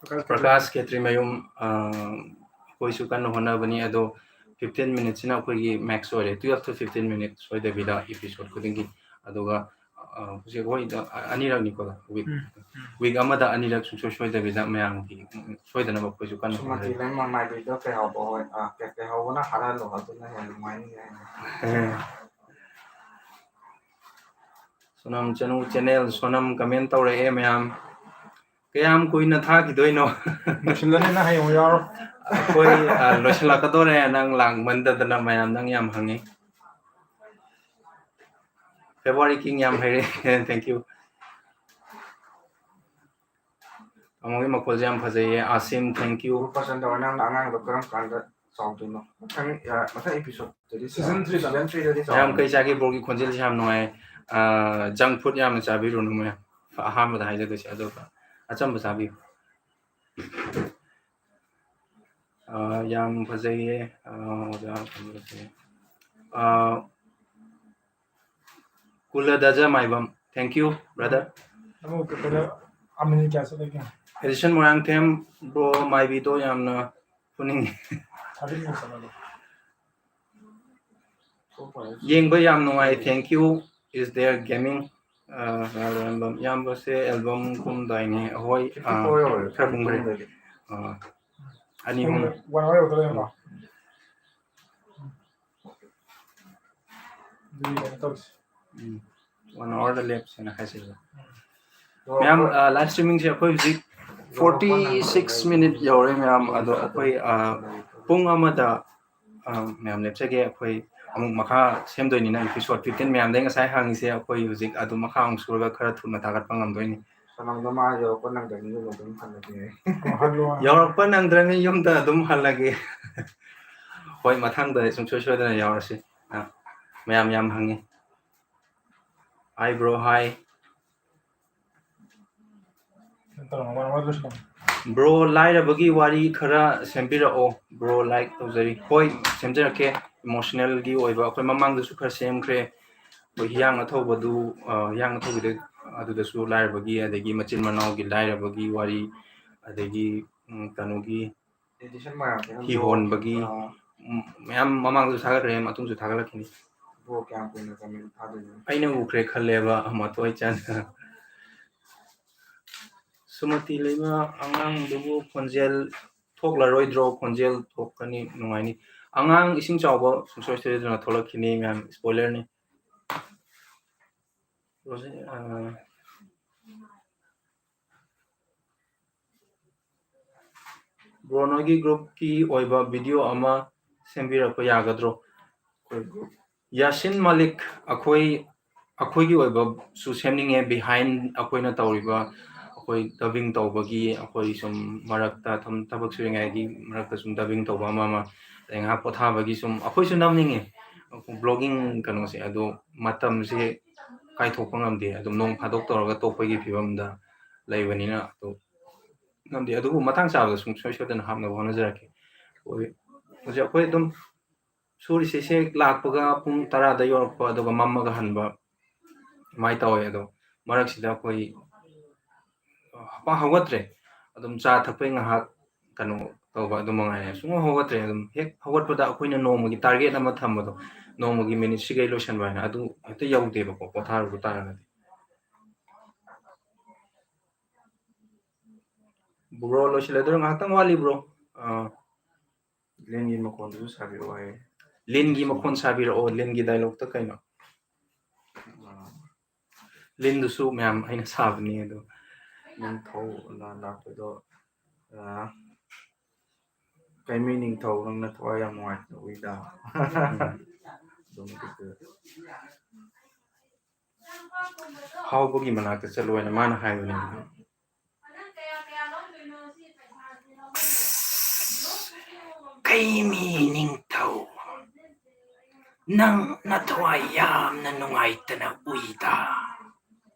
ꯄ꯭ꯔꯀꯥꯁ ꯄ꯭ꯔꯀꯥꯁ ꯈꯦꯇ꯭ꯔꯤꯃꯌꯨꯝ, ꯑꯥ, ꯑꯩꯈꯣꯏꯁꯨ ꯀꯟꯅ ꯍꯣꯠꯅꯕꯅꯤ, ꯑꯗꯣ fifteen minutesꯁꯤꯅ ꯑꯩꯈꯣꯏꯒꯤ max ꯑꯣꯏꯔꯦ, twelve to fifteen minutes ꯁꯣꯏꯗꯕꯤꯗ episode ꯈꯨꯗꯤꯡꯒꯤ꯫ ꯑꯗꯨꯒ, ꯑꯥ, ꯍꯧꯖꯤꯛ ꯑꯩꯈꯣꯏꯗ ꯑꯅꯤꯔꯛꯅꯤꯀꯣ, week, ꯎꯝ, ꯎꯝ꯫ Week ꯑꯃꯗ ꯑꯅꯤꯔꯛ ꯁꯨꯡꯁꯣꯏ ꯁꯣꯏꯗꯕꯤꯗ ꯃꯌꯥꯝꯒꯤ ꯁꯣꯏꯗꯅꯕ ꯑꯩꯈꯣꯏꯁꯨ ꯀꯟꯅ ꯁꯨꯃꯇꯤ ꯍꯣꯠꯅꯔꯤ꯫ ꯂꯩꯃ ꯃꯥꯏꯕꯤꯗꯣ ꯀꯩꯍꯥꯎꯕ ꯍꯣꯏ, ꯑꯥ, ꯀꯩ-, ꯀꯩꯍꯥꯎꯕꯅ ꯍꯥꯠꯍꯜꯂꯣ, ꯑꯗꯨꯅ ꯍꯦꯟꯅ ꯅꯨꯡꯉꯥꯏꯅꯤ ꯍꯥꯏꯅ꯫ ꯑꯦ꯫ ꯁꯣꯅꯝ ꯆꯅꯨ channel, ꯁꯣꯅꯝ comment ꯇꯧꯔꯛꯑꯦ ꯃꯌꯥꯝ꯫ ꯀꯌꯥꯝ ꯀꯨꯏꯅ ꯊꯥꯈꯤꯗꯣꯏꯅꯣ? ꯂꯣꯏꯁꯤꯜꯂꯅꯤ, ꯅꯪ ꯍꯌꯦꯡ ꯑꯃꯨꯛ ꯌꯥꯎꯔꯣ꯫ ꯑꯩꯈꯣꯏ, ꯑ, ꯂꯣꯏꯁꯤꯜꯂꯛꯀꯗꯣꯔꯦ, ꯅꯪ ꯂꯥꯡꯃꯟꯗꯗꯅ ꯃꯌꯥꯝ ꯅꯪ ꯌꯥꯝ ꯍꯪꯉꯤ꯫ February King ꯌꯥꯝ ꯍꯩꯔꯦ꯫ Thank you꯫ ꯇꯥꯃꯣꯒꯤ ꯃꯈꯣꯜꯁꯦ ꯌꯥꯝ ꯐꯖꯩꯌꯦ꯫ ꯑꯥꯁꯤꯝ, thank you꯫ ꯒꯨꯔꯨ ꯄꯁꯟꯗ ꯍꯣꯏ, ꯅꯪꯅ ꯑꯉꯥꯡꯗꯣ ꯀꯔꯝ ꯀꯥꯟꯗ ꯆꯥꯎꯗꯣꯏꯅꯣ? ꯃꯊꯪ, ꯑ, ꯃꯊꯪ episodeꯇꯗꯤ ꯆꯥꯎ-, season threeꯗ꯫ Season threeꯗꯗꯤ ꯆꯥꯎ-, ꯃꯌꯥꯝ ꯀꯩ ꯆꯥꯒꯦ? ꯕ꯭ꯔꯣꯒꯤ ꯈꯣꯟꯖꯦꯜꯁꯦ ꯌꯥꯝ ꯅꯨꯡꯉꯥꯏ꯫ ꯑ, junk food ꯌꯥꯝꯅ ꯆꯥꯕꯤꯔꯨꯅꯨ ꯃꯌꯥꯝ꯫ ꯑꯍꯥꯟꯕꯗ ꯍꯥꯏꯖꯗꯣꯏꯁꯦ ꯑꯗꯨꯒ ꯑꯆꯝꯕ ꯆꯥꯕꯤꯌꯨ꯫ ꯑ, ꯌꯥꯝ ꯐꯖꯩꯌꯦ꯫ ꯑ, ꯑꯣꯖꯥ, ꯌꯥꯝ ꯐꯖꯩꯌꯦ꯫ ꯑ, ꯀꯨꯂꯗꯖ ꯃꯥꯏꯕꯝ, thank you, brother꯫ ꯑꯃꯨꯛ ꯀꯩꯅꯣ, ꯑꯃꯤꯅꯤ ꯀꯌꯥ ꯆꯠꯂꯒꯦ? ꯑꯦꯗꯤꯁꯟ ꯃꯣꯏꯔꯥꯡꯊꯦꯝ, bro, ꯃꯥꯏꯕꯤꯗꯣ ꯌꯥꯝꯅ ꯐꯨꯅꯤꯡꯉꯤ꯫ ꯊꯥꯖꯤꯟꯕ ꯆꯠꯂꯒꯦ꯫ ꯌꯦꯡꯕ ꯌꯥꯝ ꯅꯨꯡꯉꯥꯏ, thank you, is there gaming꯫ ꯑ, ꯏꯌꯥꯝꯕꯁꯦ album ꯀꯨꯝꯗꯥꯏꯅꯦ? ꯍꯣꯏ, ꯑ, fifty four ꯌꯧꯔꯦ꯫ ꯈꯔ ꯀꯨꯝꯈ꯭ꯔꯦ꯫ ꯑ, ꯑꯅꯤ, ꯑꯍꯨꯝ꯫ One hour ꯌꯧꯗꯣꯔꯦ ꯅꯠꯇ꯭ꯔꯣ? ꯑꯗꯨꯗꯤ ꯀꯩꯅꯣ ꯇꯧꯁꯤ꯫ ꯎꯝ, one hourꯗ ꯂꯦꯞꯁꯦꯅ ꯍꯥꯏꯁꯤꯜꯂꯦ꯫ ꯃꯌꯥꯝ, ꯑ, live streamingꯁꯦ ꯑꯩꯈꯣꯏ ꯍꯧꯖꯤꯛ forty six minute ꯌꯧꯔꯦ ꯃꯌꯥꯝ꯫ ꯑꯗꯣ ꯑꯩꯈꯣꯏ, ꯑ, ꯄꯨꯡ ꯑꯃꯗ ꯑ, ꯃꯌꯥꯝ ꯂꯦꯞꯆꯒꯦ꯫ ꯑꯩꯈꯣꯏ ꯑꯃꯨꯛ ꯃꯈꯥ ꯁꯦꯝꯗꯣꯏꯅꯤꯅ, episode fifteen ꯃꯌꯥꯝꯗꯩ ꯉꯁꯥꯏ ꯍꯪꯉꯤꯁꯦ, ꯑꯩꯈꯣꯏ ꯍꯧꯖꯤꯛ ꯑꯗꯨꯝ ꯃꯈꯥ ꯑꯃꯨꯛ ꯁꯨꯔꯒ ꯈꯔ ꯊꯨꯅ ꯊꯥꯒꯠꯄ ꯉꯝꯗꯣꯏꯅꯤ꯫ ꯁꯅꯥꯝꯗ ꯃꯥ ꯌꯧꯔꯛꯄ ꯅꯪꯗ꯭ꯔꯗꯤ ꯌꯨꯝ ꯑꯗꯨꯝ ꯍꯜꯂꯒꯦ꯫ ꯌꯧꯔꯛꯄ ꯅꯪꯗ꯭ꯔꯕꯅꯤ, ꯌꯨꯝꯗ ꯑꯗꯨꯝ ꯍꯜꯂꯒꯦ꯫ ꯍꯣꯏ, ꯃꯊꯪꯗ ꯁꯨꯡꯁꯣꯏ ꯁꯣꯏꯗꯅ ꯌꯥꯎꯔꯁꯤ꯫ ꯑ, ꯃꯌꯥꯝ ꯌꯥꯝ ꯍꯪꯉꯤ꯫ Hi bro, hi꯫ Bro, ꯂꯥꯏꯔꯕꯒꯤ ꯋꯥꯔꯤ ꯈꯔ ꯁꯦꯝꯕꯤꯔꯛꯑꯣ꯫ Bro, like ꯇꯧꯖꯔꯤ꯫ ꯍꯣꯏ, ꯁꯦꯝꯖꯔꯛꯀꯦ꯫ Emotionalꯒꯤ ꯑꯣꯏꯕ ꯑꯩꯈꯣꯏ ꯃꯃꯥꯡꯗꯁꯨ ꯈꯔ ꯁꯦꯝꯈ꯭ꯔꯦ꯫ ꯑꯩꯈꯣꯏ ꯍꯤꯌꯥꯡ ꯑꯊꯧꯕꯗꯨ, ꯑ, ꯍꯤꯌꯥꯡ ꯑꯊꯧꯕꯗ, ꯑꯗꯨꯗꯁꯨ ꯂꯥꯏꯔꯕꯒꯤ, ꯑꯗꯒꯤ ꯃꯆꯤꯟ ꯃꯅꯥꯎꯒꯤ ꯂꯥꯏꯔꯕꯒꯤ ꯋꯥꯔꯤ, ꯑꯗꯒꯤ, ꯎꯝ, ꯀꯩꯅꯣꯒꯤ, Edition ꯃꯌꯥꯝꯁꯦ ꯍꯤ ꯍꯣꯟꯕꯒꯤ, ꯑꯥ꯫ ꯎꯝ, ꯃꯌꯥꯝ ꯃꯃꯥꯡꯗꯁꯨ ꯊꯥꯒꯠꯈ꯭ꯔꯦ, ꯃꯇꯨꯡꯁꯨ ꯊꯥꯒꯠꯂꯛꯈꯤꯅꯤ꯫ Bro, ꯀꯌꯥꯝ ꯀꯨꯏꯅ comment ꯊꯥꯗꯣꯏꯅꯣ? ꯑꯩꯅ ꯎꯈ꯭ꯔꯦ ꯈꯜꯂꯦꯕ, ꯃꯇꯣꯏ ꯆꯥꯅ꯫ ꯁꯨꯃꯇꯤ ꯂꯩꯃ, ꯑꯉꯥꯡꯗꯨꯕꯨ ꯈꯣꯟꯖꯦꯜ ꯊꯣꯛꯂꯔꯣꯏꯗ꯭ꯔꯣ? ꯈꯣꯟꯖꯦꯜ ꯊꯣꯛꯀꯅꯤ, ꯅꯨꯡꯉꯥꯏꯅꯤ꯫ ꯑꯉꯥꯡ ꯏꯁꯤꯡ ꯆꯥꯎꯕ ꯁꯨꯡꯁꯣꯏ ꯁꯣꯏꯗꯅ ꯊꯣꯛꯂꯛꯈꯤꯅꯤ, ꯃꯌꯥꯝ, spoilerꯅꯤ꯫ ꯔꯣꯖꯤ-, ꯑ, Bro, ꯅꯣꯏꯒꯤ groupꯀꯤ ꯑꯣꯏꯕ video ꯑꯃ ꯁꯦꯝꯕꯤꯔꯛꯄ ꯌꯥꯒꯗ꯭ꯔꯣ? ꯑꯩꯈꯣꯏ group, ꯌꯥꯁꯤꯟ ꯃꯥꯂꯤꯛ, ꯑꯩꯈꯣꯏ, ꯑꯩꯈꯣꯏꯒꯤ ꯑꯣꯏꯕꯁꯨ ꯁꯦꯝꯅꯤꯡꯉꯦ, behind ꯑꯩꯈꯣꯏꯅ ꯇꯧꯔꯤꯕ, ꯑꯩꯈꯣꯏ dubbing ꯇꯧꯕꯒꯤ, ꯑꯩꯈꯣꯏ ꯁꯨꯝ ꯃꯔꯛꯇ ꯊꯝ-, ꯊꯕꯛ ꯁꯨꯔꯤꯉꯩꯒꯤ ꯃꯔꯛꯇ ꯁꯨꯝ dubbing ꯇꯧꯕ ꯑꯃ ꯑꯃ, ꯑꯗꯩ ꯉꯥꯏꯍꯥꯛ ꯄꯣꯊꯥꯕꯒꯤ ꯁꯨꯝ ꯑꯩꯈꯣꯏꯁꯨ ꯅꯝꯅꯤꯡꯉꯦ vlogging ꯀꯩꯅꯣꯁꯦ, ꯑꯗꯣ ꯃꯇꯝꯁꯦ ꯀꯥꯏꯊꯣꯛꯄ ꯉꯝꯗꯦ꯫ ꯑꯗꯨꯝ ꯅꯣꯡ ꯐꯥꯗꯣꯛ ꯇꯧꯔꯒ ꯇꯣꯛꯄꯒꯤ ꯐꯤꯕꯝꯗ ꯂꯩꯕꯅꯤꯅ, ꯑꯗꯣ ꯉꯝꯗꯦ꯫ ꯑꯗꯨꯕꯨ ꯃꯇꯥꯡ ꯆꯥꯕꯗ ꯁꯨꯡꯁꯣꯏ ꯁꯣꯏꯗꯅ ꯍꯥꯞꯅꯕ ꯍꯣꯠꯅꯖꯔꯛꯀꯦ꯫ ꯍꯣꯏ, ꯍꯧꯖꯤꯛ ꯑꯩꯈꯣꯏ ꯑꯗꯨꯝ ꯁꯨꯔꯤꯁꯦ, ꯁꯦ ꯂꯥꯛꯄꯒ ꯄꯨꯡ ꯇꯔꯥꯗ ꯌꯧꯔꯛꯄ, ꯑꯗꯨꯒ ꯃꯝꯃꯒ ꯍꯟꯕ, ꯑꯗꯨꯃꯥꯏꯅ ꯇꯧꯋꯦ꯫ ꯑꯗꯣ ꯃꯔꯛꯁꯤꯗ ꯑꯩꯈꯣꯏ ꯄꯥꯛ ꯍꯧꯒꯠꯇ꯭ꯔꯦ꯫ ꯑꯗꯨꯝ ꯆꯥ ꯊꯛꯄꯩ ꯉꯥꯏꯍꯥꯛ ꯀꯩꯅꯣ ꯇꯧꯕ ꯑꯗꯨ ꯃꯉꯥꯏꯔꯦ꯫ ꯁꯨꯡꯍꯧ ꯍꯧꯒꯠꯇ꯭ꯔꯦ꯫ ꯑꯗꯨꯝ ꯍꯦꯛ ꯍꯧꯒꯠꯄꯗ ꯑꯩꯈꯣꯏꯅ ꯅꯣꯡꯃꯒꯤ target ꯑꯃ ꯊꯝꯕꯗꯣ, ꯅꯣꯡꯃꯒꯤ minute ꯁꯤꯒꯩ ꯂꯣꯏꯁꯟꯕ ꯍꯥꯏꯅ, ꯑꯗꯨ ꯍꯦꯛꯇ ꯌꯧꯗꯦꯕꯀꯣ, ꯄꯣꯊꯥꯔꯨꯕ ꯇꯥꯔꯒꯗꯤ꯫ Bro, ꯂꯣꯏꯁꯤꯜꯂꯗꯣꯏꯔꯣ? ꯉꯥꯏꯍꯥꯛꯇꯪ ꯋꯥꯠꯂꯤ, bro꯫ ꯑꯥ꯫ ꯂꯤꯟꯒꯤ ꯃꯈꯣꯟꯗꯨꯁꯨ ꯁꯥꯕꯤꯔꯛꯑꯣ ꯍꯥꯏꯌꯦ꯫ ꯂꯤꯟꯒꯤ ꯃꯈꯣꯟ ꯁꯥꯕꯤꯔꯛꯑꯣ, ꯂꯤꯟꯒꯤ dialogueꯇ ꯀꯩꯅꯣ? ꯑꯥ꯫ ꯂꯤꯟꯗꯨꯁꯨ ꯃꯌꯥꯝ ꯑꯩꯅ ꯁꯥꯕꯅꯤ ꯑꯗꯣ꯫ ꯅꯤꯡꯊꯧ ꯂꯥꯟ ꯂꯥꯛꯄꯗꯣ, ꯑꯥ, ꯀꯩꯃꯤ ꯅꯤꯡꯊꯧ, ꯅꯪ ꯅꯊꯋꯥꯏ ꯌꯥꯝ ꯅꯨꯡꯉꯥꯏꯇꯅ ꯎꯏꯗ꯫ ꯑꯗꯨꯝ ꯍꯥꯎꯕꯒꯤ ꯃꯅꯥꯛꯇ ꯆꯠꯂꯣ ꯍꯥꯏꯅ ꯃꯥꯅ ꯍꯥꯏꯕꯅꯦ꯫ ꯀꯩꯃꯤ ꯅꯤꯡꯊꯧ, ꯅꯪ ꯅꯊꯋꯥꯏ ꯌꯥꯝꯅ ꯅꯨꯡꯉꯥꯏꯇꯅ ꯎꯏꯗ꯫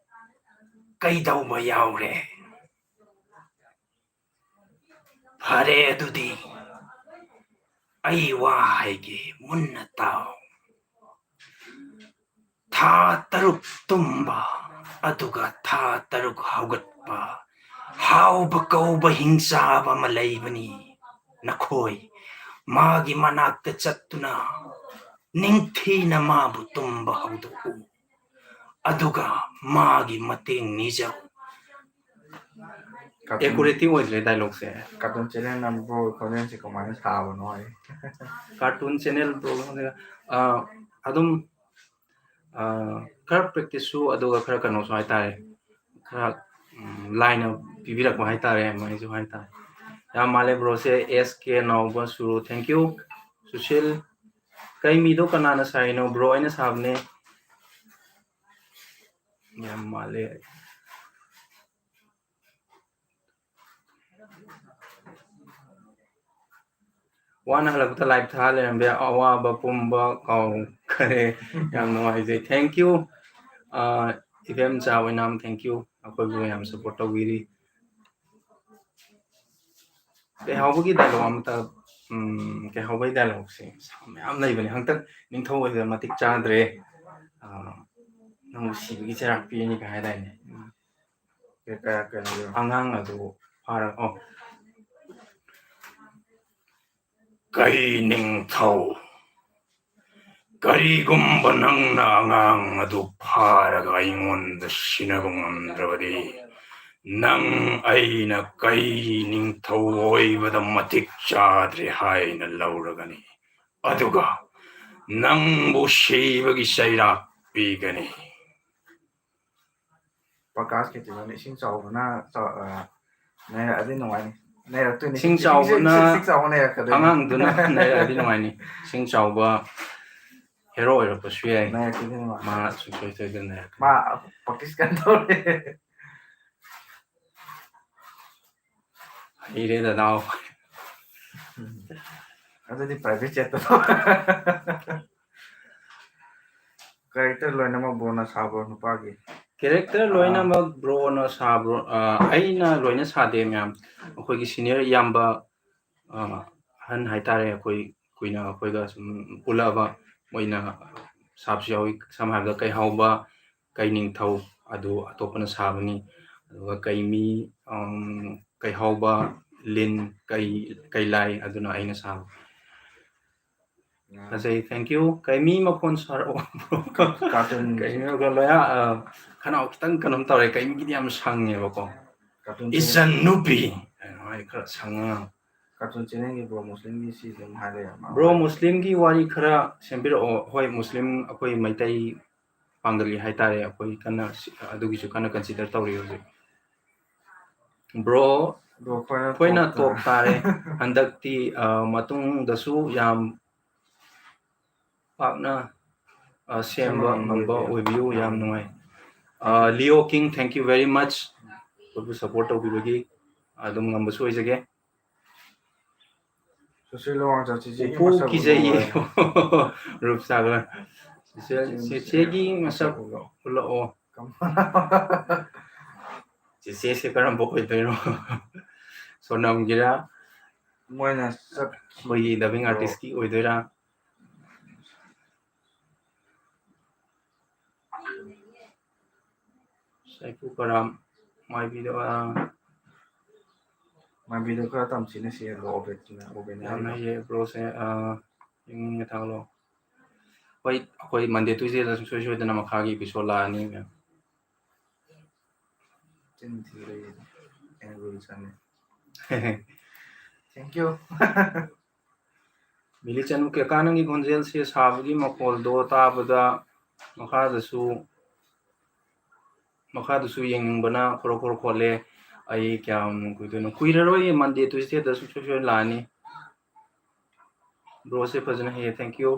ꯀꯩꯗꯧꯕ ꯌꯥꯎꯔꯦ? ꯐꯔꯦ, ꯑꯗꯨꯗꯤ ꯑꯩ ꯋꯥ ꯍꯥꯏꯒꯦ, ꯃꯨꯟꯅ ꯇꯥꯎ꯫ ꯊꯥ ꯇꯔꯨꯛ ꯇꯨꯝꯕ, ꯑꯗꯨꯒ ꯊꯥ ꯇꯔꯨꯛ ꯍꯧꯒꯠꯄ, ꯍꯥꯎꯕ ꯀꯧꯕ ꯍꯤꯡꯆꯥꯕ ꯑꯃ ꯂꯩꯕꯅꯤ꯫ ꯅꯈꯣꯏ ꯃꯥꯒꯤ ꯃꯅꯥꯛꯇ ꯆꯠꯇꯨꯅ ꯅꯤꯡꯊꯤꯅ ꯃꯥꯕꯨ ꯇꯨꯝꯕ ꯍꯧꯗꯣꯛꯎ, ꯑꯗꯨꯒ ꯃꯥꯒꯤ ꯃꯇꯦꯡ ꯅꯤꯖꯧ꯫ Accurate ꯑꯣꯏꯗ꯭ꯔꯦ dialogue ꯁꯦ꯫ Cartoon channel ꯅꯝꯕ ꯈꯣꯟꯖꯦꯜꯁꯦ ꯀꯃꯥꯏꯅ ꯁꯥꯕꯅꯣ ꯍꯥꯏ꯫ Cartoon channel ꯗꯣ, ꯑ, ꯑꯗꯨꯝ, ꯑ, ꯈꯔ practice ꯁꯨ, ꯑꯗꯨꯒ ꯈꯔ ꯀꯩꯅꯣꯁꯨ ꯍꯥꯏꯇꯥꯔꯦ, ꯈꯔ, ꯎꯝ, ꯂꯥꯏꯅ ꯄꯤꯕꯤꯔꯛꯄ ꯍꯥꯏꯇꯥꯔꯦ, ꯃꯣꯏꯁꯨ ꯍꯥꯏꯇꯥꯔꯦ꯫ ꯌꯥꯝ ꯃꯥꯜꯂꯦ bro say. S K ꯅꯥꯎꯕ ꯁꯨꯔꯨ, thank you꯫ Sushil, ꯀꯩ ꯃꯤꯗꯣ ꯀꯅꯥꯅ ꯁꯥꯔꯤꯅꯣ? Bro ꯑꯩꯅ ꯁꯥꯕꯅꯦ꯫ ꯌꯥꯝ ꯃꯥꯜꯂꯦ꯫ ꯋꯥꯅ ꯍꯜꯂꯛꯄꯗ live ꯊꯥ ꯂꯩꯔꯝꯕ ꯑꯋꯥꯕ ꯄꯨꯝꯕ ꯀꯥꯎꯈ꯭ꯔꯦ꯫ ꯌꯥꯝ ꯅꯨꯡꯉꯥꯏꯖꯩ꯫ Thank you꯫ ꯑ, ꯏꯕꯦꯝꯆꯥ ꯑꯣꯏꯅꯥꯝ, thank you꯫ ꯑꯩꯈꯣꯏꯕꯨ ꯌꯥꯝ support ꯇꯧꯕꯤꯔꯤ꯫ ꯀꯩꯍꯥꯎꯕꯒꯤ dialogue ꯑꯃꯇ, ꯎꯝ, ꯀꯩꯍꯥꯎꯕꯒꯤ dialogue ꯁꯦ ꯃꯌꯥꯝ ꯂꯩꯕꯅꯦ꯫ ꯍꯟꯇꯛ ꯅꯤꯡꯊꯧ ꯑꯣꯏꯕꯗ ꯃꯇꯤꯛ ꯆꯥꯗ꯭ꯔꯦ, ꯑ, ꯅꯪꯕꯨ ꯁꯤꯕꯒꯤ ꯆꯩꯔꯥꯛ ꯄꯤꯔꯅꯤ ꯀꯥꯏ ꯍꯥꯏꯗꯥꯏꯅꯦ? ꯀꯩ-, ꯀꯩ-, ꯀꯩꯅꯣ? ꯑꯉꯥꯡ ꯑꯗꯨ ꯐꯥꯔ-, ꯑꯣ꯫ ꯀꯩ ꯅꯤꯡꯊꯧ? ꯀꯔꯤꯒꯨꯝꯕ ꯅꯪꯅ ꯑꯉꯥꯡ ꯑꯗꯨ ꯐꯥꯔꯒ ꯑꯩꯉꯣꯟꯗ ꯁꯤꯟꯅꯕ ꯉꯝꯗ꯭ꯔꯕꯗꯤ, ꯅꯪ ꯑꯩꯅ ꯀꯩ ꯅꯤꯡꯊꯧ ꯑꯣꯏꯕꯗ ꯃꯇꯤꯛ ꯆꯥꯗ꯭ꯔꯦ ꯍꯥꯏꯅ ꯂꯧꯔꯒꯅꯤ, ꯑꯗꯨꯒ ꯅꯪꯕꯨ ꯁꯤꯕꯒꯤ ꯆꯩꯔꯥꯛ ꯄꯤꯒꯅꯤ꯫ ꯄ꯭ꯔꯀꯥꯁ ꯀꯤꯔꯇꯤꯅ ꯏꯁꯤꯡ ꯆꯥꯎꯕꯅ ꯆꯥꯎ-, ꯑ, ꯅꯩꯔꯛꯑꯗꯤ ꯅꯨꯡꯉꯥꯏꯅꯤ꯫ ꯅꯩꯔꯛꯇꯣꯏꯅꯤ. ꯏꯁꯤꯡ ꯆꯥꯎꯕꯅ ꯏꯁꯤꯡ ꯆꯥꯎꯕ ꯅꯩꯔꯛꯀꯗꯣꯏꯅꯤ. ꯑꯉꯥꯡꯗꯨꯅ ꯅꯩꯔꯛꯑꯗꯤ ꯅꯨꯡꯉꯥꯏꯅꯤ꯫ ꯏꯁꯤꯡ ꯆꯥꯎꯕ ꯍꯦꯔꯣ ꯑꯣꯏꯔꯛꯄꯁꯨ ꯌꯥꯏ꯫ ꯅꯩꯔꯛꯀꯗꯣꯏꯅꯤ ꯃꯥ. ꯃꯥ ꯁꯨꯡꯁꯣꯏ ꯁꯣꯏꯗꯅ ꯅꯩꯔꯛꯀꯅꯤ꯫ ꯃꯥ practice ꯀꯟꯅ ꯇꯧꯔꯤ. ꯍꯩꯔꯦ ꯗꯗꯥ꯫ ꯑꯗꯨꯗꯤ private jetꯇ. Character ꯂꯣꯏꯅꯃꯛ broꯅ ꯁꯥꯕ꯭ꯔꯣ ꯅꯨꯄꯥꯒꯤ? Character ꯂꯣꯏꯅꯃꯛ broꯅ ꯁꯥꯕ꯭ꯔꯣ? ꯑ, ꯑꯩꯅ ꯂꯣꯏꯅ ꯁꯥꯗꯦ ꯃꯌꯥꯝ꯫ ꯑꯩꯈꯣꯏꯒꯤ senior ꯏꯌꯥꯝꯕ, ꯑ, ꯑꯍꯟ ꯍꯥꯏꯇꯥꯔꯦ, ꯑꯩꯈꯣꯏ ꯀꯨꯏꯅ ꯑꯩꯈꯣꯏꯒ ꯁꯨꯝ ꯄꯨꯜꯂꯛꯑꯕ ꯃꯣꯏꯅ ꯁꯥꯕꯁꯨ ꯌꯥꯎꯏ꯫ ꯁꯝꯅ ꯍꯥꯏꯔꯕꯗ ꯀꯩꯍꯥꯎꯕ, ꯀꯩꯅꯤꯡꯊꯧ ꯑꯗꯨ ꯑꯇꯣꯞꯄꯅ ꯁꯥꯕꯅꯤ꯫ ꯑꯗꯨꯒ ꯀꯩꯃꯤ, ꯑꯝ, ꯀꯩꯍꯥꯎꯕ, ꯂꯤꯟ, ꯀꯩ, ꯀꯩꯂꯥꯏ ꯑꯗꯨꯅ ꯑꯩꯅ ꯁꯥꯕ꯫ ꯐꯖꯩ, thank you꯫ ꯀꯩꯃꯤ ꯃꯈꯣꯟ ꯁꯥꯔꯛꯑꯣ꯫ Cartoon. ꯀꯩꯃꯤ ꯃꯈꯣꯟ ꯂꯣꯏꯅ, ꯑ, ꯈꯅꯥꯎ ꯈꯤꯇꯪ ꯀꯩꯅꯣꯝ ꯇꯧꯔꯦ꯫ ꯀꯩꯃꯤꯒꯤꯗꯤ ꯌꯥꯝ ꯁꯪꯉꯦꯕꯀꯣ꯫ Cartoon It's a ꯅꯨꯄꯤ ꯍꯥꯏꯅ ꯃꯥꯗꯤ ꯈꯔ ꯁꯪꯉ ꯉꯥꯡꯉꯦ꯫ Cartoon channelꯒꯤ bro ꯃꯨꯁꯂꯤꯝꯒꯤ ꯁꯤ ꯑꯗꯨꯝ ꯍꯥꯏꯕ ꯌꯥꯝ Bro, ꯃꯨꯁꯂꯤꯝꯒꯤ ꯋꯥꯔꯤ ꯈꯔ ꯁꯦꯝꯕꯤꯔꯛꯑꯣ꯫ ꯍꯣꯏ, ꯃꯨꯁꯂꯤꯝ ꯑꯩꯈꯣꯏ ꯃꯩꯇꯩ ꯄꯥꯡꯒꯜꯂꯤ ꯍꯥꯏꯇꯥꯔꯦ, ꯑꯩꯈꯣꯏ ꯀꯟꯅ ꯁꯤ-, ꯑꯗꯨꯒꯤꯁꯨ ꯀꯟꯅ consider ꯇꯧꯔꯤ ꯍꯧꯖꯤꯛ꯫ Bro, ꯑꯗꯣ ꯑꯩꯈꯣꯏꯅ ꯑꯩꯈꯣꯏꯅ top top ꯇꯥꯔꯦ꯫ ꯍꯟꯗꯛꯇꯤ, ꯑ, ꯃꯇꯨꯡꯗꯁꯨ ꯌꯥꯝ ꯄꯥꯛꯅ, ꯑ, ꯁꯦꯝꯕ ꯁꯦꯝꯕ ꯉꯝꯕ ꯉꯝꯕ ꯑꯣꯏꯕꯤꯌꯨ꯫ ꯑꯣꯏꯕꯤꯌꯨ꯫ ꯌꯥꯝ ꯅꯨꯡꯉꯥꯏ꯫ ꯑ, Leo King, thank you very much꯫ ꯑꯩꯈꯣꯏꯕꯨ support ꯇꯧꯕꯤꯕꯒꯤ ꯑꯗꯨꯝ ꯉꯝꯕꯁꯨ ꯑꯣꯏꯖꯒꯦ꯫ ꯁꯨꯁꯤꯜ ꯂꯨꯋꯥꯡꯆꯥ ꯆꯤꯆꯦꯒꯤ ꯎꯄꯨ ꯃꯁꯛ ꯀꯤꯖꯩꯌꯦ꯫ ꯎꯠꯂꯛꯑꯣ ꯍꯥꯏ꯫ ꯔꯨꯞꯁꯥꯒ꯫ ꯆꯤꯆꯦ-, ꯆꯤꯆꯦꯒꯤ ꯃꯁꯛ ꯎꯠꯂꯛꯑꯣ꯫ ꯎꯠꯂꯛꯑꯣ꯫ ꯆꯤꯆꯦꯁꯦ ꯀꯔꯝꯕ ꯑꯣꯏꯗꯣꯏꯅꯣ? ꯁꯣꯅꯝꯒꯤꯔ? ꯃꯣꯏꯅ ꯆꯠꯈꯤ-, ꯑꯩꯈꯣꯏꯒꯤ dubbing artistꯀꯤ ꯑꯣꯏꯗꯣꯏꯔꯥ? ꯁꯥꯏꯐꯨ ꯀꯔꯥꯝ ꯃꯥꯏꯕꯤꯗ, ꯑ, ꯃꯥꯏꯕꯤꯗꯣ ꯈꯔ ꯇꯝꯁꯤꯅ ꯁꯤ ꯍꯦꯜꯂꯣ, ꯑꯣꯕꯦꯠꯁꯤꯅ, ꯑꯣꯕꯦꯠꯅ ꯌꯥꯝꯅ ꯍꯥꯏꯔꯤꯕ꯫ ꯍꯩꯌꯦ broꯁꯦ꯫ ꯑ, ꯌꯦꯡꯅꯤꯡꯉꯦ, ꯊꯥꯒꯠꯂꯣ꯫ ꯍꯣꯏ, ꯑꯩꯈꯣꯏ Monday Tuesdayꯗ ꯁꯨꯡꯁꯣꯏ ꯁꯣꯏꯗꯅ ꯃꯈꯥꯒꯤ episode ꯂꯥꯛꯑꯅꯤ, ꯃꯌꯥꯝ꯫ ꯆꯤꯟ ꯊꯤꯔꯦ, angry ꯆꯪꯉꯦ꯫ Thank you꯫ ꯃꯤꯂꯤꯆꯟ ꯀꯦꯀꯥ, ꯅꯪꯒꯤ ꯈꯣꯟꯖꯦꯜꯁꯦ ꯁꯥꯕꯒꯤ ꯃꯈꯣꯜꯗꯣ ꯇꯥꯕꯗ ꯃꯈꯥꯗꯁꯨ, ꯃꯈꯥꯗꯁꯨ ꯌꯦꯡꯅꯤꯡꯕꯅ ꯈꯣꯔꯣ ꯈꯣꯔꯣ ꯈꯣꯠꯂꯦ꯫ ꯑꯩ ꯀꯌꯥꯝ ꯀꯨꯏꯗꯣꯏꯅꯣ? ꯀꯨꯏꯔꯔꯣꯏ, Monday Tuesdayꯗ ꯁꯨꯡꯁꯣꯏ ꯁꯣꯏ ꯂꯥꯛꯑꯅꯤ꯫ Broꯁꯦ ꯐꯖꯅ ꯍꯩꯌꯦ, thank you꯫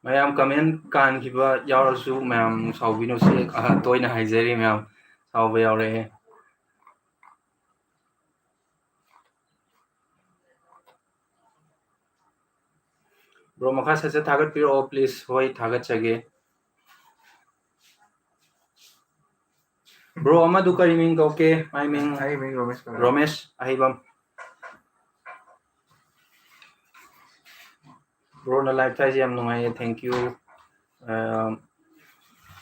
ꯃꯌꯥꯝ comment ꯀꯥꯟꯈꯤꯕ ꯌꯥꯎꯔꯁꯨ ꯃꯌꯥꯝ ꯁꯥꯎꯕꯤꯅꯨꯁꯦ, ꯑ, ꯇꯣꯏꯅ ꯍꯥꯏꯖꯔꯤ ꯃꯌꯥꯝ, ꯁꯥꯎꯕ ꯌꯥꯎꯔꯛꯑꯦ꯫ Bro, ꯃꯈꯥ ꯁꯠ ꯁꯠ ꯊꯥꯒꯠꯄꯤꯔꯛꯑꯣ, please꯫ ꯍꯣꯏ, ꯊꯥꯒꯠꯆꯒꯦ꯫ Bro, ꯑꯃꯗꯨ ꯀꯔꯤ ꯃꯤꯡ ꯀꯧꯒꯦ? ꯃꯥꯏ ꯃꯤꯡ ꯑꯩ ꯃꯤꯡ ꯔꯣꯃꯦꯁ ꯀꯧꯋꯦ꯫ ꯔꯣꯃꯦꯁ ꯑꯍꯩꯕꯝ꯫ Broꯅ live ꯊꯥꯏꯁꯦ ꯌꯥꯝ ꯅꯨꯡꯉꯥꯏꯌꯦ, thank you꯫ ꯑ,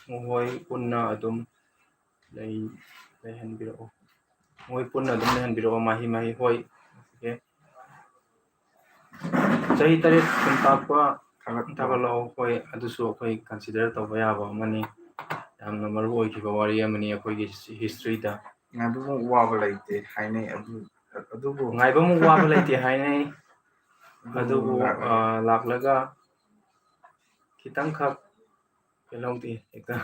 ꯃꯈꯣꯏ ꯄꯨꯟꯅ ꯑꯗꯨꯝ ꯂꯩ-, ꯂꯩꯍꯟꯕꯤꯔꯛꯑꯣ꯫ ꯃꯣꯏ ꯄꯨꯟꯅ ꯑꯗꯨꯝ ꯂꯩꯍꯟꯕꯤꯔꯛꯑꯣ, ꯃꯍꯤ ꯃꯍꯤ꯫ ꯍꯣꯏ, okay꯫ ꯆꯍꯤ ꯇꯔꯦꯠ ꯁꯨꯝ ꯇꯥꯛꯄ ꯊꯥꯒꯠꯄ꯫ ꯊꯥꯒꯠꯂꯛꯑꯣ꯫ ꯍꯣꯏ, ꯑꯗꯨꯁꯨ ꯑꯩꯈꯣꯏ consider ꯇꯧꯕ ꯌꯥꯕ ꯑꯃꯅꯤ꯫ ꯌꯥꯝꯅ ꯃꯔꯨ ꯑꯣꯏꯈꯤꯕ ꯋꯥꯔꯤ ꯑꯃꯅꯤ ꯑꯩꯈꯣꯏꯒꯤ historyꯗ꯫ ꯉꯥꯏꯕꯃꯨꯛ ꯋꯥꯕ ꯂꯩꯇꯦ ꯍꯥꯏꯅꯩ, ꯑꯗꯨ-, ꯑꯗꯨꯕꯨ ꯉꯥꯏꯕꯃꯨꯛ ꯋꯥꯕ ꯂꯩꯇꯦ ꯍꯥꯏꯅꯩ꯫ ꯑꯗꯨꯕꯨ ꯑꯗꯨꯕꯨ, ꯂꯥꯛꯂꯒ ꯑ, ꯂꯥꯛꯂꯒ ꯈꯤꯇꯪꯈꯛ ꯀꯩꯅꯣꯗꯤ ꯍꯦꯛꯇ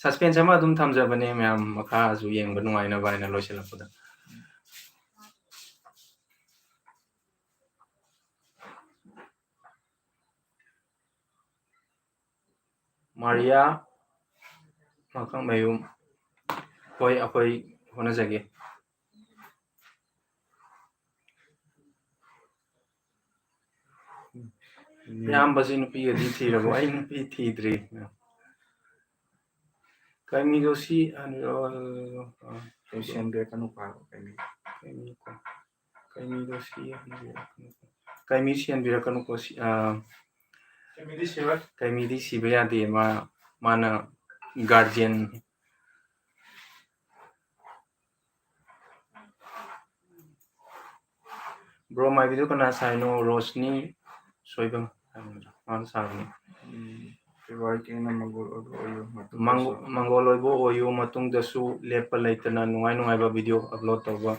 suspense ꯑꯃ ꯑꯗꯨꯝ ꯊꯝꯖꯕꯅꯦ ꯃꯌꯥꯝ, ꯃꯈꯥꯁꯨ ꯌꯦꯡꯕ ꯅꯨꯡꯉꯥꯏꯅꯕ ꯍꯥꯏꯅ ꯂꯣꯏꯁꯤꯜꯂꯛꯄꯗ꯫ ꯃꯥꯔꯤꯌꯥ ꯃꯈꯪꯃꯌꯨꯝ꯫ ꯍꯣꯏ, ꯑꯩꯈꯣꯏ ꯍꯣꯠꯅꯖꯒꯦ꯫ ꯏꯌꯥꯝꯕꯁꯤ ꯅꯨꯄꯤꯒꯗꯤ ꯊꯤꯔꯕꯣ? ꯑꯩ ꯅꯨꯄꯤ ꯊꯤꯗ꯭ꯔꯤ꯫ ꯀꯩꯃꯤꯗꯣ ꯁꯤ ꯍꯟꯕꯤꯔꯛꯑꯣ, ꯑ, ꯁꯦꯝꯕꯤꯔꯛꯀꯅꯨ ꯄꯥꯕ ꯀꯩꯃꯤ꯫ ꯀꯩꯃꯤ ꯀꯣ꯫ ꯀꯩꯃꯤꯗꯣ ꯁꯤ ꯍꯟꯕꯤꯔꯛꯀꯅꯨ꯫ ꯀꯩꯃꯤ ꯁꯤ ꯍꯟꯕꯤꯔꯛꯀꯅꯨꯀꯣ, ꯁꯤ, ꯑ, ꯀꯩꯃꯤꯗꯤ ꯁꯤꯔꯣꯏ꯫ ꯀꯩꯃꯤꯗꯤ ꯁꯤꯕ ꯌꯥꯗꯦ, ꯃꯥ, ꯃꯥꯅ guardian꯫ Bro, ꯃꯥꯏꯕꯤꯗꯨ ꯀꯅꯥ ꯁꯥꯏꯅꯣ? ꯔꯣꯁꯅꯤ ꯁꯣꯏꯕꯝ ꯍꯥꯏꯕ ꯅꯠꯇ꯭ꯔꯣ? ꯃꯥꯅ ꯁꯥꯕꯅꯤ꯫ ꯎꯝ꯫ February ꯀꯦꯡꯅ ꯃꯪꯒꯣꯜ ꯑꯣꯏꯕ ꯑꯣꯏꯌꯨ꯫ ꯃꯪꯒꯣꯜ ꯑꯣꯏꯕ ꯑꯣꯏꯌꯨ, ꯃꯇꯨꯡꯗꯁꯨ ꯂꯦꯞꯄ ꯂꯩꯇꯅ ꯅꯨꯡꯉꯥꯏ ꯅꯨꯡꯉꯥꯏꯕ video upload ꯇꯧꯕ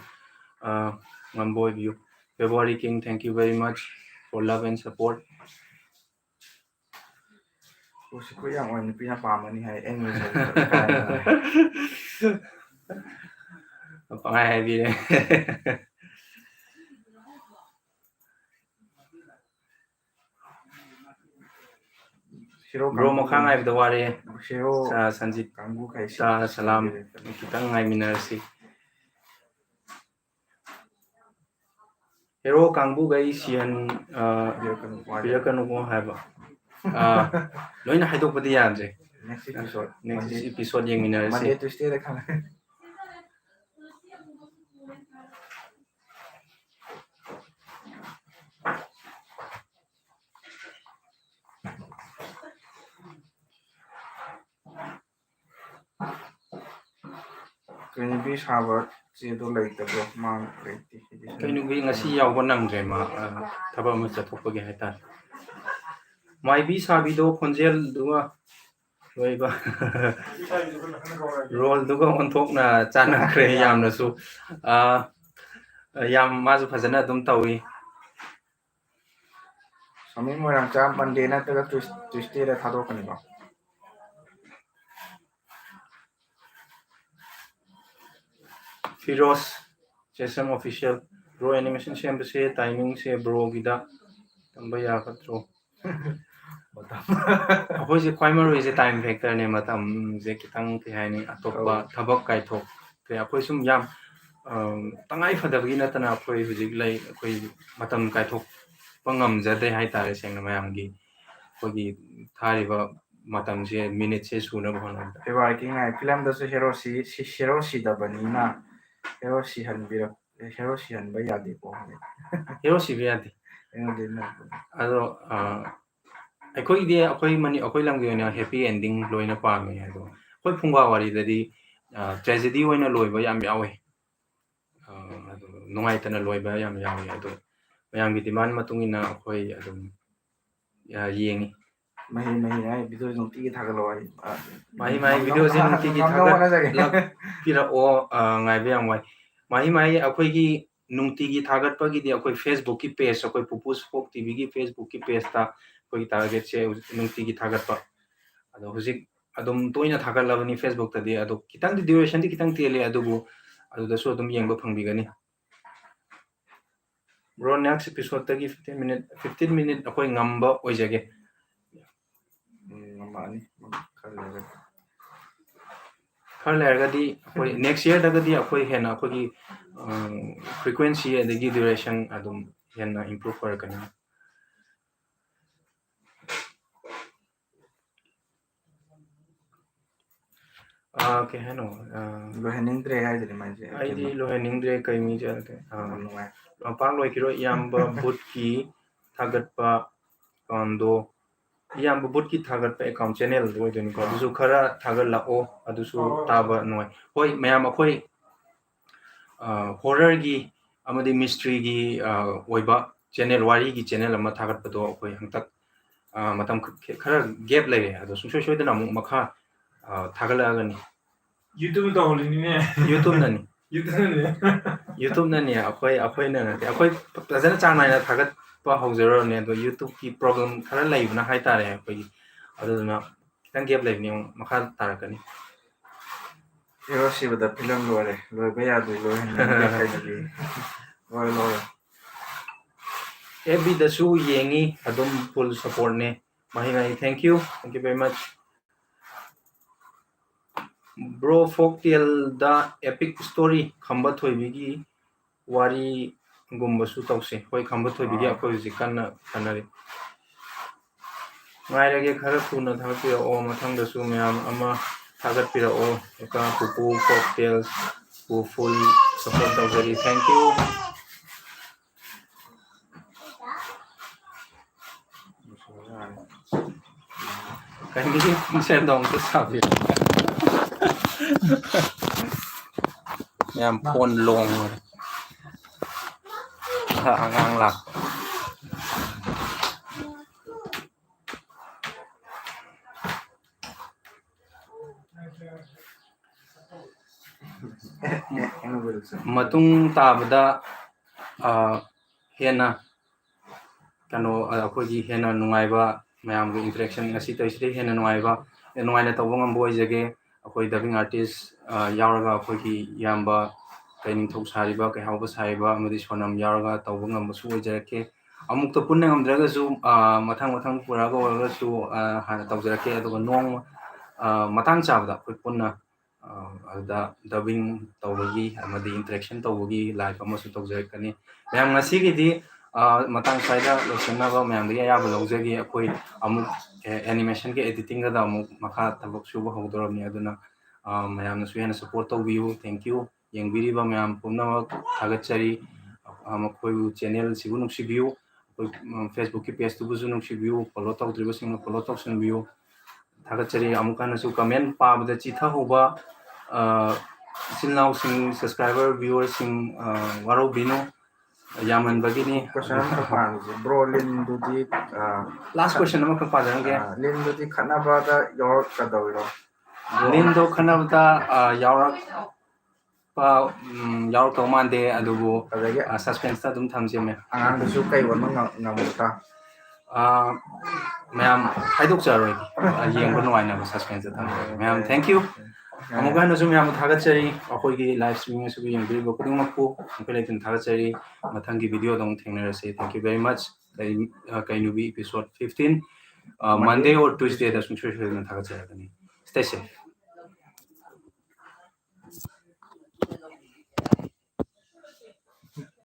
ꯉꯝꯕ ꯑꯣꯏꯕꯤꯌꯨ꯫ February King, thank you very much for love and support. ꯎꯁꯤꯈꯣꯏ ꯌꯥꯝ ꯑꯣꯏꯅ ꯅꯨꯄꯤꯅ ꯄꯥꯝꯃꯅꯤ ꯍꯥꯏ ꯑꯩꯅ ꯄꯉꯥꯏ ꯍꯥꯏꯕꯤꯔꯦ꯫ Bro, ꯃꯈꯥ ꯉꯥꯏꯕꯗ ꯋꯥꯔꯦ꯫ Sanjit, ꯁꯂꯥꯝ꯫ ꯈꯤꯇꯪ ꯉꯥꯏꯃꯤꯟꯅꯔꯁꯤ꯫ Hero ꯀꯥꯡꯕꯨꯒꯩ ꯁꯤꯍꯟ ꯄꯤꯔꯛꯀꯅꯨꯀꯣ ꯍꯥꯏꯕ꯫ ꯂꯣꯏꯅ ꯍꯥꯏꯗꯣꯛꯄꯗꯤ ꯌꯥꯗ꯭ꯔꯦ꯫ Next episode ꯌꯦꯡꯃꯤꯟꯅꯔꯁꯤ꯫ ꯀꯩꯅꯣꯒꯤ ꯁꯥꯕ ꯆꯦꯗꯣ ꯂꯩꯇꯕ꯭ꯔꯣ? ꯃꯥ ꯂꯩꯇꯦ꯫ ꯀꯩꯅꯣꯒꯤ ꯉꯁꯤ ꯌꯥꯎꯕ ꯅꯪꯗ꯭ꯔꯦ, ꯃꯥ ꯊꯕꯛ ꯑꯃ ꯆꯠꯊꯣꯛꯄꯒꯤ ꯍꯥꯏꯇꯥꯔꯦ꯫ ꯃꯥꯏꯕꯤ ꯁꯥꯕꯤꯗꯣ ꯈꯣꯟꯖꯦꯜꯗꯨꯒ ꯂꯣꯏꯕ roleꯗꯨꯒ ꯑꯣꯟꯊꯣꯛꯅ ꯆꯥꯟꯅꯈ꯭ꯔꯦ ꯌꯥꯝꯅꯁꯨ꯫ ꯌꯥꯝ ꯃꯥꯁꯨ ꯐꯖꯅ ꯑꯗꯨꯝ ꯇꯧꯏ꯫ ꯁꯃꯤꯝ ꯃꯣꯏꯔꯥꯡꯆꯥ Monday ꯅꯠꯇ꯭ꯔꯒ Tuesdayꯗ ꯊꯥꯗꯣꯛꯀꯅꯤꯀꯣ꯫ Firoz Sesam Official, bro, animation ꯁꯦꯝꯕꯁꯦ timingꯁꯦ broꯒꯤꯗ ꯇꯝꯕ ꯌꯥꯒꯗ꯭ꯔꯣ? ꯑꯩꯈꯣꯏꯁꯦ ꯈ꯭ꯋꯥꯏ ꯃꯔꯨ ꯑꯣꯏꯁꯦ time factorꯅꯦ꯫ ꯃꯇꯝꯁꯦ ꯈꯤꯇꯪ, ꯀꯩ ꯍꯥꯏꯅꯤ, ꯑꯇꯣꯞꯄ ꯊꯕꯛ ꯀꯥꯏꯊꯣꯛꯈ꯭ꯔꯦ꯫ ꯑꯩꯈꯣꯏ ꯁꯨꯝ ꯌꯥꯝ ꯇꯉꯥꯏ ꯐꯗꯕꯒꯤ ꯅꯠꯇꯅ ꯑꯩꯈꯣꯏ ꯍꯧꯖꯤꯛ ꯂꯩ, ꯑꯩꯈꯣꯏ ꯃꯇꯝ ꯀꯥꯏꯊꯣꯛꯄ ꯉꯝꯖꯗꯦ ꯍꯥꯏꯇꯥꯔꯦ꯫ ꯁꯦꯡꯅ ꯃꯌꯥꯝꯒꯤ ꯑꯩꯈꯣꯏꯒꯤ ꯊꯥꯔꯤꯕ ꯃꯇꯝꯁꯦ, minuteꯁꯦ ꯁꯨꯅꯕ ꯍꯣꯠꯅꯕꯗ꯫ ꯐꯦꯕ꯭ꯔꯨꯋꯥꯔꯤ ꯀꯤꯡꯉꯥꯏ ꯐꯤꯂꯝꯗꯁꯨ ꯍꯦꯔꯣꯁꯤ ꯁꯤ ꯍꯦꯔꯣ ꯁꯤꯗꯕꯅꯤꯅ ꯍꯦꯔꯣ ꯁꯤꯍꯟꯕꯤꯔꯛ ꯍꯦꯔꯣ ꯁꯤꯍꯟꯕ ꯌꯥꯗꯦꯀꯣ꯫ ꯍꯦꯔꯣ ꯁꯤꯕ ꯌꯥꯗꯦ꯫ ꯑꯩꯉꯣꯟꯗꯗꯤ ꯅꯠꯇꯦ꯫ ꯑꯗꯣ ꯑꯩꯈꯣꯏꯒꯤꯗꯤ ꯑꯩꯈꯣꯏ ꯃꯅꯤ ꯑꯩꯈꯣꯏ ꯂꯝꯒꯤ ꯑꯣꯏꯅ happy ending ꯂꯣꯏꯅ ꯄꯥꯝꯃꯦ꯫ ꯑꯗꯣ ꯑꯩꯈꯣꯏ ꯐꯨꯡꯒꯥ ꯋꯥꯔꯤꯗꯗꯤ tragedy ꯑꯣꯏꯅ ꯂꯣꯏꯕ ꯌꯥꯝ ꯌꯥꯎꯋꯦ꯫ ꯑꯗꯨ ꯅꯨꯡꯉꯥꯏꯇꯅ ꯂꯣꯏꯕ ꯌꯥꯝ ꯌꯥꯎꯋꯦ꯫ ꯑꯗꯣ ꯃꯌꯥꯝꯒꯤ demand ꯃꯇꯨꯡ ꯏꯟꯅ ꯑꯩꯈꯣꯏ ꯑꯗꯨꯝ ꯌꯦꯡꯉꯤ꯫ ꯃꯍꯤ ꯃꯍꯤ ꯍꯥꯏ ꯚꯤꯗꯤꯑꯣ ꯅꯨꯡꯇꯤꯒꯤ ꯊꯥꯒꯠꯂꯛꯑꯣ ꯍꯥꯏ꯫ ꯃꯍꯤ ꯃꯍꯤ ꯚꯤꯗꯤꯑꯣꯁꯦ ꯅꯨꯡꯇꯤꯒꯤ ꯊꯥꯒꯠꯂꯛꯄꯤꯔꯛꯑꯣ꯫ ꯉꯥꯏꯕ ꯌꯥꯝ ꯋꯥꯏ꯫ ꯃꯍꯤ ꯃꯍꯤ ꯑꯩꯈꯣꯏꯒꯤ ꯅꯨꯡꯇꯤꯒꯤ ꯊꯥꯒꯠꯄꯒꯤꯗꯤ ꯑꯩꯈꯣꯏ ꯐꯦꯁꯕꯨꯛꯀꯤ ꯄꯦꯖ, ꯑꯩꯈꯣꯏ ꯄꯨꯄꯨ ꯁ꯭ꯄꯣꯛ ꯇꯤꯚꯤꯒꯤ ꯐꯦꯁꯕꯨꯛꯀꯤ ꯄꯦꯖꯇ ꯑꯩꯈꯣꯏꯒꯤ ꯇꯥꯔꯒꯦꯠꯁꯦ ꯍꯧꯖꯤꯛ ꯅꯨꯡꯇꯤꯒꯤ ꯊꯥꯒꯠꯄ꯫ ꯑꯗꯣ ꯍꯧꯖꯤꯛ ꯑꯗꯨꯝ ꯇꯣꯏꯅ ꯊꯥꯒꯠꯂꯕꯅꯤ ꯐꯦꯁꯕꯨꯛꯇꯗꯤ, ꯑꯗꯣ ꯈꯤꯇꯪꯗꯤ ꯗ꯭ꯌꯨꯔꯦꯁꯟꯗꯤ ꯈꯤꯇꯪ ꯇꯦꯜꯂꯤ, ꯑꯗꯨꯕꯨ ꯑꯗꯨꯗꯁꯨ ꯑꯗꯨꯝ ꯌꯦꯡꯕ ꯐꯪꯕꯤꯒꯅꯤ꯫ ꯕ꯭ꯔꯣ, ꯅꯦꯛꯁ ꯏꯄꯤꯁꯣꯗꯇꯒꯤ ꯐꯤꯐꯇꯤꯟ ꯃꯤꯅꯤꯠ, ꯐꯤꯐꯇꯤꯟ ꯃꯤꯅꯤꯠ ꯑꯩꯈꯣꯏ ꯉꯝꯕ ꯑꯣꯏꯖꯒꯦ꯫ ꯎꯝ, ꯉꯝꯃꯛꯑꯅꯤ ꯈꯔ ꯂꯩꯔꯒꯗꯤ꯫ ꯈꯔ ꯂꯩꯔꯒꯗꯤ ꯑꯩꯈꯣꯏ ꯅꯦꯛꯁ ꯌꯔꯗꯒꯗꯤ ꯑꯩꯈꯣꯏ ꯍꯦꯟꯅ ꯑꯩꯈꯣꯏꯒꯤ ꯐ꯭ꯔꯤꯀ꯭ꯋꯦꯟꯁꯤ ꯑꯗꯒꯤ ꯗ꯭ꯌꯨꯔꯦꯁꯟ ꯑꯗꯨꯝ ꯍꯦꯟꯅ ꯏꯝꯄ꯭ꯔꯨꯚ ꯑꯣꯏꯔꯛꯀꯅꯤ꯫ ꯑꯥ, ꯀꯩ ꯍꯥꯏꯅꯣ? ꯑꯥ, ꯂꯣꯏꯍꯟꯅꯤꯡꯗ꯭ꯔꯦ ꯍꯥꯏꯗꯨꯅꯤ ꯃꯥꯏꯁꯦ꯫ ꯑꯩꯗꯤ ꯂꯣꯏꯍꯟꯅꯤꯡꯗ꯭ꯔꯦ, ꯀꯩ ꯃꯤꯁꯦ ꯍꯥꯏꯔꯒꯦ? ꯑꯥ, ꯌꯥꯝ ꯅꯨꯡꯉꯥꯏ꯫ ꯂꯝꯄꯥꯛ ꯂꯣꯏꯈꯤꯔꯣꯏ, ꯏꯌꯥꯝꯕ ꯕꯨꯠꯀꯤ ꯊꯥꯒꯠꯄ ꯑꯦꯀꯥꯎꯟꯗꯣ, ꯏꯌꯥꯝꯕ ꯕꯨꯠꯀꯤ ꯊꯥꯒꯠꯄ ꯑꯦꯀꯥꯎꯟ ꯆꯦꯅꯦꯜꯗꯣ ꯑꯣꯏꯗꯣꯏꯅꯤꯀꯣ꯫ ꯑꯗꯨꯁꯨ ꯈꯔ ꯊꯥꯒꯠꯂꯛꯑꯣ, ꯑꯗꯨꯁꯨ ꯇꯥꯕ ꯅꯨꯡꯉꯥꯏ꯫ ꯍꯣꯏ ꯃꯌꯥꯝ, ꯑꯩꯈꯣꯏ ꯍꯣꯔꯔꯒꯤ ꯑꯃꯗꯤ ꯃꯤꯁꯇ꯭ꯔꯤꯒꯤ ꯑꯣꯏꯕ ꯆꯦꯅꯦꯜ, ꯋꯥꯔꯤꯒꯤ ꯆꯦꯅꯦꯜ ꯑꯃ ꯊꯥꯒꯠꯄꯗꯣ ꯑꯩꯈꯣꯏ ꯍꯟꯗꯛ ꯃꯇꯝ ꯈꯔ ꯒꯦꯞ ꯂꯩꯔꯦ, ꯑꯗꯣ ꯁꯨꯡꯁꯣꯏ ꯁꯣꯏꯗꯅ ꯑꯃꯨꯛ ꯃꯈꯥ ꯊꯥꯒꯠꯂꯛꯑꯒꯅꯤ꯫ YouTube ꯇꯧꯍꯜꯂꯤꯅꯤꯅꯦ꯫ YouTube-ꯅꯅꯤ꯫ YouTube-ꯅꯅꯦ꯫ YouTube-ꯅꯅꯤ, ꯑꯩꯈꯣꯏ, ꯑꯩꯈꯣꯏꯅ ꯅꯠꯇꯦ꯫ ꯑꯩꯈꯣꯏ ꯐꯖꯅ ꯆꯥꯡ ꯅꯥꯏꯅ ꯊꯥꯒꯠꯄ ꯍꯧꯖꯔꯨꯔꯕꯅꯦ, ꯑꯗꯣ YouTube-ꯀꯤ ꯄ꯭ꯔꯣꯕ꯭ꯂꯦꯝ ꯈꯔ ꯂꯩꯕꯅ ꯍꯥꯏꯇꯥꯔꯦ ꯑꯩꯈꯣꯏꯒꯤ, ꯑꯗꯨꯗꯨꯅ ꯈꯤꯇꯪ ꯒꯦꯞ ꯂꯩꯕꯅꯤ, ꯑꯃꯨꯛ ꯃꯈꯥ ꯇꯥꯔꯛꯀꯅꯤ꯫ ꯍꯦꯔꯣ ꯁꯤꯕꯗ ꯐꯤꯂꯝ ꯂꯣꯏꯔꯦ, ꯂꯣꯏꯕ ꯌꯥꯗ꯭ꯔꯤ, ꯂꯣꯏꯍꯟꯅꯤꯡꯗ꯭ꯔꯦ ꯀꯩꯅꯣꯗꯤ꯫ ꯂꯣꯏꯔꯦ, ꯂꯣꯏꯔꯦ꯫ ꯑꯦꯐ ꯕꯤꯗꯁꯨ ꯌꯦꯡꯉꯤ, ꯑꯗꯨꯝ ꯐꯨꯜ ꯁꯞꯄꯣꯔꯠꯅꯦ꯫ ꯃꯍꯤ ꯃꯍꯤ, thank you, thank you very much꯫ Bro, ꯐꯣꯛ ꯇꯦꯜꯗ ꯑꯦꯄꯤꯛ ꯁ꯭ꯇꯣꯔꯤ ꯈꯝꯕ ꯊꯣꯏꯕꯤꯒꯤ ꯋꯥꯔꯤꯒꯨꯝꯕꯁꯨ ꯇꯧꯁꯦ꯫ ꯍꯣꯏ, ꯈꯝꯕ ꯊꯣꯏꯕꯤꯒꯤ ꯑꯩꯈꯣꯏ ꯍꯧꯖꯤꯛ ꯀꯟꯅ ꯈꯟꯅꯔꯤ꯫ ꯉꯥꯏꯔꯒꯦ, ꯈꯔ ꯊꯨꯅ ꯊꯥꯒꯠꯄꯤꯔꯛꯑꯣ꯫ ꯃꯊꯪꯗꯁꯨ ꯃꯌꯥꯝ ꯑꯃ ꯊꯥꯒꯠꯄꯤꯔꯛꯑꯣ꯫ ꯀꯀꯥ ꯄꯨꯄꯨ ꯐꯣꯛ ꯇꯦꯜꯁꯄꯨ ꯐꯨꯜ ꯁꯞꯄꯣꯔꯠ ꯇꯧꯖꯔꯤ꯫ Thank you꯫ ꯀꯩꯅꯣꯒꯤ ꯁꯦꯟꯗꯣꯡꯗꯣ ꯁꯥꯕꯤꯔꯣ꯫ ꯌꯥꯝ ꯐꯣꯟ ꯂꯣꯡ ꯑꯣꯏ꯫ ꯑꯉꯥꯡ ꯂꯥꯛꯄ꯫ ꯃꯇꯨꯡ ꯇꯥꯕꯗ, ꯑ, ꯍꯦꯟꯅ ꯀꯩꯅꯣ, ꯑ, ꯑꯩꯈꯣꯏꯒꯤ ꯍꯦꯟꯅ ꯅꯨꯡꯉꯥꯏꯕ, ꯃꯌꯥꯝꯒ interaction, ꯉꯁꯤ ꯇꯧꯔꯤꯁꯤꯗꯩ ꯍꯦꯟꯅ ꯅꯨꯡꯉꯥꯏꯕ, ꯅꯨꯡꯉꯥꯏꯅ ꯇꯧꯕ ꯉꯝꯕ ꯑꯣꯏꯖꯒꯦ꯫ ꯑꯩꯈꯣꯏ dubbing artist, ꯑ, ꯌꯥꯎꯔꯒ ꯑꯩꯈꯣꯏꯒꯤ ꯏꯌꯥꯝꯕ ꯀꯩꯅꯤꯡꯊꯧ ꯁꯥꯔꯤꯕ, ꯀꯩꯍꯥꯎꯕ ꯁꯥꯔꯤꯕ ꯑꯃꯗꯤ ꯁꯣꯅꯝ ꯌꯥꯎꯔꯒ ꯇꯧꯕ ꯉꯝꯕꯁꯨ ꯑꯣꯏꯖꯔꯛꯀꯦ꯫ ꯑꯃꯨꯛꯇ ꯄꯨꯟꯅ ꯉꯝꯗ꯭ꯔꯒꯁꯨ, ꯑ, ꯃꯊꯪ ꯃꯊꯪ ꯄꯨꯔꯛꯑꯒ ꯑꯣꯏꯔꯒꯁꯨ, ꯑ, ꯍꯥꯟꯅ ꯇꯧꯖꯔꯛꯀꯦ꯫ ꯑꯗꯨꯒ ꯅꯣꯡꯃ, ꯑ, ꯃꯇꯥꯡ ꯆꯥꯕꯗ ꯑꯩꯈꯣꯏ ꯄꯨꯟꯅ, ꯑ, ꯑꯗꯨꯗ dubbing ꯇꯧꯕꯒꯤ ꯑꯃꯗꯤ interaction ꯇꯧꯕꯒꯤ live ꯑꯃꯁꯨ ꯇꯧꯖꯔꯛꯀꯅꯤ꯫ ꯃꯌꯥꯝ, ꯉꯁꯤꯒꯤꯗꯤ, ꯑ, ꯃꯇꯥꯡ ꯁ꯭ꯋꯥꯏꯗ ꯂꯣꯏꯁꯤꯟꯅꯕ ꯃꯌꯥꯝꯗꯒꯤ ꯑꯌꯥꯕ ꯂꯧꯖꯒꯦ꯫ ꯑꯩꯈꯣꯏ ꯑꯃꯨꯛ, ꯑ, animationꯒ editingꯒꯗ ꯑꯃꯨꯛ ꯃꯈꯥ ꯊꯕꯛ ꯁꯨꯕ ꯍꯧꯗꯧꯔꯕꯅꯤ꯫ ꯑꯗꯨꯅ, ꯑ, ꯃꯌꯥꯝꯅꯁꯨ ꯍꯦꯟꯅ support ꯇꯧꯕꯤꯌꯨ꯫ Thank you꯫ ꯌꯦꯡꯕꯤꯔꯤꯕ ꯃꯌꯥꯝ ꯄꯨꯝꯅꯃꯛ ꯊꯥꯒꯠꯆꯔꯤ꯫ ꯑ, ꯃꯈꯣꯏꯕꯨ channelꯁꯤꯕꯨ ꯅꯨꯡꯁꯤꯕꯤꯌꯨ꯫ ꯑꯩꯈꯣꯏ, ꯎꯝ, Facebookꯀꯤ pageꯇꯨꯕꯨꯁꯨ ꯅꯨꯡꯁꯤꯕꯤꯌꯨ꯫ Follow ꯇꯧꯗ꯭ꯔꯤꯕꯁꯤꯡꯅ follow ꯇꯧꯁꯤꯟꯕꯤꯌꯨ꯫ ꯊꯥꯒꯠꯆꯔꯤ꯫ ꯑꯃꯨꯛ ꯍꯟꯅꯁꯨ comment ꯄꯥꯕꯗ ꯆꯤꯊꯍꯧꯕ, ꯑ, ꯏꯆꯤꯜ ꯏꯅꯥꯎꯁꯤꯡ, subscriber, viewerꯁꯤꯡ, ꯑ, ꯋꯥꯔꯧꯕꯤꯅꯨ, ꯌꯥꯝꯃꯟꯕꯒꯤꯅꯤ꯫ Question ꯑꯃꯈꯛ ꯄꯥꯡꯁꯤ꯫ Bro, ꯂꯤꯟꯗꯨꯗꯤ, ꯑ, last question ꯑꯃꯈꯛ ꯄꯥꯖꯔꯝꯒꯦ꯫ ꯑ, ꯂꯤꯟꯗꯨꯗꯤ ꯈꯠꯅꯕꯗ ꯌꯥꯎꯔꯛꯀꯗꯧꯔꯤꯔꯣ? ꯂꯤꯟꯗꯣ ꯈꯠꯅꯕꯗ, ꯑ, ꯌꯥꯎꯔꯛ ꯄ, ꯎꯝ, ꯌꯥꯎꯔꯛꯇꯧ ꯃꯥꯟꯗꯦ, ꯑꯗꯨꯕꯨ, ꯑꯗꯒꯤ ꯑ, suspenseꯇ ꯑꯗꯨꯝ ꯊꯝꯖꯦꯃꯦ꯫ ꯑꯉꯥꯡꯗꯨꯁꯨ ꯀꯩ ꯑꯣꯟꯕ ꯉꯝ-, ꯉꯝꯒꯗ꯭ꯔꯥ? ꯑ, ꯃꯌꯥꯝ ꯍꯥꯏꯗꯣꯛꯆꯔꯣꯏꯒꯦ꯫ ꯑ, ꯌꯦꯡꯕ ꯅꯨꯡꯉꯥꯏꯅꯕ suspenseꯇ ꯊꯝꯖꯒꯦ꯫ ꯃꯌꯥꯝ, thank you꯫ ꯑꯃꯨꯛ ꯍꯟꯅꯁꯨ ꯃꯌꯥꯝꯕꯨ ꯊꯥꯒꯠꯆꯔꯤ꯫ ꯑꯩꯈꯣꯏꯒꯤ live streaming ꯑꯁꯤꯕꯨ ꯌꯦꯡꯕꯤꯔꯤꯕ ꯈꯨꯗꯤꯡꯃꯛꯄꯨ ꯅꯈꯣꯏ ꯂꯩꯇꯅ ꯊꯥꯒꯠꯆꯔꯤ꯫ ꯃꯊꯪꯒꯤ videoꯗ ꯑꯃꯨꯛ ꯊꯦꯡꯅꯔꯁꯤ꯫ Thank you very much꯫ ꯀꯩ-, ꯑ, ꯀꯩꯅꯨꯕꯤ episode fifteen, ꯑ, Monday or Tuesdayꯗ ꯁꯨꯡꯁꯣꯏ ꯁꯣꯏꯗꯅ ꯊꯥꯒꯠꯆꯔꯛꯀꯅꯤ꯫ Stay safe꯫